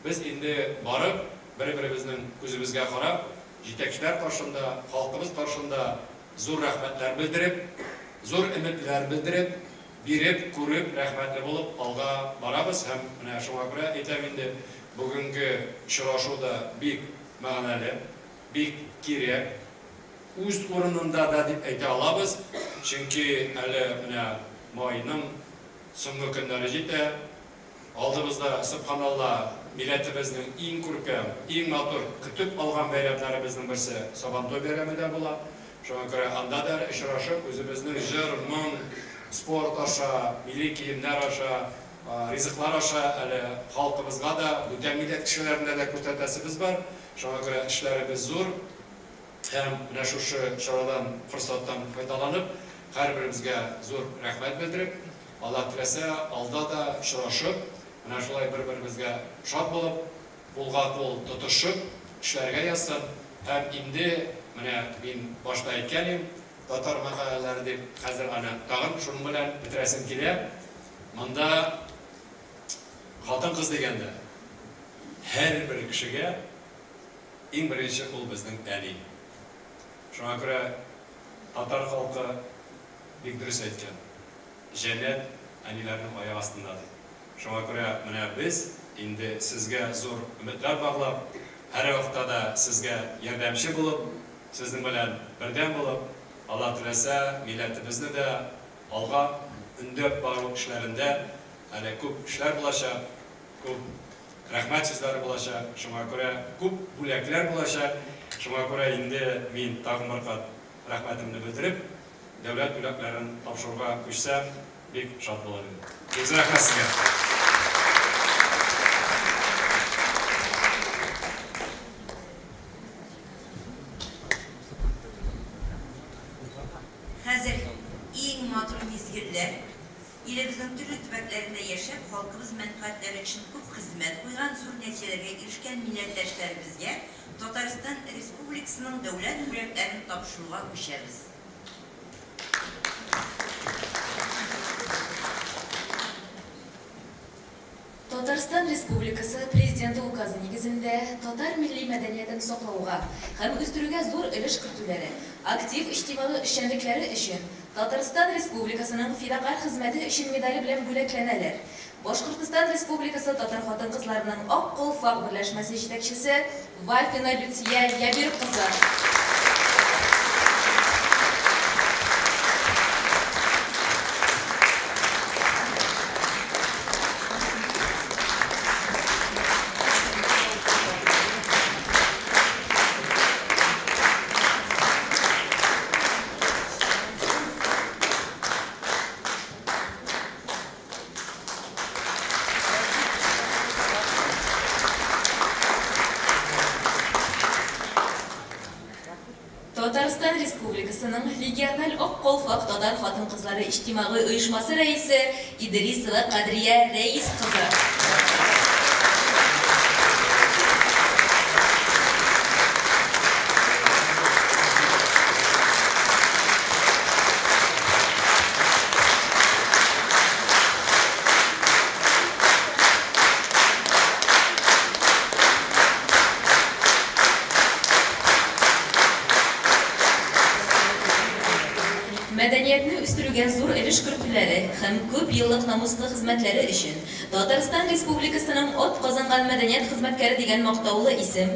без инде барып, бер-беребезнең күзебезгә карап, җитәкчеләр каршында, халкыбыз каршында зур рәхмәтләр белдереп, зур өметләр белдереп, биреп, күреп, рәхмәтле булып алга барабыз. Һәм менә шуңа күрә әйтәм инде, бүгенге очрашу да бик мәгънәле, бик кирәк, үз урынында да дип әйтә алабыз, чөнки әле менә майның соңгы көннәре җитә. Алдыбызда, субханалла, милләтебезнең иң күркәм, иң матур көтеп алган бәйрәмнәребезнең берсе Сабантуй бәйрәме дә була. Шуңа күрә анда да очрашып, үзебезнең җыр, моң, спорт аша, милли киемнәр аша, ризыклар аша әле халкыбызга да, бүтән милләт кешеләренә дә күрсәтәсебез бар. Шуңа күрә эшләребез зур. Һәм менә шушы чарадан, форсаттан файдаланып, һәрберебезгә зур рәхмәт белдереп, Алла теләсә, алда да очрашып, менә шулай бер-беребезгә шат булып, кулга кул тотышып эшләргә язсын. Һәм инде менә мин башта әйткән идем, татар мәкаләләре дип, хәзер аны тагын шуның белән бетерәсем килә. Монда хатын-кыз дигәндә һәрбер кешегә иң беренче ул безнең әни. Шуңа күрә татар халкы бик дөрес әйткән. Җәннәт әниләрнең аяк астында дип. Шуңа күрә менә без инде сезгә зур өметләр баглап, һәр вакытта да сезгә ярдәмче булып, сезнең белән бердәм булып, Алла теләсә, милләтебезне дә алга өндәп бару эшләрендә әле күп эшләр булачак, күп рәхмәт сүзләре булачак, шуңа күрә күп бүләкләр булачак. Шуңа күрә инде мин тагын бер кат рәхмәтемне белдереп, дәүләт бүләкләрен тапшыруга күчсәм, бик шат булыр идем. Бик зур рәхмәт сезгә. Хәзер иң матур мизгелләр. Илебезнең төрле төбәкләрендә яшәп, халкыбыз мәнфәгатьләре өчен күп хезмәт куйган, зур нәтиҗәләргә ирешкән милләттәшләребезгә Татарстан Республикасының дәүләт бүләкләрен тапшыруга күчәбез. Татарстан Республикасы Президенты указы нигезендә татар милли мәдәниятен саклауга һәм үстерүгә зур өлеш кертүләре, актив иҗтимагый эшчәнлекләре өчен Татарстан Республикасының фидакарь хезмәте өчен медале белән бүләкләнәләр. Башкортстан Республикасы татар хатын-кызларының Ак калфак берләшмәсе җитәкчесе Вафина Люция Ябир кызы. Республикасының региональ Ак калфак татар хатын-кызлары иҗтимагый оешмасы рәисе Идрисова Кадрия Рәис кызы. Мәдәниятне үстерүгә зур өлеш кертүләре һәм күп еллык намуслы хезмәтләре өчен Татарстан Республикасының атказанган мәдәният хезмәткәре дигән мактаулы исем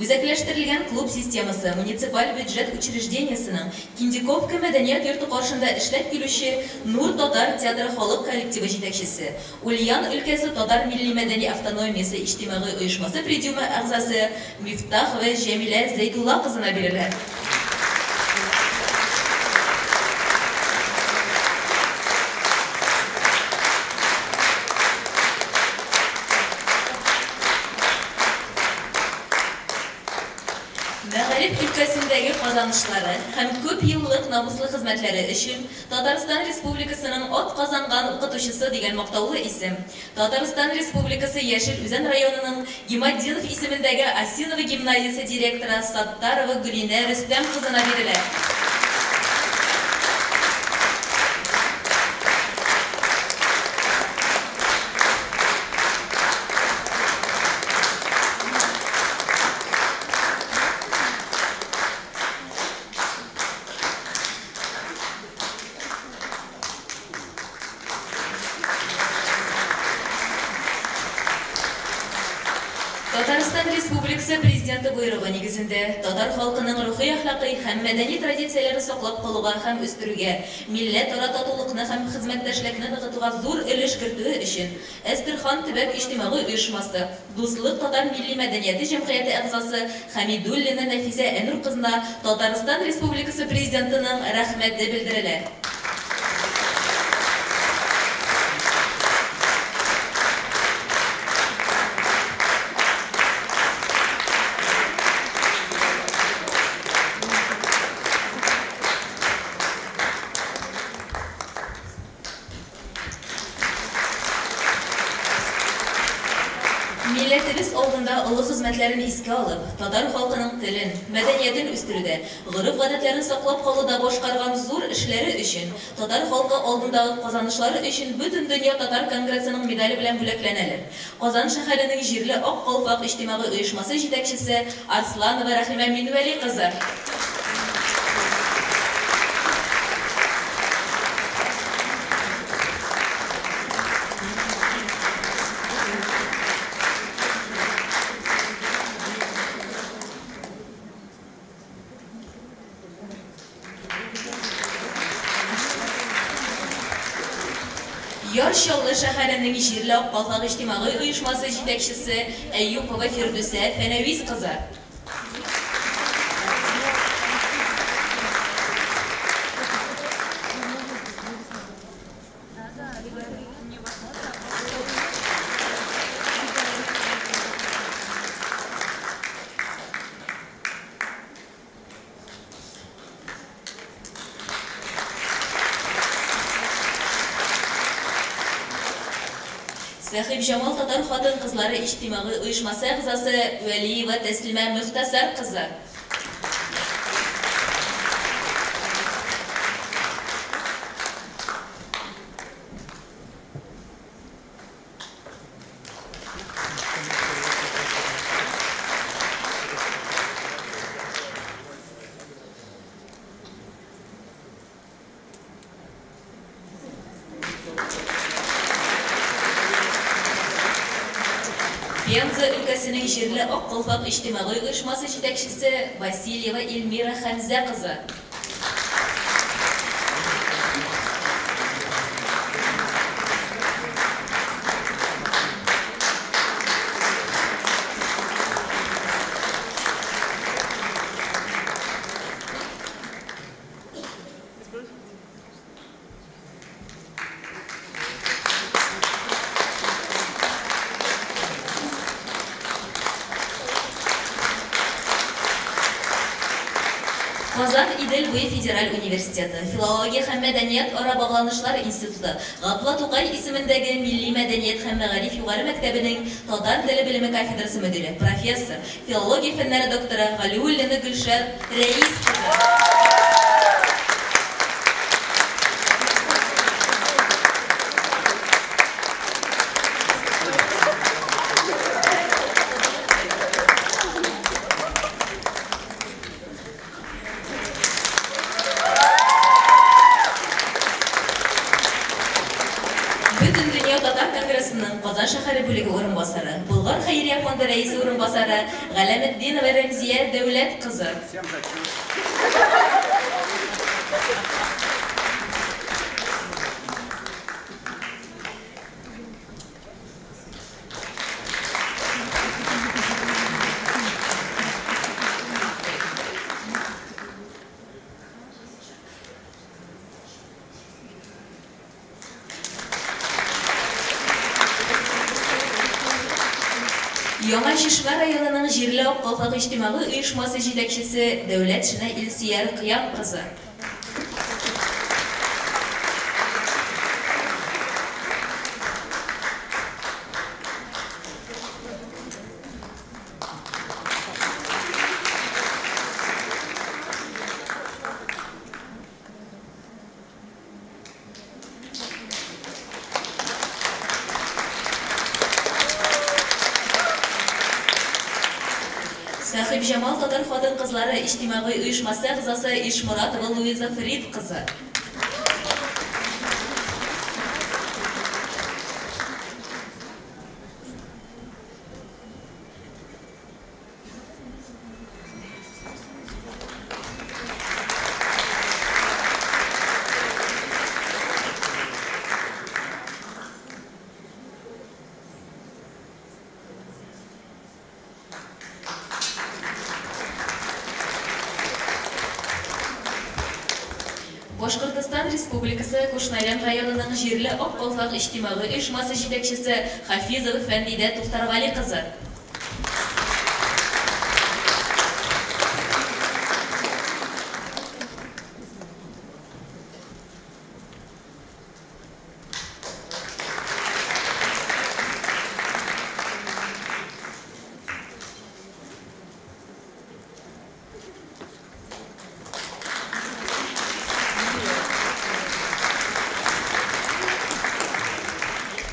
Үзәкләштерелгән клуб системасы муниципаль бюджет учреждениесенең Киндяковка мәдәният йорты каршында эшләп килүче Нур татар театры халык коллективы җитәкчесе, Ульян өлкәсе татар милли-мәдәни автономиясе иҗтимагый оешмасы президиумы әгъзасы Мифтахова Җәмилә Зәйдулла кызына бирелә. Мәгариф өлкәсендәге казанышлары һәм күп еллык намуслы хезмәтләре өчен Татарстан Республикасының атказанган укытучысы дигән мактаулы исем Татарстан Республикасы Яшел Үзән районының Гиматдинов исемендәге Осиново гимназиясе директоры Саттарова Гөлинә Рөстәм кызына бирелә. Татарстан Республикасы Президенты боерыгы нигезендә татар халкының рухи-әхлакый һәм мәдәни традицияләрен саклап калуга һәм үстерүгә, милләтара татулыкны һәм хезмәттәшлекне ныгытуга зур өлеш кертүе өчен Әстерхан төбәк иҗтимагый оешмасы Дуслык татар милли мәдәнияте җәмгыяте әгъзасы Хәмидуллина Нәфисә Әнүр кызына Татарстан Республикасы Президентының Рәхмәте белдерелә. Милләтебез алдында олы хезмәтләрен искә алып, татар халкының телен, мәдәниятен үстерүдә, гореф-гадәтләрен саклап калуда башкарган зур эшләре өчен, татар халкы алдындагы казанышлары өчен Бөтендөнья татар конгрессының медале белән бүләкләнәләр. Казан шәһәренең җирле Ак калфак иҗтимагый оешмасы җитәкчесе Арсланова Рәхимә Минвәли кызы. Яр Чаллы шәһәренең җирле Ак калфак иҗтимагый оешмасы җитәкчесе Әюпова Фирдүсә Фәнәвис кызы. Сәхибҗамал татар хатын-кызлары иҗтимагый оешмасы әгъзасы Вәлиева Тәслимә Мөхтәсәр кызы. Пенза өлкәсенең җирле Ак калфак иҗтимагый оешмасы җитәкчесе Васильева Эльмира Хәмзә кызы. Казан Идел буе федераль университеты, Филология һәм мәдәният ара багланышлар институты, Габдулла Тукай исемендәге Милли мәдәният һәм мәгариф югары мәктәбенең татар теле белеме кафедрасы мөдире, профессор, филология фәннәре докторы Галиуллина Гөлшат Рәис кызы. Бөтендөнья татар конгрессының Казан шәһәре бүлеге урынбасары, Болгар хәйрия фонды рәисе урынбасары Галәметдинова Рәмзия Дәүләт кызы. Яңа Чишмә районының җирле Ак калфак иҗтимагый оешмасы җитәкчесе Дәүләтшина Илсөяр Кыям кызы. Сәхибҗамал татар хатын-кызлары иҗтимагый оешмасы әгъзасы Ишморатова Луиза Фрид кызы. Башкортостан Республикасы Кушнарен районының җирле Ак калфак иҗтимагый оешмасы җитәкчесе Хафизова Фәнидә Туктаргали кызы.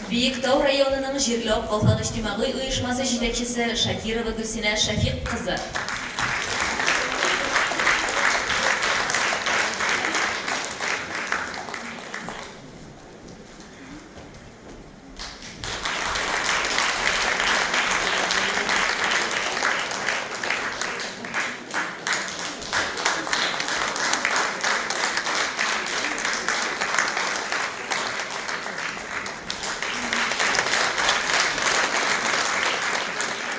Биектау районының җирле Ак калфак иҗтимагый оешмасы җитәкчесе Шакирова Гөлсинә Шәфикъ кызы.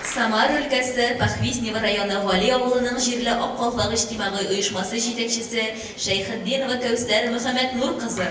Самар өлкәсе Похвистнево районы Гали авылының җирле Ак калфак иҗтимагый оешмасы җитәкчесе Шәйхетдинова Кәүсәр Мөхәммәтнур кызы.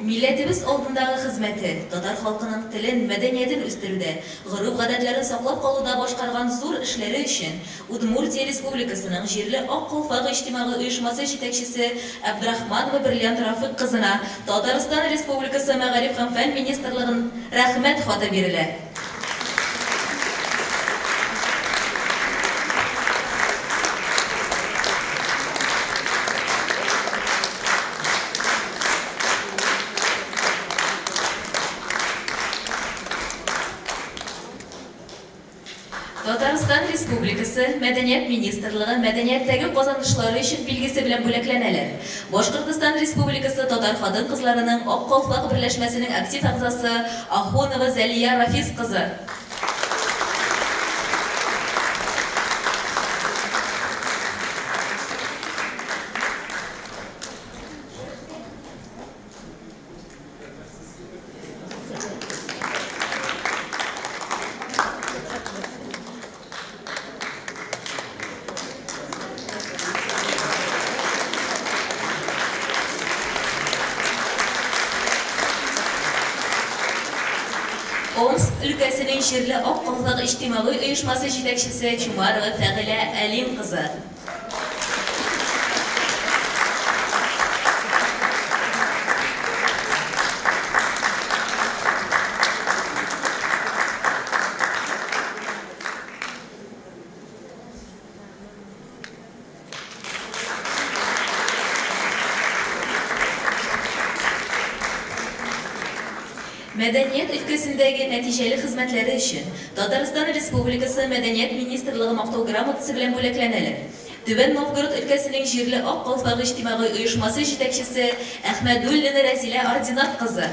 Милләтебез алдындагы хезмәте, татар халкының телен, мәдәниятен үстерүдә, гореф-гадәтләрен саклап калуда башкарган зур эшләре өчен Удмуртия Республикасының җирле Ак калфак иҗтимагый оешмасы җитәкчесе Абдрахманова Бриллиант Рафыйк кызына Татарстан Республикасы Мәгариф һәм фән министрлыгын Рәхмәт хаты бирелә. Татарстан Республикасы Мәдәният министрлыгы мәдәнияттәге казанышлары өчен билгесе белән бүләкләнәләр. Башкортостан Республикасы татар хатын-кызларының Ак калфак берләшмәсенең актив әгъзасы Ахунова Зәлия Рафис кызы. Омск өлкәсенең җирле Ак калфак иҗтимагый оешмасы җитәкчесе Чумарова Фәгыйлә Әлим кызы. Мәдәният өлкәсендәге нәтиҗәле хезмәтләре өчен Татарстан Республикасы Мәдәният министрлыгы Мактау грамотасы белән бүләкләнәләр. Түбән Новгород өлкәсенең җирле Ак калфак иҗтимагый оешмасы җитәкчесе Әхмәдуллина Рәзилә Ардинат кызы.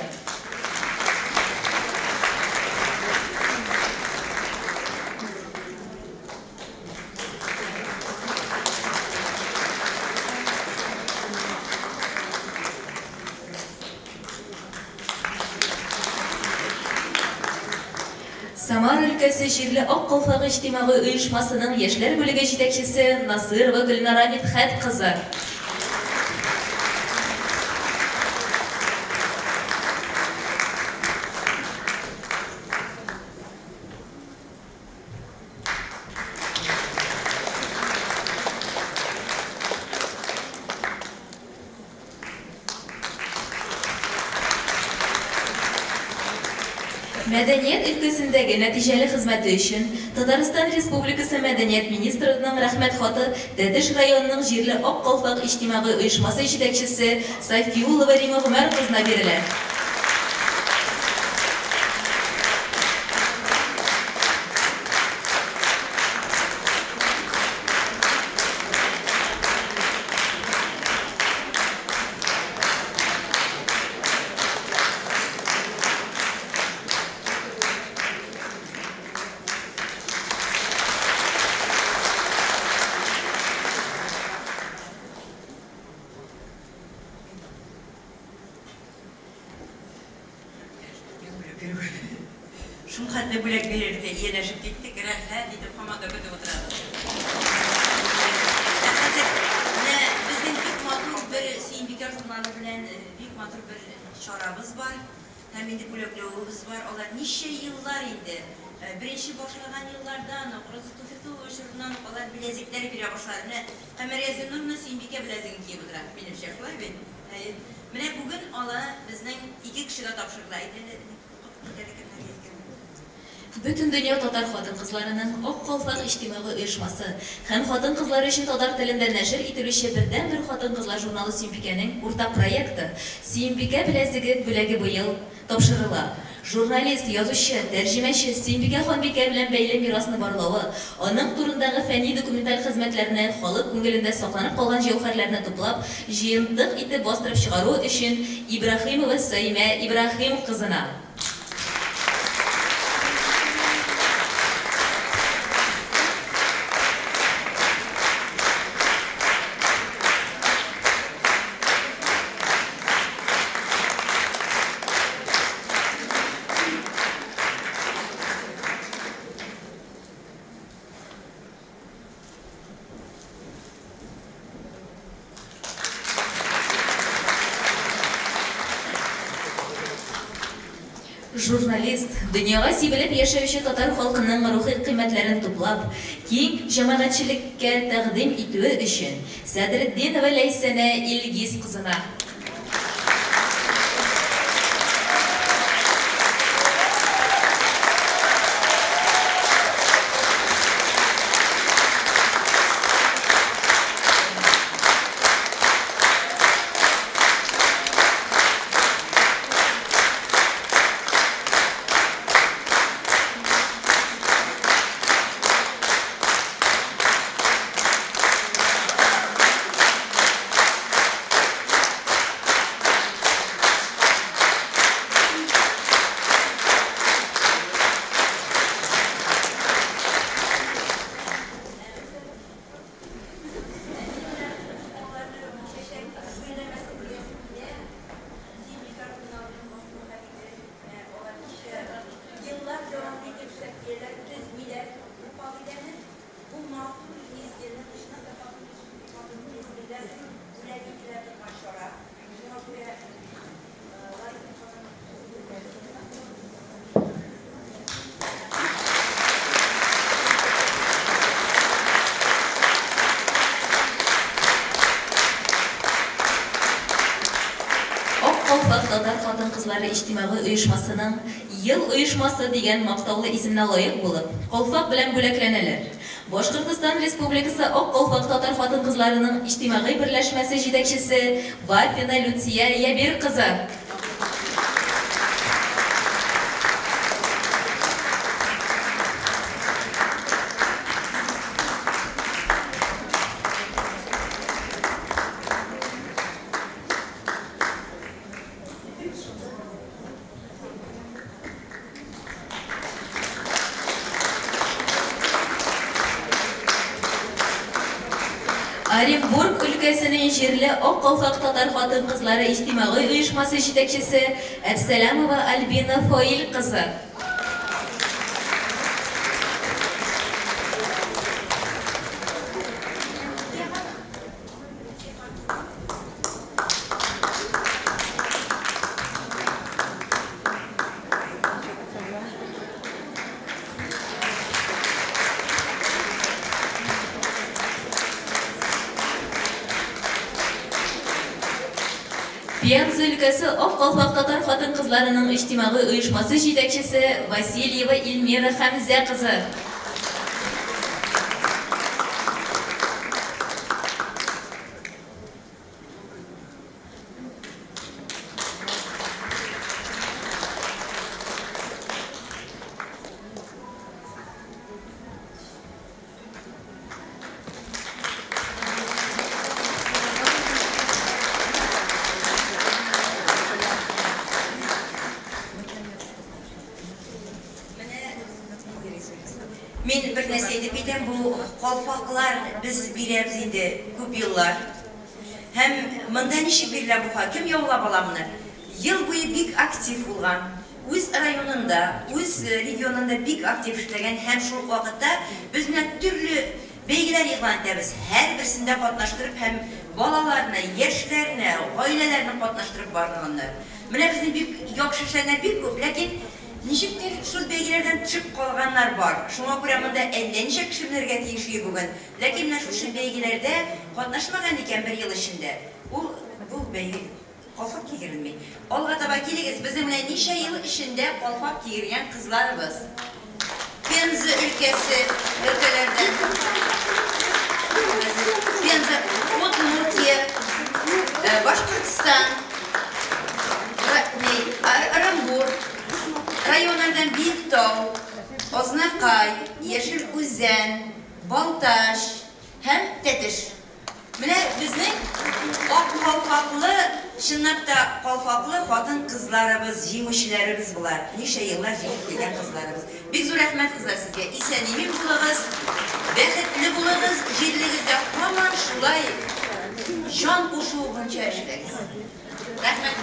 Самар өлкәсе җирле Ак калфак иҗтимагый оешмасының яшьләр бүлеге җитәкчесе Насырова Гөлнара Мидхәт кызы. Мәдәният өлкәсендәге нәтиҗәле хезмәте өчен Татарстан Республикасы Мәдәният министрының Рәхмәт хаты Тәтеш районының җирле Ак калфак иҗтимагый оешмасы җитәкчесе Сафиуллова Рима Гомәр кызына бирелә. Шул хәтле бүләк бирергә ияләшеп киттек, рәхәт итеп һаман да көтеп утырабыз. Ә хәзер менә безнең бик матур бер Сөембикә журналы белән бик матур бер чарабыз бар. Һәм инде бүләкләвебез бар. Алар ничә еллар инде. Беренче башлаган еллардан ук, Роза Туфитулова чорыннан ук алар беләзекләр бирә башлады. Менә Камәрия Зиннуровна Сөембикә беләзеген киеп утыра. Минемчә, шулай бит? Әйе. Менә бүген ала безнең ике кешегә тапшырыла. Әйдә, Бөтендөнья татар хатын-кызларының Ак калфак иҗтимагый оешмасы һәм хатын-кызлар өчен татар телендә нәшер ителүче бердәнбер хатын-кызлар журналы Сөембикәнең уртак проекты Сөембикә беләзеге бүләге быел тапшырыла. Журналист, язучы, тәрҗемәче Сөембикә ханбикә белән бәйле мирасны барлавы, аның турындагы фәнни-документаль хезмәтләрне, халык күңелендә сакланып калган җәүһәрләрне туплап, җыентык итеп бастырып чыгаруы өчен Ибраһимова Саимә Ибраһим кызына. Журналист, дөньяга сибелеп яшәүче татар халкының рухи кыйммәтләрен туплап, киң җәмәгатьчелеккә тәкъдим итүе өчен Сәдретдинова Ләйсәнә Илгиз кызына. хатын-кызлары иҗтимагый оешмасының Ел оешмасы дигән мактаулы исеменә лаек булып, калфак белән бүләкләнәләр. Башкортостан Республикасы Ак калфак татар хатын-кызларының иҗтимагый берләшмәсе җитәкчесе Вафина Люция Ябир кызы. Оренбург өлкәсенең җирле Ак калфак татар хатын-кызлары иҗтимагый оешмасы җитәкчесе Әбсәләмова Альбина Фаил кызы. Пенза өлкәсе Ак калфак татар хатын-кызларының иҗтимагый оешмасы җитәкчесе Васильева Эльмира Хәмзә кызы. Мин бер нәрсә әйтеп китәм, бу калфаклар без бирәбез инде күп еллар. Һәм монда ничек бирелә бу хак? Кем яулап ала моны? Ел буе бик актив булган, үз районында, үз регионында бик актив эшләгән һәм шул ук вакытта без менә төрле бәйгеләр игълан итәбез. Һәрберсендә катнаштырып һәм балаларны, яшьләрне, гаиләләрне катнаштырып барганнар. Менә безнең бик яхшы эшләгәннәр бик күп, ләкин ничектер шул бәйгеләрдән төшеп калганнар бар. Шуңа күрә монда әллә ничә кеше белергә тиеш бүген. Ләкин менә шушы бәйгеләрдә катнашмаган икән бер ел эчендә, ул бу бәйге калфак кигерелми. Алга таба килегез, безнең менә ничә ел эчендә калфак кигергән кызларыбыз. Пенза өлкәсе өлкәләрдән. Пенза, Удмуртия, Башкортстан, Оренбург, районнардан Биектау, Азнакай, Яшел Үзән, Балтач һәм Тәтеш. Менә безнең ак калфаклы, чынлап та калфаклы хатын-кызларыбыз, җиңүчеләребез болар. Ничә еллар җиңеп килгән кызларыбыз. Бик зур рәхмәт, кызлар, сезгә. Исән-имин булыгыз, бәхетле булыгыз, җирлегездә һаман шулай җан кушуы буенча эшләгез. Рәхмәт.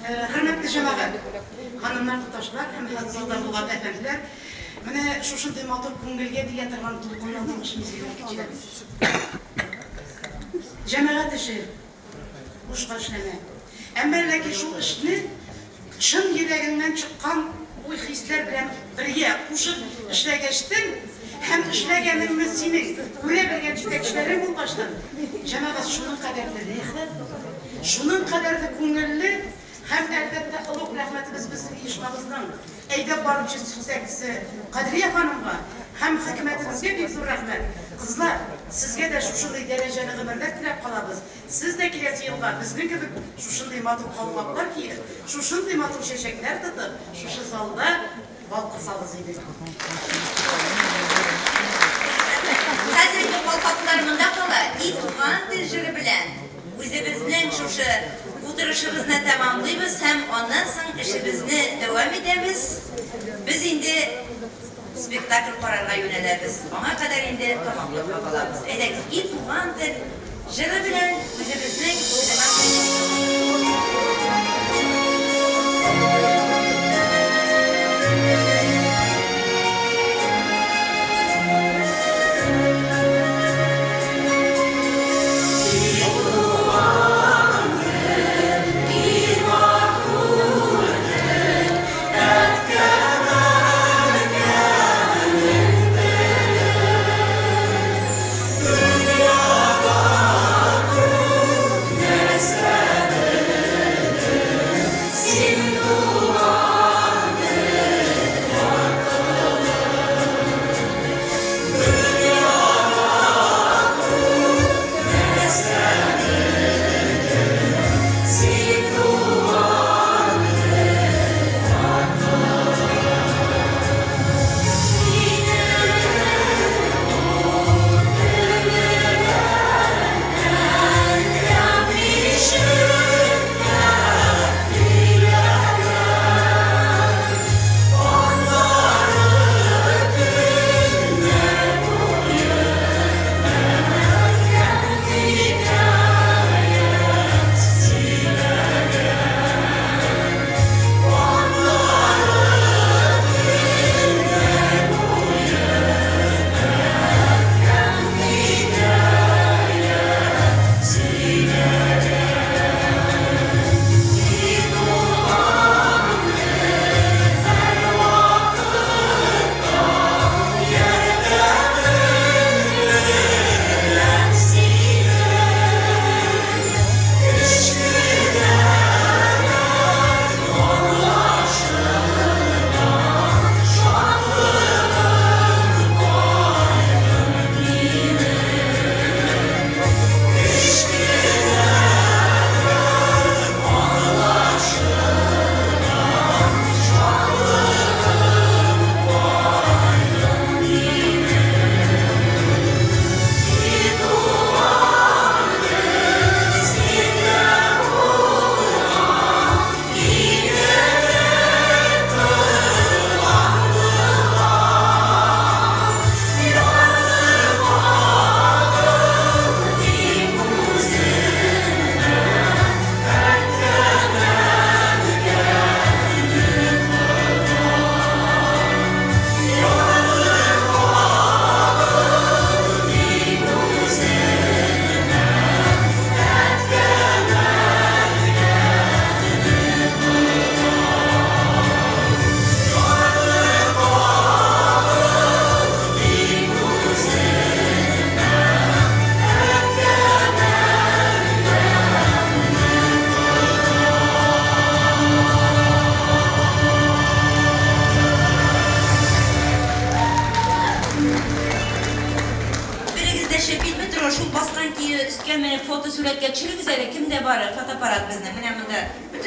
Хөрмәтле җәмәгать, ханымнар, туташлар һәм залда булган әфәнделәр, менә шушындый матур күңелгә тия торган дулкынландыргыч мизгелләр кичерәбез. Җәмәгать эше бушка эшләнә. Әмма ләкин шул эшне чын йөрәгеңнән чыккан уй-хисләр белән бергә кушып эшләгәчтен һәм эшләгәнеңне синең күрә белгән җитәкчеләрең булгачтан, җәмәгать шуның кадәрле рәхәт, шуның кадәрле күңелле һәм әлбәттә олуг рәхмәтебез безнең оешмабызның әйдәп баручы җитәкчесе Кадрия ханымга һәм хөкүмәтебезгә бик зур рәхмәт. Кызлар, сезгә дә шушындый дәрәҗәле гомерләр теләп калабыз. Сез дә киләсе елга безнең кебек шушындый матур калфаклар киеп, шушындый матур чәчәкләр тотып, шушы залда балкысагыз иде. Хәзер инде калфаклар монда кала. И туган тел җыры белән үзебезнең шушы утырышыбызны тәмамлыйбыз һәм аннан соң эшебезне дәвам итәбез. Без инде спектакль карарга юнәләбез. Аңа кадәр инде тамаклап калабыз. Әйдәгез, и туган тел җыры белән үзебезнең Yeah. Хорошо, шул баскан көе өскә менеп фотосурәткә төшерегез әле, кемдә бар фотоаппарат безнең? Менә монда. Бөтен